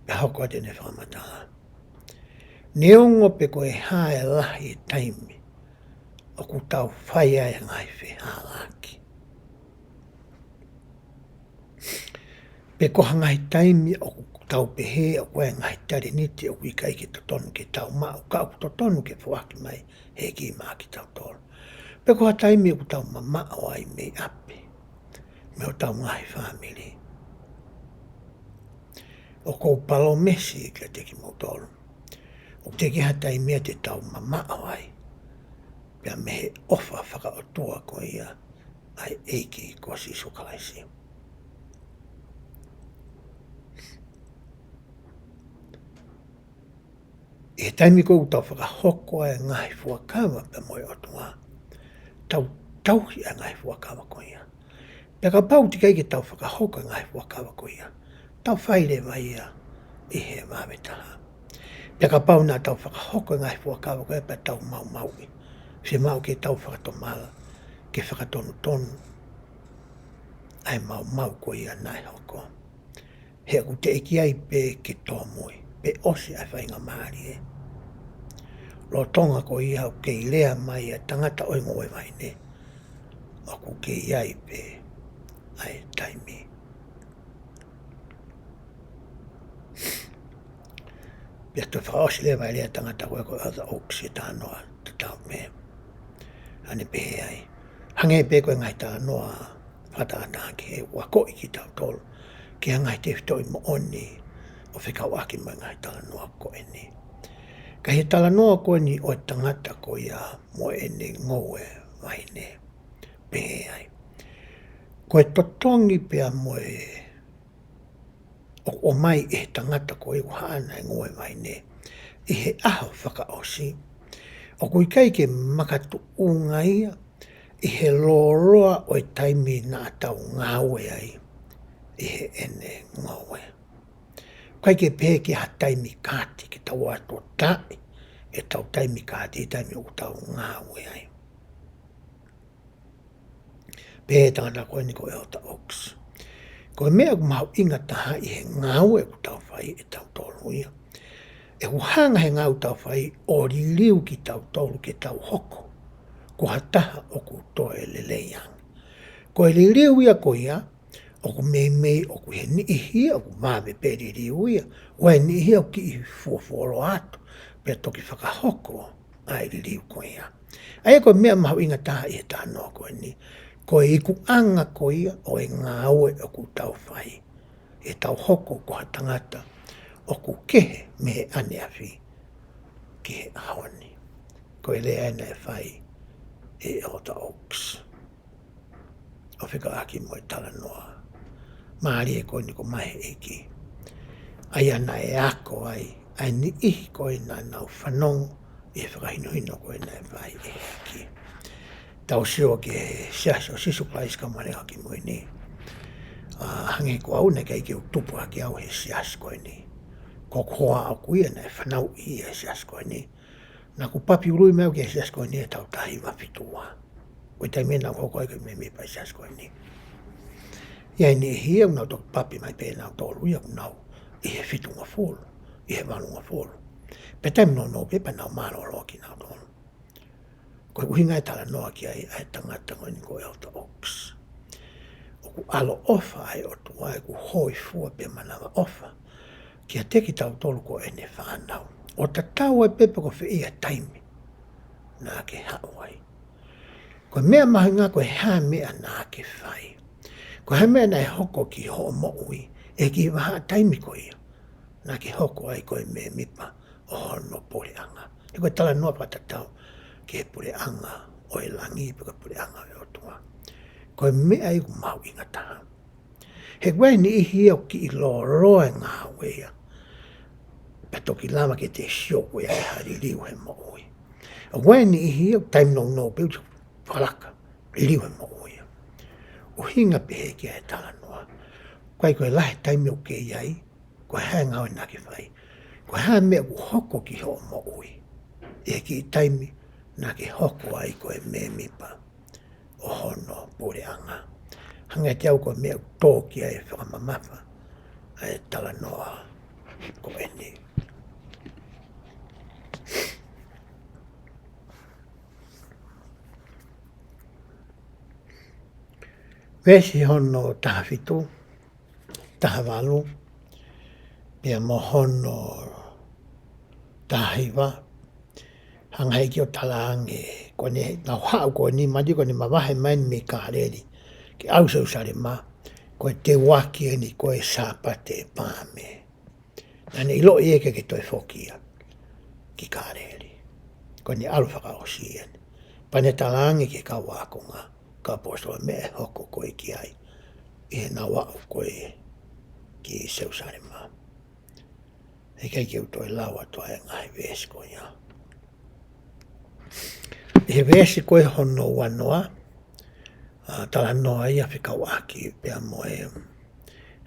Pea hoko atu ʻene fakamatala. Neongo pe ko e hā e lahi e taimi ʻoku tau fai ai e ngaahi fehālaaki, pe ko ha ngaahi taimi ʻoku tau pehē ʻoku ʻi ai e ngaahi talēniti ʻoku ʻikai ke totonu ke tau maʻu, ka ʻoku totonu ke foaki mai ʻe he ʻEiki maʻa kitautolu. Pe ko ha taimi ʻoku tau mamaʻo ai mei ʻapi, mei hotau ngaahi fāmili. ʻOku ou palōmesi kiate kimoutolu, ʻoku teʻeki ai ha taimi ia te tau mamaʻo ai pea mei he ʻofa fakaʻotua ko ia ʻa e ʻEiki ko Sīsū Kalaisi. ʻI he taimi ko ē ʻoku tau fakahoko ai e ngaahi fuakava pea mo e ʻOtua, tau tauhi ʻa e ngaahi fuakava ko ia. Pea kapau ʻoku ʻikai ke tau fakahoko e ngaahi fuakava ko ia, tau fai leva ia ʻi he vave taha. Pea kapau naʻa tau fakahoko e ngaahi fuakava ko ia pea tau maumauʻi, fiemaʻu ke tau fakatomala, ke fakatonutonu ʻa e maumau ko ia naʻe hoko. He ʻoku teʻeki ai pē ke tōmui, pe ʻosi ʻa e faingamālie. Lolotonga ko ia ʻoku kei lea mai ʻa e tangata ʻo e ngoue vaine, ʻoku kei ʻi ai pē ʻa e taimi. Pea toe fakaʻosi leva e lea ʻa e tangata ko ē ko ʻEletā ʻOuks ʻi he talanoa tatau pē. ʻA ʻene pehē ai, hangē pē ko e ngaahi talanoa fakatātā kehe, ʻoku akoʻi kitautolu ki he ngaahi tefitoʻi moʻoni ʻo fekauʻaki mo e ngaahi talanoa ko eni. Ka ʻi he talanoa ko eni ʻo e tangata ko ia mo ʻene ngoue vaine, pehē ai, ko e totongi pea mo e ʻoku ʻomai ʻe he tangata ko ia ʻoku haʻana e ngoue vaine ʻi he ʻaho fakaʻosi, ʻoku ʻikai ke makatuʻunga ia ʻi he lōloa ʻo e taimi naʻa tau ngāue ai ʻi heʻene ngoue. ʻIkai ke pehē ki ha taimi kāti ke tau ʻatu ʻo taʻi ʻetau taimi kāti, taimi ʻoku tau ngāue ai. Pehē ʻe he tangata ko eni ko ʻEletā ʻOuks, ko e meʻa ʻoku mahuʻinga taha ʻi he ngāue ʻoku tau fai ʻe tautolu ia, ʻoku hanga ʻe he ngāue ʻoku tau fai ʻo liliu kitautolu ke tau hoko ko ha taha ʻoku toe lelei ange. Ko e liliu ia ko ia, ʻoku meimei ʻoku ʻi he niʻihi ia ʻoku vave pē liliu ia, ʻo ʻi he niʻihi ia ʻoku kiʻi fuofuoloa atu, pea toki fakahoko ʻa e liliu ko ia. ʻA ia ko e meʻa mahuʻinga taha ʻi he talanoa ko eni, ko e ikuʻanga ko ia ʻo e ngāue ʻoku tau fai, ʻi heʻetau hoko ko ha tangata ʻoku kehe mei he ʻaneafi ki he ʻaho ni. Ko e lea eni naʻe fai ʻe ʻEletā ʻOuks ʻo fekauʻaki mo e talanoa mālie ko eni ko Mahe ʻEiki. ʻA ia naʻe ako ai ʻa e niʻihi ko ē naʻa nau fanongo ʻi he fakahinohino ko ē naʻe fai ʻe he ʻEiki. Tau sio ki he Siasi ʻo Sīsū Kalaisi ʻo e Kau Māʻoniʻoni ʻi he Ngaahi ʻAho Kimui Ni. ʻA, hangē ko au naʻe ʻikai ke u tupu hake au he siasi ko eni. Ko hoku hoa ʻoʻoku ia naʻe fanauʻi ia he siasi ko eni. Naʻa ku papi ului mai au ki he siasi ko eni he taʻu taha hiva fitu ua. Ko e taimi naʻa ku hoko ai ko e mēmipa he siasi ko eni. ʻI ai e niʻihi ia ʻoku nau toki papi mai pē nautolu ia ʻoku nau ʻi he fitungofulu, ʻi he valungofulu. Pea taimi nounou pē pea nau mālōlō kinautolu. Ko e ʻuhinga e talanoa ki ai ʻa e tangata ko eni ko ʻEletā ʻOuks. ʻOku ʻaloʻofa ʻa e ʻOtua ʻoku hōifua pea manavaʻofa kiate kitautolu ko ʻene fānau, ʻo tatau ai pē pe ko fē ia taimi naʻa ke haʻu ai. Ko e meʻa mahuʻinga ko e hā e meʻa naʻa ke fai, ko e hā e meʻa naʻe hoko ki hoʻo moʻui ʻi he kiʻi vahaʻa taimi ko ia naʻa ke hoko ai ko e mēmipa ʻo hono puleʻanga. He ko e talanoa fakatatau ki he puleʻanga ʻo e langi pe ko e puleʻanga ʻo e ʻOtua. Ko e meʻa ia ʻoku mahuʻinga taha. He ʻoku ʻi ai e niʻihi ia ʻoku kiʻi lōloa e ngāue ia, pea toki lava ke te sio ko e ʻi ai ha liliu he moʻui. ʻOku ʻi ai e niʻihi ia ʻoku taimi nounou pē ʻoku fakalaka, liliu he moʻui ia. ʻUhinga pehē ki ai e talanoa, ʻoku ʻikai ko e lahi e taimi ʻoku ke ʻi ai, ko e hā e ngāue naʻa ke fai, ko e hā e meʻa ʻoku hoko ki hoʻo moʻui ʻi he kiʻi taimi naʻa ke hoko ai ko e mēmipa ʻo hono puleʻanga. Hangē kiate au ko e meʻa ʻoku tō ki ai e fakamamafa ʻa e talanoa ko eni. Veesi hono taha fitu, taha valu, pea mo hono taha hiva, hanga ʻe he ʻEiki ʻo talaange, ko ʻene nau haʻu ko eni, mālie ko ʻene mavahe mai eni mei Kāleli ke ʻalu Selusalema, ko e teuaki eni ko e Sāpate Paame. Naʻa ne ʻiloʻi ʻe ia ʻikai ke toe foki ia ki Kāleli. Ko ʻene ʻalu fakaʻosi eni. Pea ne talaange ki he kau ākonga, kau ʻaposetolo, meʻa ʻe hoko ko ē ki ai ʻi heʻenau aʻu ko ē ki Selusalema. ʻIkai ke u toe lau atu ʻa e ngaahi veesi ko ia. ʻI he veesi ko ē hono uanoa, ʻa, talanoa ia fekauʻaki pea mo e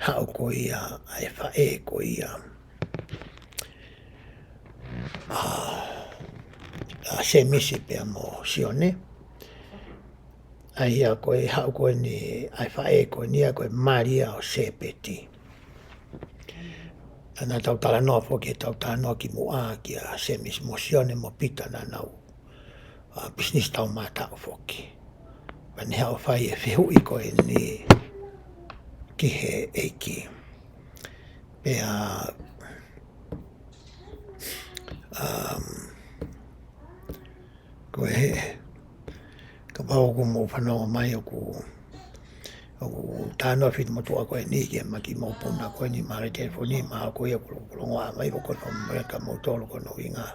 haʻu ko ia ʻa e faʻē ko ia ʻa, ʻa Sēmisi pea mo Sione. ʻA ia ko e haʻu ko eni ʻa e faʻē ko eni ia ko e Malia ʻo Sēpeti. ʻA, naʻa tau talanoa foki, tau talanoa kimuʻa kia Sēmisi mo Sione mo Pita naʻa nau, ʻa, pisinisi taumātaʻu foki. Pea ne haʻu ʻo fai e fehuʻi ko eni ki he ʻEiki. Pea, um, ko e, kapau ʻoku mou fanongo mai ʻoku, ʻoku talanoa fiti motuʻa ko eni ki he maki mokopuna ko eni mahalo telefoni, mahalo ko ia ʻoku longoaʻa mai, ʻoku ou fakamolemole kia moutolu ko hono ʻuhinga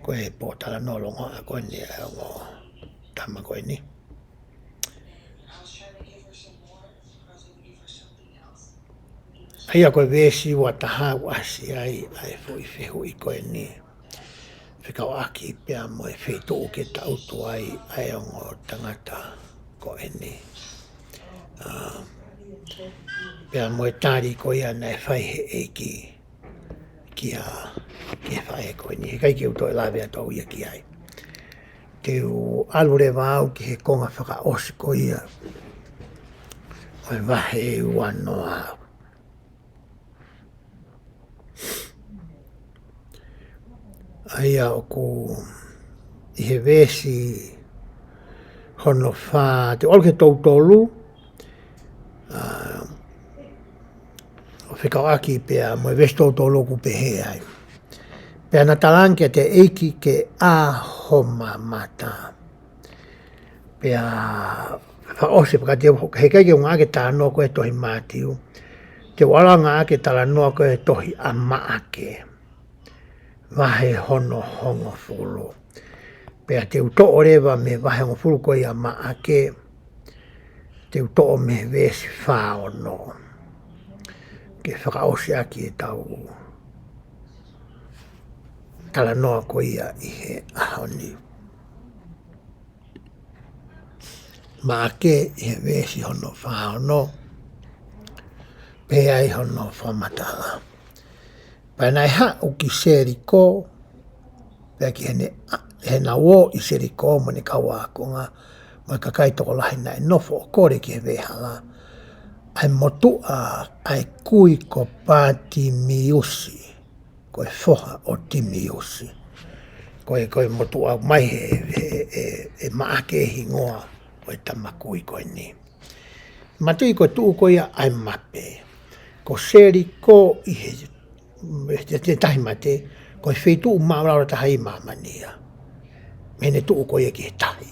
ko e pōtalanoa longoaʻa ko eni ʻa e ongo tama ko eni. ʻA ia ko e veesi ua taha ʻoku ʻasi ai ʻa e foʻi fehuʻi ko eni fekauʻaki pea mo e feituʻu ke tangutu ai ʻa e ongo tangata ko eni. ʻA, pea mo e tali ko ia naʻe fai he ʻEiki kia, ki he faʻē ko eni. He ʻikai ke u toe lave atu au ia ki ai. Te u ʻalu leva au ki he konga fakaʻosi ko ia ʻo e vahe uanoa. ʻA ia ʻoku ʻi he veesi hono fā, te u ʻalu ki he tolu tolu, ʻa, ʻo fekauʻaki pea mo e veesi tolu tolu ʻoku pehē ai. Pea na talaange kiate ia, ʻEiki, ke ʻā homa mata. Pea fakaʻosi pea ka te u, he ʻikai ke u ngāueʻaki e talanoa ko ē he tohi Mātiu. Te u ʻalu ʻo ngāueʻaki e talanoa ko ē he tohi ʻa Maʻake. Vahe hono hongofulu. Pea te u toʻo leva mei he vahe hongofulu ko ia ʻa Maʻake, te u toʻo mei he veesi fā ono. Ke fakaʻosi ʻaki ʻetau talanoa ko ia ʻi he ʻaho ni. Maʻake ʻi he veesi hono fā ono, pea ʻi hono fakamatala. Pea naʻe haʻu ki Seliko, pea ki heʻene, ʻa, heʻenau ō ʻi Seliko mo ʻene kau ākonga, mo e kakai tokolahi naʻe nofo ʻo kole ki he veʻehala, ʻa e motuʻa, ʻa e kui ko Patimiusi, ko e foha ʻo Timiusi. Ko e, ko e motuʻa mai he, he, he, he Maʻake e hingoa ʻo e tama kui ko eni. Manatuʻi ko e tuʻu ko ia ʻa e mape. Ko Seliko ʻi he, he, he tahi mate, ko e feituʻu māʻulalo taha ʻi māmani ia. Mei heʻene tuʻu ko ia ki he tahi.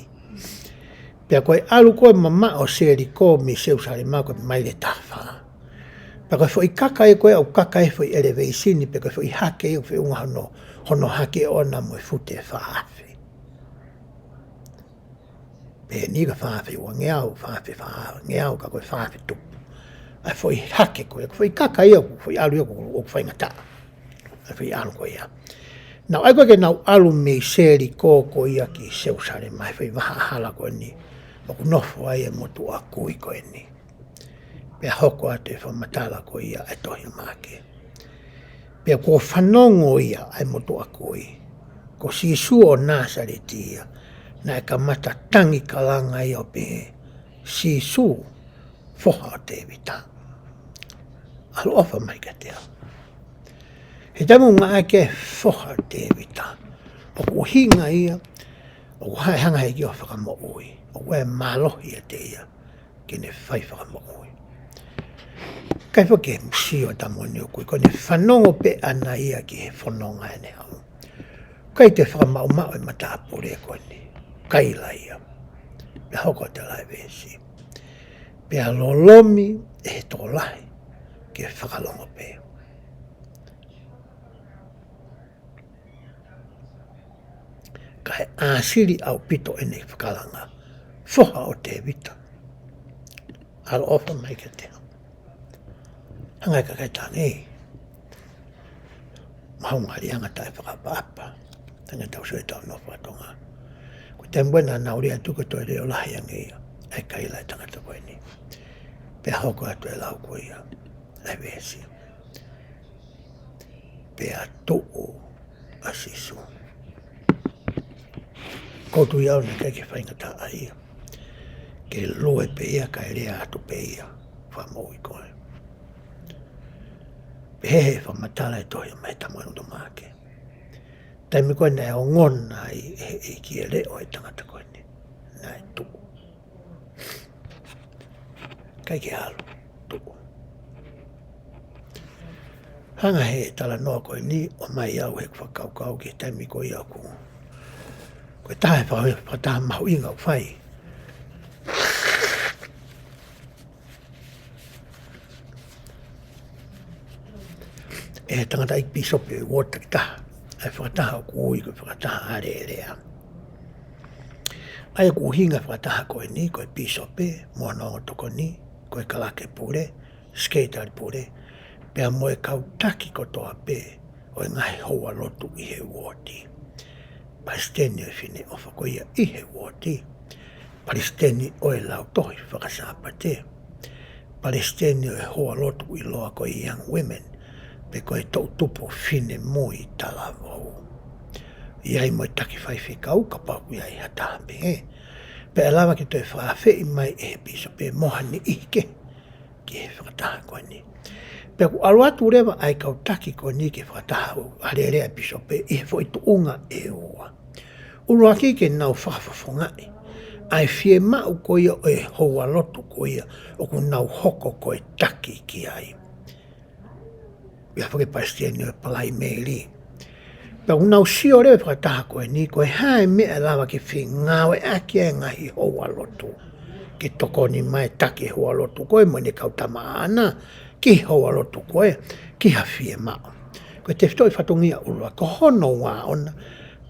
Pea ko e ʻalu ko ē mamaʻo ʻo Seliko mei Selusalema ko e maile taha fā. Pea ko e foʻi kaka ia ko ē ʻoku kaka ai e foʻi eleveisini pe ko e foʻi hake ia ʻoku feʻunga hono, hono hake ʻoʻona mo e fute ʻe fā afe. Pe eni ka fā afe uangeau, fā afe fāngeau, ka ko e fā afe tupu. ʻA e foʻi hake ko ē, foʻi kaka ia, foʻi ʻalu ia ʻoku, ʻoku faingataʻa. ʻA e foʻi ʻalu ko ia. Naʻe ʻai ko ē ke nau ʻalu mei Seliko ko ia ki Selusalema, he foʻi vahaʻa hala ko eni ʻoku nofo ai e motuʻa kui ko eni. Pea hoko atu e fakamatala ko ia ʻa e tohi ʻa Maʻake. Pea kuo fanongo ia ʻa e motuʻa kui, ko Sīsū ʻo Nāsaleti ia, naʻe kamata tangi kalanga ia ʻo pehē, Sīsū, foha ʻo Tēvita, ʻaloʻofa mai kiate au. He taimi ʻoku ngāueʻaki e foha ʻo Tēvita, ʻoku ʻuhinga ia ʻoku ʻikai hanga ʻe he ʻEiki ʻo fakamoʻui, ʻoku ʻi ai e mālohi ʻiate ia ke ne fai fakamoʻui. ʻIkai foki ke musio e tama ni ʻoku ʻi, ko ʻene fanongo pē ʻana ia ki he fononga ʻene haʻu. ʻIkai toe fakamaʻumaʻu e matāpule ko eni. Kaila ia. Pea hoko atu e lau e veesi. Pea lolomi ʻe he tokolahi ke fakalongo pē. Kae ʻāsili ʻaupito ʻene fakalanga, foha ʻo Tēvita, ʻaloʻofa mai kiate au. Hanga ʻe he kakai ʻo tangi. mahaunga lianga taʻefakaʻapaʻapa. Tangata tau sio ʻetau nofo ʻa Tonga. Ko e taimi ko ē naʻa nau lea atu ko e toe leʻo lahi ange ia ʻa e kaila ʻa e tangata ko eni. Pea hoko atu e lau ko ia ʻa e veesi. Pea tuʻu ʻa Sīsū. ʻOku ou tui au naʻe ʻikai ke faingataʻa ia ke lue pē ia kae lea atu pē ia fakamoʻui ko ē. Pehē ʻe he fakamatala ʻa e tohi ʻa Mataio mo Maʻake, taimi ko ē naʻe ongona ai ʻe he ʻEiki e leʻo ʻo e tangata ko eni, naʻe tuʻu. ʻIkai ke ʻalu, tuʻu. Hanga ʻe he talanoa ko eni ʻo ʻomai au heʻeku fakakaukau ki he taimi ko ia ʻoku, ko e taha e faka-, fakataha mahuʻinga ʻoku fai ʻe he tangataʻeiki pīsope ʻo e uooti takitaha ʻa e fakataha ʻoku ui ko e fakataha alēlea. ʻA ia ʻoku ʻuhinga e fakataha ko eni ko e pīsope mo hono ongo tokoni, ko e kalake pule, sekelitali pule, pea mo e kau taki kotoa pē ʻo e ngaahi houalotu ʻi he uooti. Palesiteni ʻo e Fineʻofa ko ia ʻi he uooti. Palesiteni ʻo e Lautohi Fakasāpate. Palesiteni ʻo e houalotu ʻiloa ko e Young Women, pe ko e toʻutupu finemui talavou. ʻI ai mo e taki faifekau kapau ʻoku ʻi ai ha taha pehē. Pea ʻe lava ke toe fakaafeʻi mai ʻe he pīsope mo ha niʻihi kehe ki he fakataha ko eni. Pea ʻoku ʻalu atu leva ʻa e kau taki ko eni ki he fakataha alēlea ʻa e pīsope ʻi he foʻi tuʻunga ʻe ua. ʻUluaki ke nau fakafofongaʻi ʻa e fiemaʻu ko ia ʻo e houalotu ko ia ʻoku nau hoko ko e taki ki ai. ʻI he faka-Palesiteni ʻo e Palaimeli. Pea ʻoku nau sio leva he fakataha ko eni, ko e hā e meʻa ʻe lava ke fengāueʻaki ai e ngaahi houalotu ke tokoni mai e taki e houalotu ko ē mo ʻene kau tama ʻaʻana ki he houalotu ko ē, ki ha fiemaʻu. Ko e tefitoʻi fatongia ʻuluaki, ko hono ua ʻona,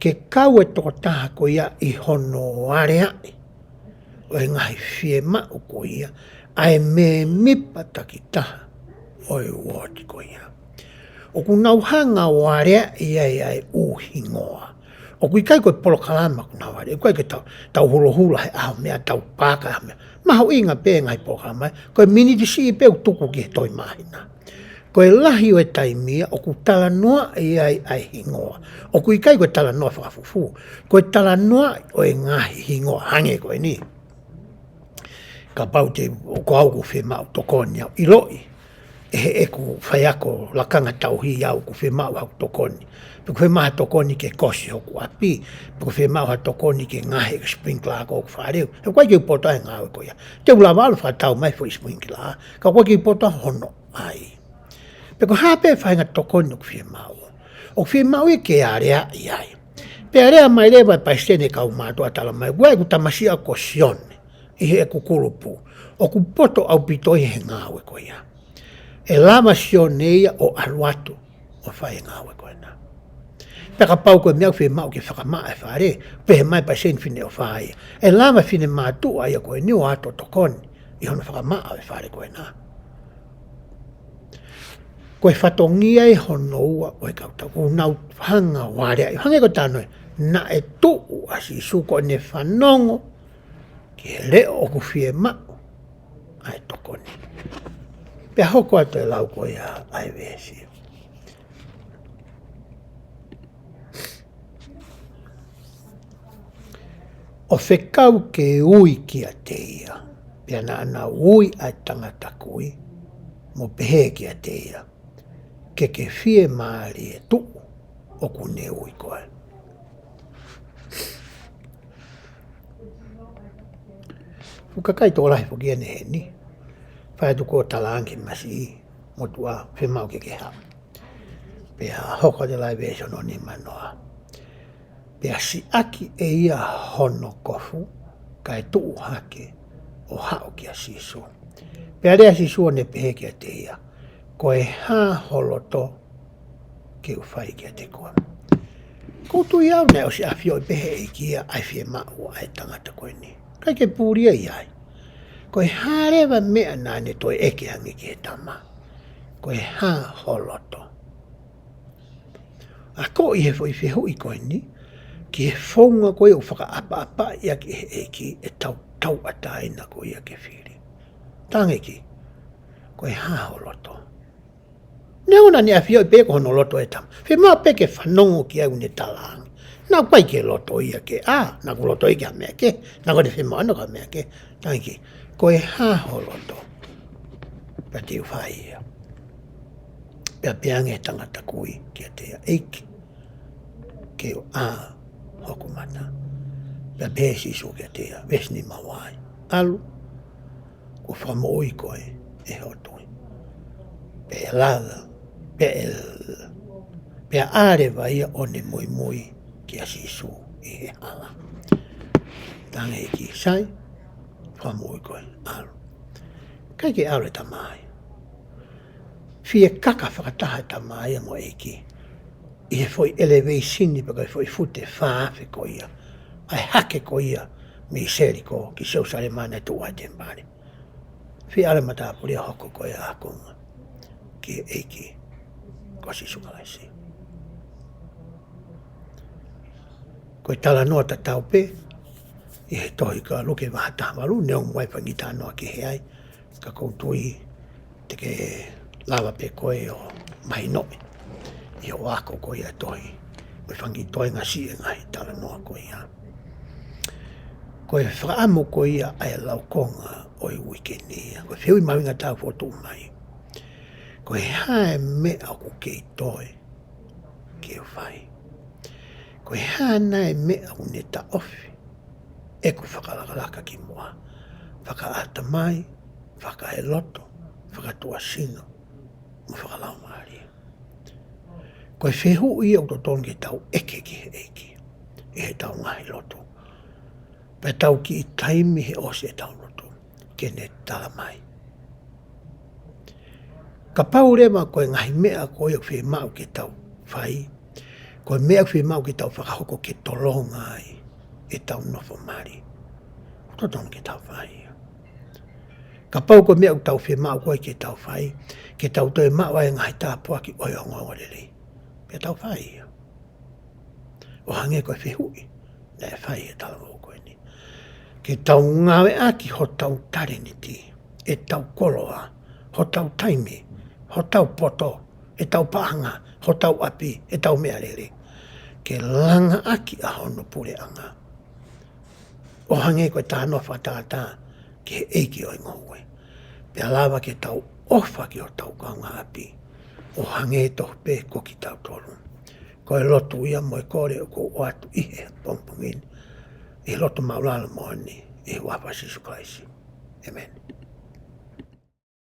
ke kau e tokotaha ko ia ʻi hono aleaʻi ʻo e ngaahi fiemaʻu ko ia ʻa e mēmipa takitaha ʻo e uooti ko ia. ʻOku nau hanga ʻo aleaʻi ai ʻa e ʻū hingoa. ʻOku ʻikai ko e polokalama ʻoku nau aleaʻi, ʻoku ʻikai ke tau, tau hulohula he ʻaho meʻa, tau pāka he ʻaho meʻa. Mahuʻinga pē ngaahi polokalama, ko e miniti siʻi pē ʻoku tuku ki he Tohi Māhina. Ko e lahi ʻo e taimi ia ʻoku talanoaʻi ai ʻa e hingoa. ʻOku ʻikai ko e talanoa fakafufū. Ko e talanoaʻi ʻo e ngaahi hingoa hangē ko eni. Kapau te, ko au ʻoku fiemaʻu tokoni au, ʻiloʻi ʻe heʻeku faiako lakanga tauhi au ʻoku fiemaʻu haku tokoni. Pe ʻoku fiemaʻu ha tokoni ke kosi hoku ʻapi. Pe ʻoku fiemaʻu ha tokoni ke ngaohi e sprinkler ko hoku fale. He ʻoku ʻikai ke u poto he ngāue ko ia. Te u lava ʻalu ʻo fakatau mai e foʻi sprinkler. Ka ʻoku ʻikai ke u poto hono ʻai. Pe ko e hā pē faʻahinga tokoni ʻoku fiemaʻu, ʻoku fiemaʻu ia ke aleaʻi ai. Pea lea mai leva e palesiteni, kau mātuʻa talamai, ʻoku ʻi ai ʻeku tamasiʻi ko Sione ʻi heʻeku kulupu ʻoku poto ʻaupito ʻi he ngāue ko ia. ʻE lava Sione ia ʻo ʻalu atu ʻo fai e ngāue ko ena. Pea kapau ko e meʻa ʻoku fiemaʻu ke fakamaʻa e fale, pehē mai e palesiteni Fineʻofa ia, ʻe lava e finemātuʻa ia ko eni ʻo ʻalu atu ʻo tokoni ʻi hono fakamaʻa e fale ko ena. Ko e fatongia ia hono ua ʻo e kau taki, ʻoku nau hanga ʻo aleaʻi. Hangē ko e talanoa, naʻe tuʻu ʻa Sīsū, ko ʻene fanongo ki he leʻo ʻoku fiemaʻu ʻa e tokoni. Pea hoko atu e lau ko ia ʻa e veesi. ʻO fekau ke ui kiate ia, pea naʻa nau ui ʻa e tangata kui, mo pehē kiate ia, ke ke fiemālie, tuʻu, ʻoku ne ui koe. Fuʻu kakai tokolahi foki eni heni, fai atu ko e talaange masiʻi, motuʻa, fiemaʻu ke ke haʻu. Pea hoko atu e lau e veesi hono nimanoa. Pea siʻaki ʻe ia hono kofu, kae tuʻu hake ʻo haʻu kia Sīsū. Pea lea ʻa Sīsū ʻo ne pehē kiate ia, ko e hā ho loto ke u fai kiate koe? ʻOku ou tui au naʻe ʻosi ʻafioʻi pē ʻe he ʻEiki ia ʻa e fiemaʻu ʻa e tangata ko eni. ʻIkai ke puli ia ʻi ai. Ko e hā leva e meʻa naʻa ne toe ʻeke ange ki he tama? Ko e hā ho loto? Akoʻi he foʻi fehuʻi ko eni, ki he founga ko ia ʻoku fakaʻapaʻapaʻi ʻaki ʻe he ʻEiki ʻetau tauʻatāina ko ia ke fili. Tangeki, ko e hā ho loto? Neongo naʻa ne ʻafioʻi pē ko hono loto ʻe tama. Fiemaʻu pē ke fanongo ki ai ʻoku ne talaange. Naʻa ʻoku ʻikai ke loto ia ke ʻā, naʻa ʻoku loto ia ki ha meʻa kehe, naʻa ʻoku ne fiemaʻu ʻana ki ha meʻa kehe. Tangeki, ko e hā ho loto? Pea te u fai ia. Pea pehē ange ʻe he tangata kui kiate ia, ʻEiki, ke u ʻā hoku mata. Pea pehē ʻe Sīsū kiate ia, veesi nima ua, ʻalu, kuo fakamoʻui koe ʻe ho tui. Pea lava, pea, pea ʻā leva ia ʻo ne muimui kia Sīsū ʻi he hala. Tangeki, sai, fakamoʻui koe, ʻalu. ʻIkai ke ʻalu e tama ia. Fiekaka fakataha e tama ia mo e ʻEiki ʻi he foʻi ʻeleveisini pe ko e foʻi fute fā afe ko ia, ʻa e hake ko ia mei Seliko ki Selusalema naʻe tuʻu ai e temipale. Fie ʻalu e matāpule ʻo hoko ko e ākonga ki he ʻEiki ko Sīsū Kalaisi. Ko e talanoa tatau pē ʻi he tohi ko Luke vahe taha valu, neongo ʻoku ʻi ai e fanga kiʻi talanoa kehe ai, ka ʻoku ou tui te ke lava pē koe ʻo mahinoʻi ʻi hoʻo ako ko ia e tohi, mo e fanga kiʻi toenga siʻi e ngaahi talanoa ko ia. Ko e fakaʻamu ko ia ʻa e laukonga ʻo e uike ni ia, ko e fehuʻi mahuʻinga taha ʻoku fokotuʻu mai. Ko e hā e meʻa ʻoku kei toe ke u fai? Ko e hā nai e meʻa ʻoku ne taʻofi ʻeku fakalakalaka kimuʻa, fakaʻatamai, fakaeloto, fakatuʻasino, mo fakalaumālie? Ko e fehuʻi ia ʻoku totonu ke tau ʻeke ki he ʻEiki ʻi heʻetau ngaahi lotu. Pea tau kiʻi taimi he ʻosi ʻetau lotu ke ne tala mai. Kapau leva ko e ngaahi meʻa ko ia ʻoku fiemaʻu ke tau fai, ko e meʻa ʻoku fiemaʻu ke tau fakahoko ke tolonga ai ʻetau nofo mali, ʻoku totonu ke tau fai ia. Kapau ko e meʻa ʻoku tau fiemaʻu ko ia ke tau fai, ke tau toe maʻu ai e ngaahi tāpuaki ʻo e ongoongolelei, pea tau fai ia. ʻO hangē ko e fehuʻi naʻe fai ʻe he talavou ko eni. Ke tau ngāueʻaki hotau talēniti, ʻetau koloa, hotau taimi, hotau poto, ʻetau paʻanga, hotau ʻapi, ʻetau meʻalele, ke langaʻaki ʻa hono puleʻanga, ʻo hangē ko e talanoa fakatātā ki he ʻeiki ʻo e ngoue. Pea lava ke tau ʻofa ki hotau kaungāʻapi ʻo hangē tofu pē ko kitautolu. Ko e lotu ia mo e kole ʻoku ou ʻoatu ʻi he pongipongi ni, ʻi he loto māʻulalo moʻoni, ʻi he huafa ʻo Sīsū Kalaisi. ʻĒmeni.